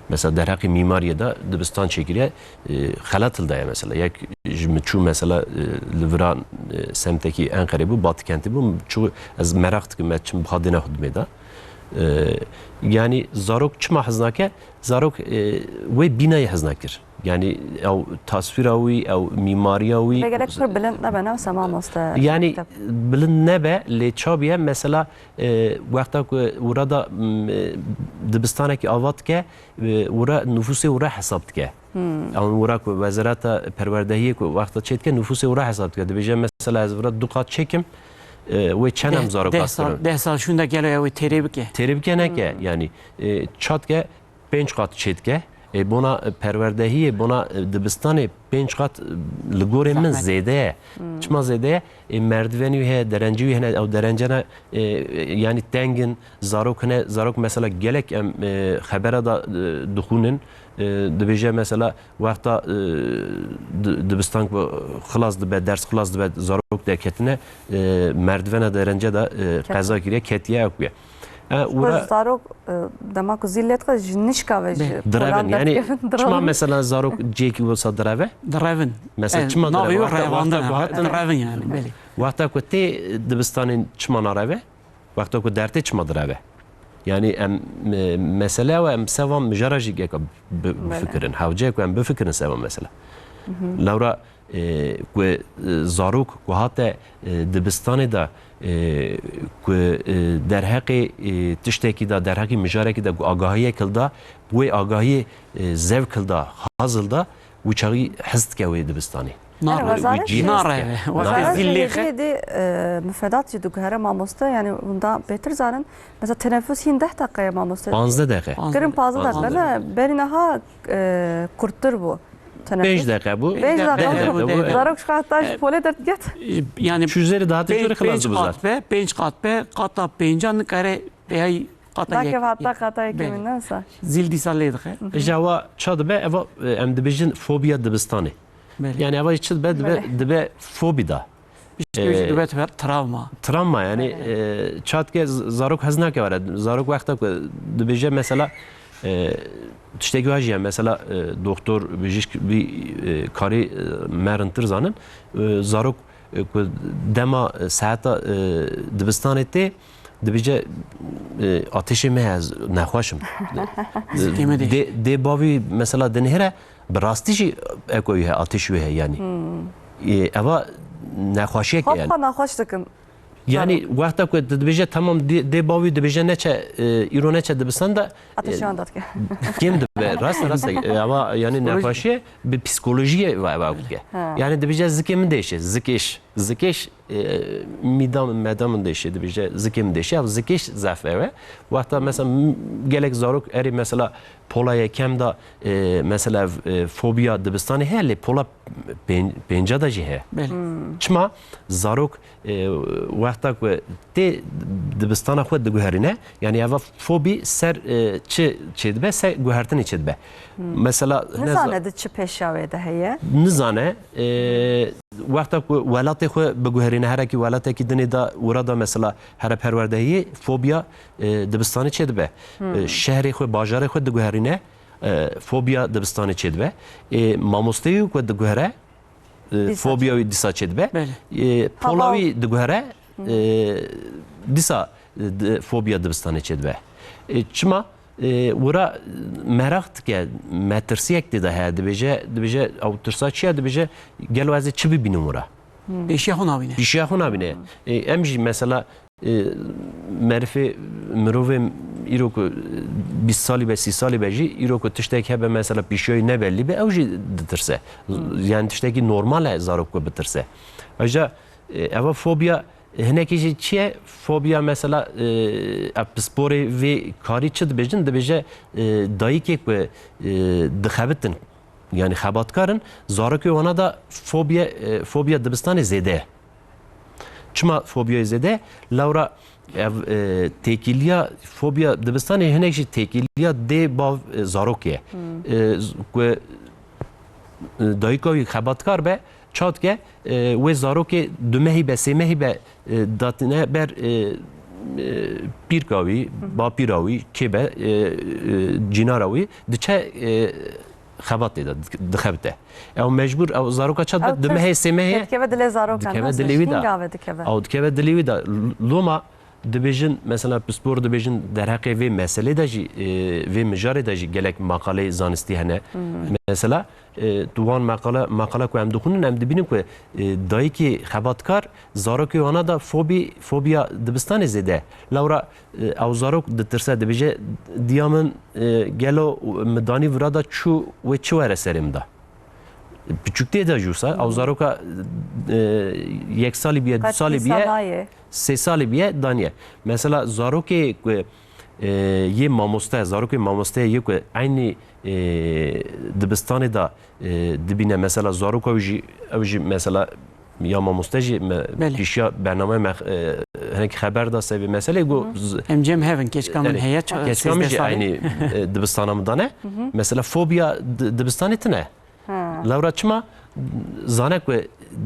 Mesela derheqî mîmariyê de dibistan çêkiriye, e, xelat hildaye mesela. Yek ji min çû mesela, e, li vira, e, semtekî Enqerê bû, Batikentê bû, çû ez meraq dikim, ez çim bixadêne xwe dimê de. E, yanî zarok çima hez nake? Zarok, e, wê bînayê hez nakir. Yanî ew taswîra wî, ew mîmariya wî. Vê gerek pir bilind nebe, ne wisa mamoste? Yanî bilind nebe, lê çabiye mesela, e, wexta ku wira da, m, e, dibistanekî ava dike, e, wira nufusê wira hesab dike. Hmm. Ew wira ku wezareta perwerdehiyê ku wexta çê dike, nufusê wira hesab dike. Dibêje mesela ez wira du qat çêkim, e, wê çend em zarok deh sal, deh sal şûnde gelo ew ê têrê bike? Têrê bike neke, hmm, yanî, e, ça dike? Pênc qat çêdike. Ê, bona, e, perwerdehiyê, bona, e, dibistanê pênc qat, e, li gorê min zêde ye. Hmm. Çima zêde ye? Ê, merdivenî wî heye, derencî wî hene, ew derencena, e, e, yanî tengin, zarok hene, zarok mesela gelek em, e, xebera da, e, dixwînin, e, dibêje mesela wexta, e, di-, dibistan ku xilas dibe, ders xilas dibe, zarok derketine, e, merdivena derence de, e, qeza kiriye, ketiye ew kuye. E, û re- zarok, e, dema ku zîl lê dixe, ji nişka ve ji direvin, polan yani derdikevin, çima direvin. Mesela zarok cihekî wisa direve? Direvin. Mesela, e, çima navê direve? Wê wexta, revandin wexta e, ku hatin, direvin yani, belê. Wexta ku tê dibistanên çima nareve? Wexta ku dertê çima direve? Yani em, e, mesele ew e, em seva mijara jî geka bi-, belê, bifikirin. Hewce ku em bifikirin seva mesela. Mhm. Lewra e, ku, e, zarok ku hate, e, dibistanê de, e, ku, e, derheqê, e, tiştekî de, derheqê mijarekî de ku agahiyek hilda, wê agahiyê, e, zevk hilda, haz hilda, wî çaxî hez dike wê dibistanê. Nar-, wî cî hez dike. Nareve. Wextê zîl lê xe. Dê, e, mifredat jî diguhere mamoste, yani hûn da bêtir zanin. Mesela tenefus hîn deh deqe ye mamoste. Panzdeh deqe. Kirin panzdeh deqe, ne? Berî niha, e, kurttir bû. Tenefus. Pênc deqe bû. Pênc deqe bû. Zarok ji xwe heta ji polê derdiket. Yani çû zêrê dihate jûrê xilas dibû zaten. Pênc qat be, pênc qat be, qata pênca nikare peyay qata yek. Dake hata qata yekê min ne wisa. Zîl dîsa lê dixe. Ji eva ça dibe, eva, e, em dibêjin fobiya dibistanê. Belê. Yani eva çi dibe, dibe, belê, dibe fobi da. Piştî wî jî, e, dibe tra-, travma. Travma yani, belê, e, çatke z-, zarok hez nake were. Zarok wexta ku dibêje mesela, e, tiştekî wa jî ye. Mesela, e, doktor, bijîşk vî, e, karî, e, merintir zanin. E, zarok, e, ku dema, e, saeta, e, dibistanê tê, dibêje, e, atêşê me heye, ez nexweş im. Zikê me dê. Dê, dê bavî mesela dinihêre, bi rastî jî eko wî heye, atêşî wî heye yani. Hmm. E, eva nexweşiyek e yani. Xwe nexweş dikim. Yani wexta ku tu dibêje, tamam, dê, dê bavî dibêje neçe, e, îro neçe dibistan de, e, ateşiyan da dike. Kêm dibe, rast, rast. E, eva yani psikolojî, nexweşiyê bi psikolojiyê ve eva dike. Ha. Yani dibêje zikê min dêşe, zikêş, zikêş, e, mîda min, meda min dêşe, dibêje zikê min dêşe, ev zikêş zaf ev e. Wexta mesela m-, gelek zarok erê mesela pola yekem de, e, mesela, e, fobiya dibistanê heye, lê pola pên-, pênca de jî heye. Belê. Hmm. Çima? Zarok, e, wexta ku tê dibistana xwe diguherîne, yani eva fobi ser, e, çi çêdibe, ser guhertinê çêdibe. Hmm. Mesela, nizane di çi pêşa wê de heye? Nizane, e, wexta ku welatê xwe biguherîne, herekî welatekî dinê de, wira da mesela here perwerdehiyê, fobiya, e, dibistanê çêdibe. Hmm. E, şehrê xwe, bajarê xwe diguherîne, e, fobiya dibistanê çêdibe. E, mamosteyê ku diguhere, e, fobiya wî dîsa çêdibe. Belê. E, pola wî diguhere, e, dîsa, e, di-, fobiya dibistanê çêdibe. E, çima? E, wira meraq dike, metirsiyek tê de heye, dibêje, dibêje, ew tirsa çi ye? Dibêje, gelo ez ê çi bibînim wira? Hmm. Pêşiya xwe nabîne. Pêşiya xwe nabîne. E, em jî mesela, e, merifê, mirovê îro ku bîst salî be, sî salî be jî, îro ku tiştek hebe mesela pêşiya wî ne bellî be, ew jî ditirse. Hmm. Yani tiştekî normal e zarok ku bitirse. Ayrıca, e, eva fobiya, Hinekî jî çi ye? Fobiya mesela, e, ev pisporê vê karî çi dibêjin? Dibêje, e, dayikê ku, e, dixebitin, yani xebatkar in, zarokê wana da fobiya, e, fobiya dibistanê zêde ye. Çima fobiyayê zêde? Lewra ev, e, têkiliya fobiya dibistanê hinek jî têkiliya dê bav, e, zarokê ye. E, z-, ku, e, dayika wî xebatkar be, ça dike, e, wê zarokê du mehî be, sê mehî be, e, datine ber, e, e, pîrka wî, bapîra wî, kê be, e, e, cînara wî, diçe, e, xebatê de dik-, dixebite. Ew mecbûr, ew zaroka çat be, du mehê, sê mehê dikeve dilê zaroka, dikeve dilê wî de. Ew dikeve dilê wî de. L-, loma dibêjin, mesela pispor dibêjin derheqê vê meselê de jî, e, vê mijarê de jî gelek maqaleyê zanistî hene. Mesela, e, tu wan maqale, maqala ku em dixwînin, em dibînin ku, e, dayikê xebatkar zarokê wana da fobî, fobiya dibistanê zêde. Lewra, e, ew zarok ditirse, dibêje, diya min, e, gelo min danî vira da çû wê çi were serê min da? Piçûktê de jû sa, ew zaroka, e, yek salî biye, du salî biye, sê salî biye, daniye. Mesela zarokê ku, e, yê mamoste, zarokê mamoste yê ku eynî, e, dibistanê de, e, dibîne, mesela zaroka ew jî, ew jî mesela ya mamoste jî me, pîşiya bernameyê me, e, hinek xeber da sebê meselê got, z-, em cem hevin, keçika min heye, keçika min jî eynî, e, dibistana min dane. Mesela fobiya di-, dibistanê tine. Lewra çima? Zane ku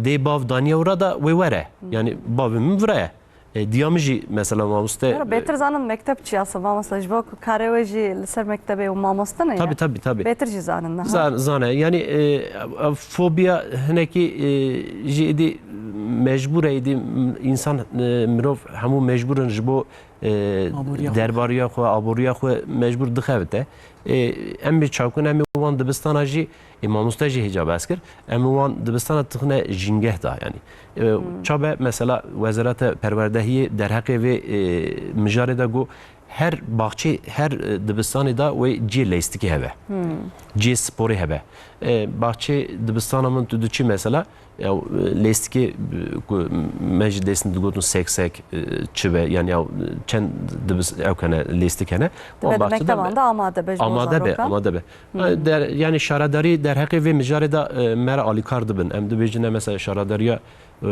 dê bav daniye wira da wê were. Yani bavê min vira ye. E, diya min jî mesela mamoste, Yara bêtir zanin mekteb çi ya, mamoste, ji bo ku karê wê jî li ser mektebê û mamoste ne ya? Tabii, tabii, tabii. Bêtir jî zanin niha. Zan-, zane. Yani, e, ev fobiya hinekî, e, jî êdî mecbûr e, êdî insan, e, mirov hemû mecbûr in ji bo, e, derbariya xwe, aboriya xwe mecbûr dixebite. E, em ê çakin, em ê wan dibistana jî, ê mamoste jî hêca behs kir, em ê wan dibistana tixine jîngeh da, yani. E, ça be, mesela, Wezareta Perwerdehiyê derheqê vê, e, mijarê de got, her baxçê, her, e, dibistanê de wê cihê leystikê hebe. Cihê sporê hebe. E, baxçê dibistana min tu diçî, mesela, ew, e, leystikê, e, ku me ji dêsn digotin sek sek, e, çi be, yani ew, e, çend dibis-, ew hene, leystik hene. Wan baxçe de mekteban de amade be ji bo zarokan. Amade be, amade be. Der-, yani şaredarî derheqê vê mijarê de, e, me re alîkar dibin. Em dibêjine mesela şaredariya, e,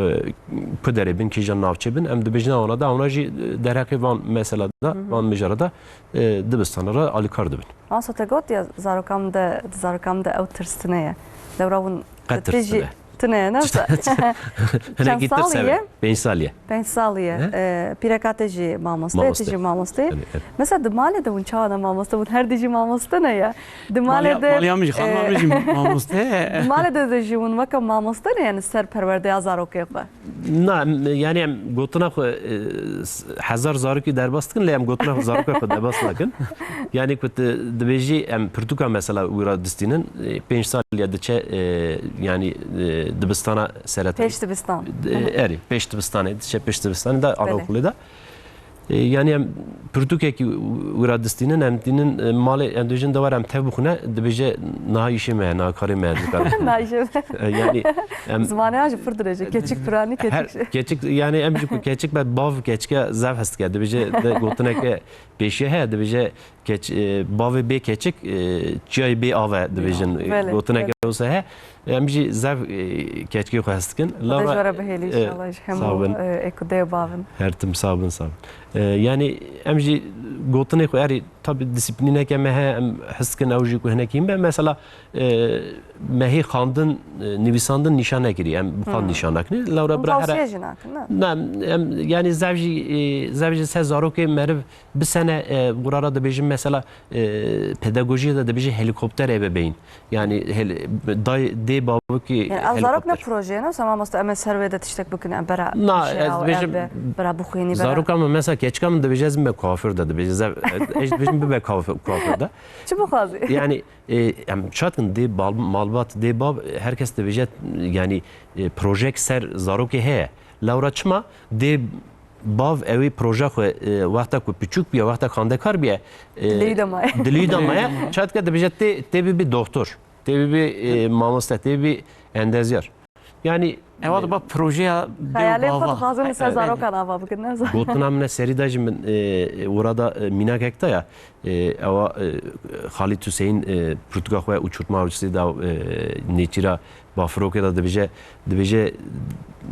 ku derê bin, kîjan navçê bin, em dibêjine wana da, wana jî, e, derheqê van mesela da, van mijara da, e, dibistana re alîkar dibin. Anso te got ya, zarokan de, zarokan de ew tirs tine ye. Lewra hûn qet tirs tine. Tine ye, ne? Çend salî ye? Pênc salî ye. Pênc salî ye. E, pîreka te jî mamoste, tu jî mamoste. Mesela di malê de hûn çawa ne mamoste? Hûn her du jî mamoste ne ya? Di malê de, maliya min jî, xanima min jî mamoste. Di malê de, de jî hûn weke mamoste ne, yani ser perwerdeya zarokê xwe? Na, em, yani em gotina xwe, e, s-, hezar zarokî derbas dikin, lê em gotina xwe zaroka xwe derbas nakin. Yani ku tu dibêjî em pirtûka mesela wî re distînin, e, pênc sal ya diçe, e, yani, e, dibistana sereta. Pêş dibistan. E, erê, pêş dibistanê, diçe pêş dibistanê de anaokulê de. E, yani em pirtûkekî wî re distînin, em tînin, e, malê, em dibêjin de were em tev bixwine, dibêje niha îşê me ye, niha karê me ye, nikare. Niha îşê me. E, yani em zimanê ya jî pir dirêj e, keçik piranî, her keçik. Keçik, yani em jî ku keçik be, bav keçike zaf hez dike. Dibêje de gotineke pêşiye heye, dibêje keç-, e, bavê bê keçik, e, çiyayê bê av e, dibêjin. Belê, gotineke wisa heye. Em jî zaf, e, keçikê xwe hez dikin. Xwedê ji we re bihêlî, e, înşallah, ji hemû, e, êk û dê û bavin. Her tim sax bin, sax bin. E, yani em jî gotinê xwe, erê, tabi disiplîneke me heye, em his dikin ew jî ku hinekî hîn be. Mesela, e, me hê xandin, e, nivîsandin nîşan nekirî. Em bi xwe nîşan nakin. Lewra bira here. Tavsiye jî nakin, ne? Ne, em, yani zaf jî, e, zaf jî ser zarokê meriv bisene, e, wira re dibêjin mesela, e, pedagojiyê de dibêjin helikopter ebebeyn. Yani hel-, day-, dê bavukî helikopter. Yani ev zarok ne projeyê ne? Wisa mamoste, em ê ser wê de tiştek bikin, em bera. Na, ez dibêjim, bera bixwînî, bera. Zaroka min mesela keçika min dibêje ez bibe kuaför de dibêje. Ez, ez dibêjim bibe kuaför, kuaför de. Çi bixwazî? Yani, e, em çatin dê bal-, malbat, dê bav, her kes dibêje, yani, e, projek ser zarokê heye. Lewra çima? Dê bav ewê proje xwe, e, wexta ku piçûk bûye, wexta xandekar bûye, e, dilê wî de maye. Dilê wî de maye. Ça dike dibêje tê, tê bibî doxtor, tê bibî, e, mamoste, tê bibî endezyar. Yani, Ewa e, diba projeya dê û Xeyalê xwe bava. Dixwazin li ser E, zarokan ava bikin, ne zarokan. Gotina min e serî de jî min, e, e, wira da, e, mînakek da ya. E, ewa, e, Xalîd Huseyîn, e, pirtûka xwe uçurtma avcısı da, e, nêçîra Bafirokê de dibêje, dibêje,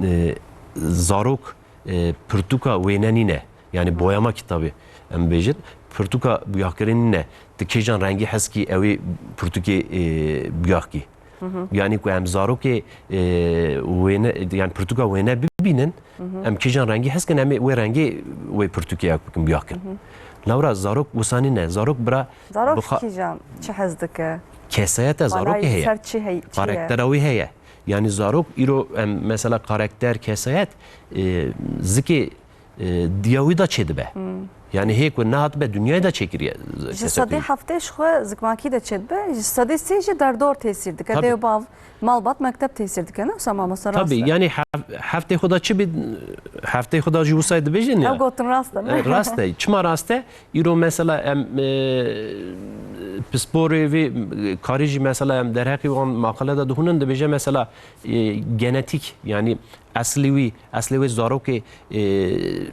e, zarok, e, pirtûka wêne nîne. Yani boyama kitabê em bêjin. Pirtûka biyahkirin nîne. Ti kêjan rengî hez kî ew ê pirtûkê, e, biyah kî. Hı hı. Yani ku em zarokê, e, wêne, yani pirtûka wêne bibînin, Hı hı. em kîjan rengî hez kin, em ê wê rengê wê pirtûkê yak bikin, biyakin. Hı hı. Lewra zarok wisa nîne, zarok bira Zarok bixa- kîjan çi hez dike? Kesayeta Balay zarokê heye. Ser çi hey-, çi ye? Karaktera wî heye. Yani zarok îro em mesela karakter, kesayet, e, zikê e, diya wî de çêdibe. Hmm. Yani hê ku nehatibe dinyayê de çêkiriye. Ji kesek sedî wî. Heftê ji xwe zikmakî de çêdibe, ji sedî sê jî derdor tesîr dike. Tabii. Dê û bav, malbat, mekteb tesîr dike, ne wisa mamoste, rast e? Tabii, yani hev-, heftê xwe de çi bi, heftê xwe de jî wisa dibêjin ya. Ew gotin rast e, ne? E, rast e. Çima rast e? Îro mesela em, e, pisporê vê, e, karî jî mesela em derheqî wan maqale de dihûnin, dibêje mesela, e, genetik, yani eslê wî, eslê wê zarokê, e,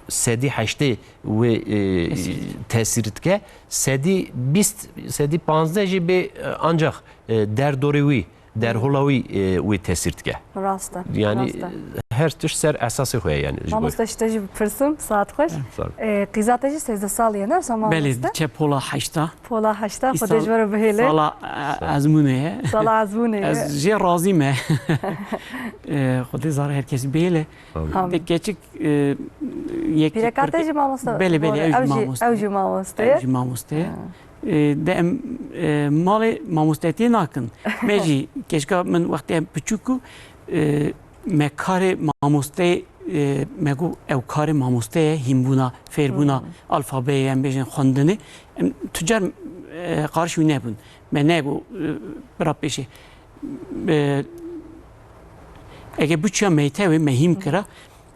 sedî heştê wê, e, tesîr dike. Tesîr dike. Sedî bîst, sedî panzdeh jî bê, e, ancak, e, derdorê wî, derhola wî, e, wê tesîr dike. Rast e, yani, rast e. Her tişt ser esasê xwe ye yani ji bo. Mamoste, ji te jî bipirsim, saet xweş. Sağ ol. E, qîza te jî sêzdeh salî ye, ne wisa mamoste? Belê, diçe pola heşta. Pola heşta, Xwedê ji we re bihêle. Sala, e, ezmûnê ye. Sala ezmûnê ye. Ez jê razî me. E, Xwedê zarê her kesî bihêle. Amin. De keçik, e, yek Pîreka te jî mamoste? Belê, belê, ew jî mamoste. Ew jî mamoste ye? Ew jî mamoste ye. Ha. E, de em, e, malê mamostetiyê nakin. Me jî, keçika min wextê em piçûk û, e, me karê mamosteyê, e, me got ew karê mamoste ye, hînbûna, fêrbûna Hmm. alfabeyê, em bêjin xwendinê. Em tu car, e, qarşî wî nebûn. Me negot, e, bira pêşê. E, ege biçiya meytewê me hîn kira,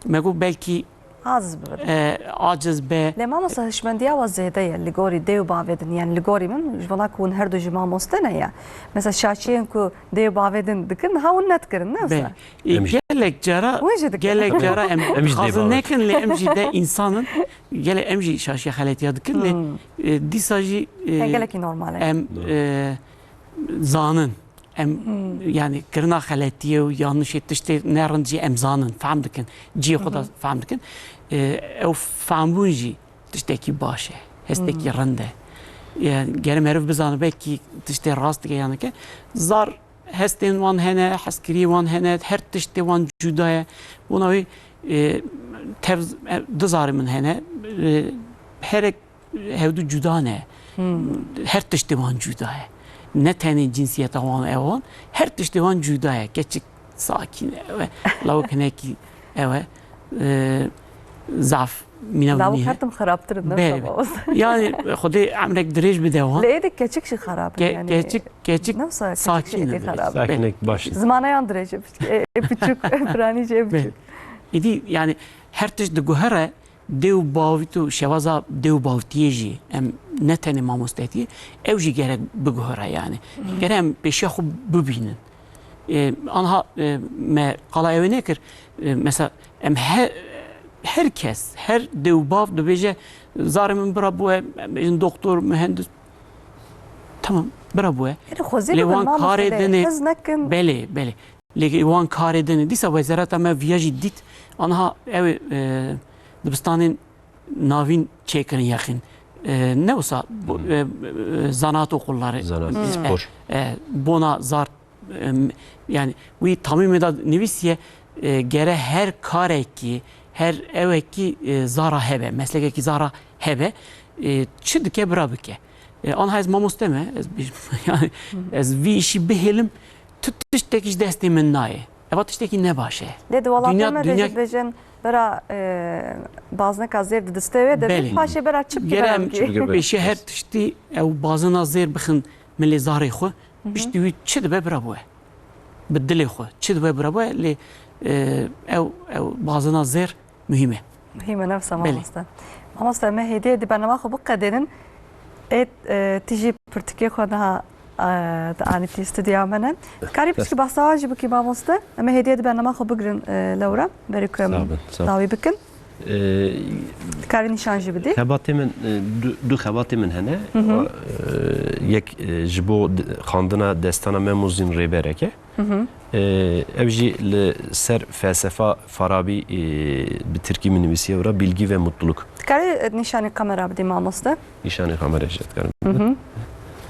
me got belkî Aciz bibe. E, aciz be. Lê mamoste, hişmendiya we zêde ye li gorî dê û bavê din, yani li gorî min, ji bona ku hûn her du jî mamoste ne ye. Mesela şaşiyên ku dê û bavê din dikin, niha hûn nedikirin, ne wisa? Belê. E, Em jî. Gelek cara, Hûn jî dikin. Gelek cara em Em jî dê dixwazin bavê. Nekin, lê em jî de însan in. Gelek em jî şaşiya xeletiya dikin, lê, Hmm. e, dîsa jî, e, He, gelekî normal e. Em, Doğru. E, zanin. Em, Hmm. yani, kirina xeletiyê û yanlişê tiştê ne rind jî em zanin, fehm dikin. Cihê xwe de Hı hı. fehm dikin. E, ew fehmbûn jî tiştekî baş e, hestekî Hmm. rind e. Yani, gere meriv bizane, belkî tiştê rast dike yan dike. Zar hestên wan hene, hezkiriyê wan hene, her tiştê wan cuda ye. Bona wê, e, tev, e, du zarê min hene. E, herek Hevdu cuda ne. Hmm. Her tiştê wan cuda ye. Ne tenê cinsiyeta wan ew an, her tiştê wan cuda ye. Keçik sakîn e, ew e. Lawik hinekî ew e. E, zaf mîna Lawik nîne. Her tim xerabtir in, ne Belê. Baba? Yani, Xwedê emrek dirêj bide wan. Lê êdî keçik jî xerab in, Ke-, yani. Keçik, keçik Ne wisa keçik sakîn jî e. Xerab. Sakinek baş. Zimana yan dirêj e, piçik, e, e, piçûk, e, piranî jî e Belê. Piçûk. Êdî, yani, her tişt diguhere, Dê û bavît û şewaza dê û bavtiyê jî em ne tenê mamostetiyê, ew jî gerek biguhere yani. Gerek em pêşiya xwe bibînin. E, anha, e, me qala ew ê nekir. E, mesela em he-, her kes, her dê û bav dibêje, zarê min bira bûye, em bêjin doktor, mühendis. Tamam, bira bûye. Erê, xwezî Lê bibin wan karê mamoste, lê dinê, hez nekin. Belê, belê. Lê wan karê din e. Dîsa wezareta me viya jî dît. Anha ew, e, dibistanên navîn çêkirin yexîn. E, ne wisa, bu, Hmm. e, e, zanaat okulları. Zanaat, Hmm. spor. E, e, bona zar, e, yani wî tamîmê de nivîsiye, e, gere her karekî, her ewekî, e, zara hebe, meslekekî zara hebe, e, çi dike bira bike. E, anha ez mamoste me, ez bir, yani, Hı hı. ez vî işî bihêlim, tu tiştekî ji destê min nayê. Eva tiştekî nebaş e. Lê di welatê Dünya, me de dünya jî dibêjin, bira, e, bazneka zêr di destê wê de Belê. Paşê bira çi bike Gerem bera bike. Pêşiya her tiştî ew bazina zêr bixin milê zarê xwe, Hı hı. piştî wî çi dibe bira bûye. Bi dilê xwe çi dibe bira bûye, lê, e, ew, ew bazina zêr Muhîm e. Muhîm e, ne wisa Belê. Mamoste. Mamoste, me hêdî hêdî bernama xwe biqedênin. Ê, e, tu jî pirtûkê xwe niha e, te anîtî stûdyoya me ne. Dikarî piçkî behsa wan jî bikî mamoste? Em ê hêdî hêdî bernama xwe bigirin, e, lewra. Berê ku em Sağ bin, sağ bin. dawî bikin. Ee, Dikarî nîşan jî bidî? Xebatê min, e, du, du xebatê min hene. Hı hı. Ee, yek, e, ji bo d-, xandina destana Mem û Zîn Rêberek e. Hı hı. Ee, ev jî li ser felsefa Farabî, e, bi tirkî min nivîsiye wira, Bilgi ve Mutluluk. Dikarî, e, nîşanî kamera bidî mamoste? Nîşanî kamera jî dikarim. Hı hı.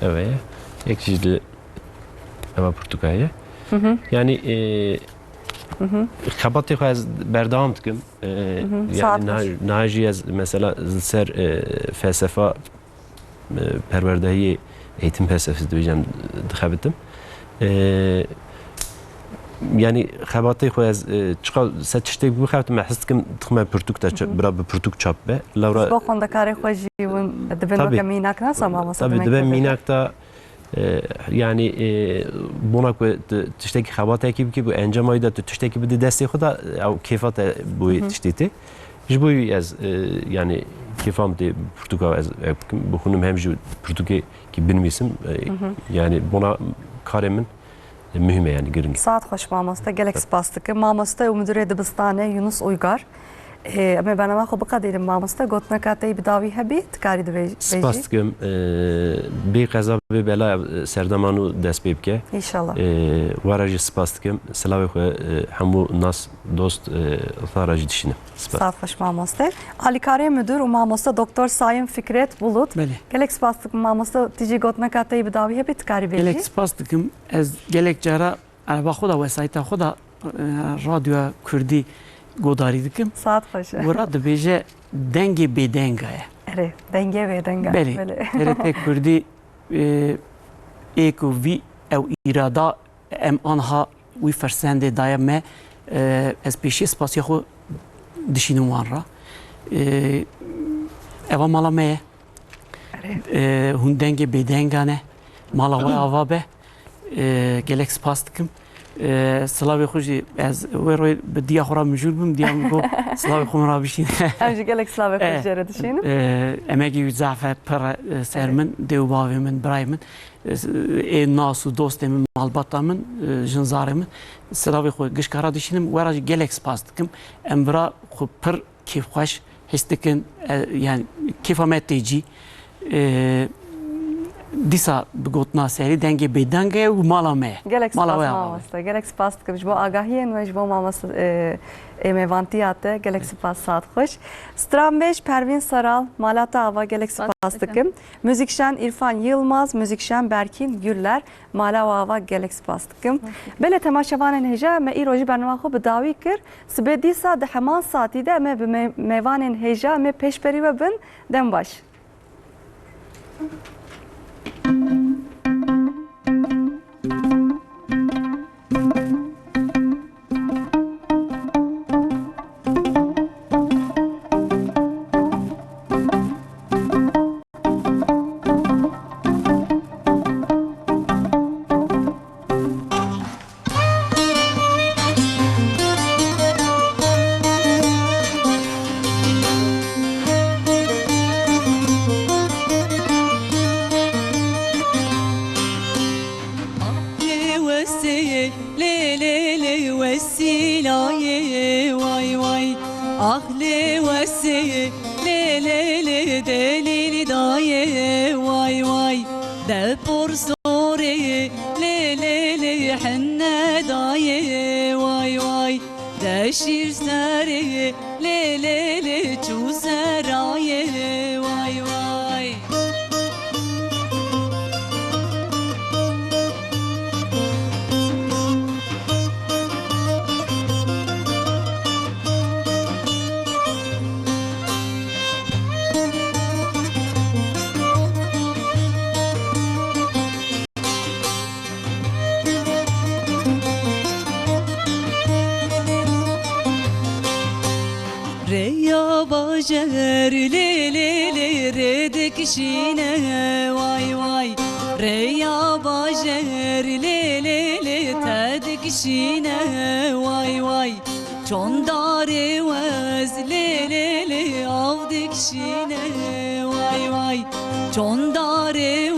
Ev e. Yek jî li eva pirtûka ye. Hı hı. Yani, e, Hı hı. xebatê xwe ez berdewam dikim. E, Hı hı. yani Saet niha, baş. niha jî ez mesela li ser, e, felsefa, e, perwerdehiyê, eğitim felsefesi dibêjin, dixebitim. E, yani xebatê xwe ez, e, çiqa ser tiştek bixebitim, ez his dikim dixime pirtûk de ça-, Hı hı. bira bi pirtûk çap be. Lewra Ji bo xwendekarê xwe jî hûn dibin Tabii. weke mînak nasa mamoste Tabii, demek dibe ki. mînak da, e, yani, e, bona ku tu tiştekî xebatekî bikî, bu encama wî de tu tiştekî bidî destê xwe de, ew kêfa te bo wê Hı hı. tiştê tê. Ji bo wî ez, e, yani kêfa min tê pirtûka ez, e, bixwînim hem jî pirtûkê ki binivîsim, e, Hı hı. yani bona karê min, e, muhîm e yani giring e. Saet xweş mamoste, gelek spas dikim. Mamoste û Müdürê Dibistane Yunus Uygar. Ê, em ê bernama xwe biqedînin mamoste. Gotineka te yî bi dawî hebî, dikarî dibê-, Spas bêjî? dikim. E, bê qeza bê bela, e, serdema nû dest pê bike. Înşallah. E, we re jî spas dikim. Silavê xwe, e, hemû nas, dost, e, xwe re jî dişînim. Spas. Saet xweş mamoste. Alîkarê müdür û mamoste Doktor Sayın Fikret Bulut. Belê. Gelek spas dikim mamoste, tu jî gotineka te yî bi dawî hebî, dikarî bêjî? Gelek spas dikim. Ez gelek cara ereba xwe de, wesayîta xwe de, e, radyoya kurdî godarî dikim. Saet xweş. Wira dibêje dengê bêdenga ye. Erê, dengê bêdenga. Belê. Belê. T R T Kurdî, e, ê ku vî ew îrada em anha wî fersendê daye me, e, ez pêşî spasiya xwe dişînim wan re. E, eva mala me ye. Erê. E, hûn dengê bêdenga ne. Mala we ava be. E, gelek spas dikim. E, silavê xwe jî ez wê royê bi diya xwe re mijûl bim, diya min got, silavê xwe min re bişîne. Em jî gelek silavê xwe E, jê re dişînin. E, emegî wî zaf e, pir e, ser Evet. min, dê û bavê min, birayê min. E, ê nas û dostê min, malbata min, e, jinzarê min. Silavê xwe gişka re dişînim, we re jî gelek spas dikim. Em vira xwe pir kêfxweş his dikin, e, yani kêfa me tê cî. E, dîsa bi gotina serî dengê bêdeng e û mala me ye. Gelek Mala spas we ava be. mamoste. Gelek spas dikim ji bo agahiyên we, ji bo mamoste, e, ê mêvantiya te. Gelek spas, saet xweş. Stranbêj Pervîn Saral, mala te ava, gelek Spas spas dikim. dikim. Muzîkşen İrfan Yılmaz, muzîkşen Berkîn Güller. Mala we ava, gelek spas dikim. Belê temaşevanên hêja, me îro jî bernama xwe bi dawî kir. Sibê dîsa di heman saetî de em ê bi me-, mêvanên hêja em ê pêşberî we bin. Dem baş. Lê wesê, lê, lê, lê, wesîlayê, way, way. Ax lê wesê, lê, lê, lê, delîl dayê, way, way. De porsorê, lê, lê, lê, hinne dayê, way, way. De şîr serê, lê, lê, lê, çû serayê, way, way. Rêya bajer lê, lê, lê, rê dikişîne, way, way. Rêya bajer lê, lê, lê, te dikişîne, way, way. Çondarê wez lê, lê, lê, av dikişîne, way, way. Çondarê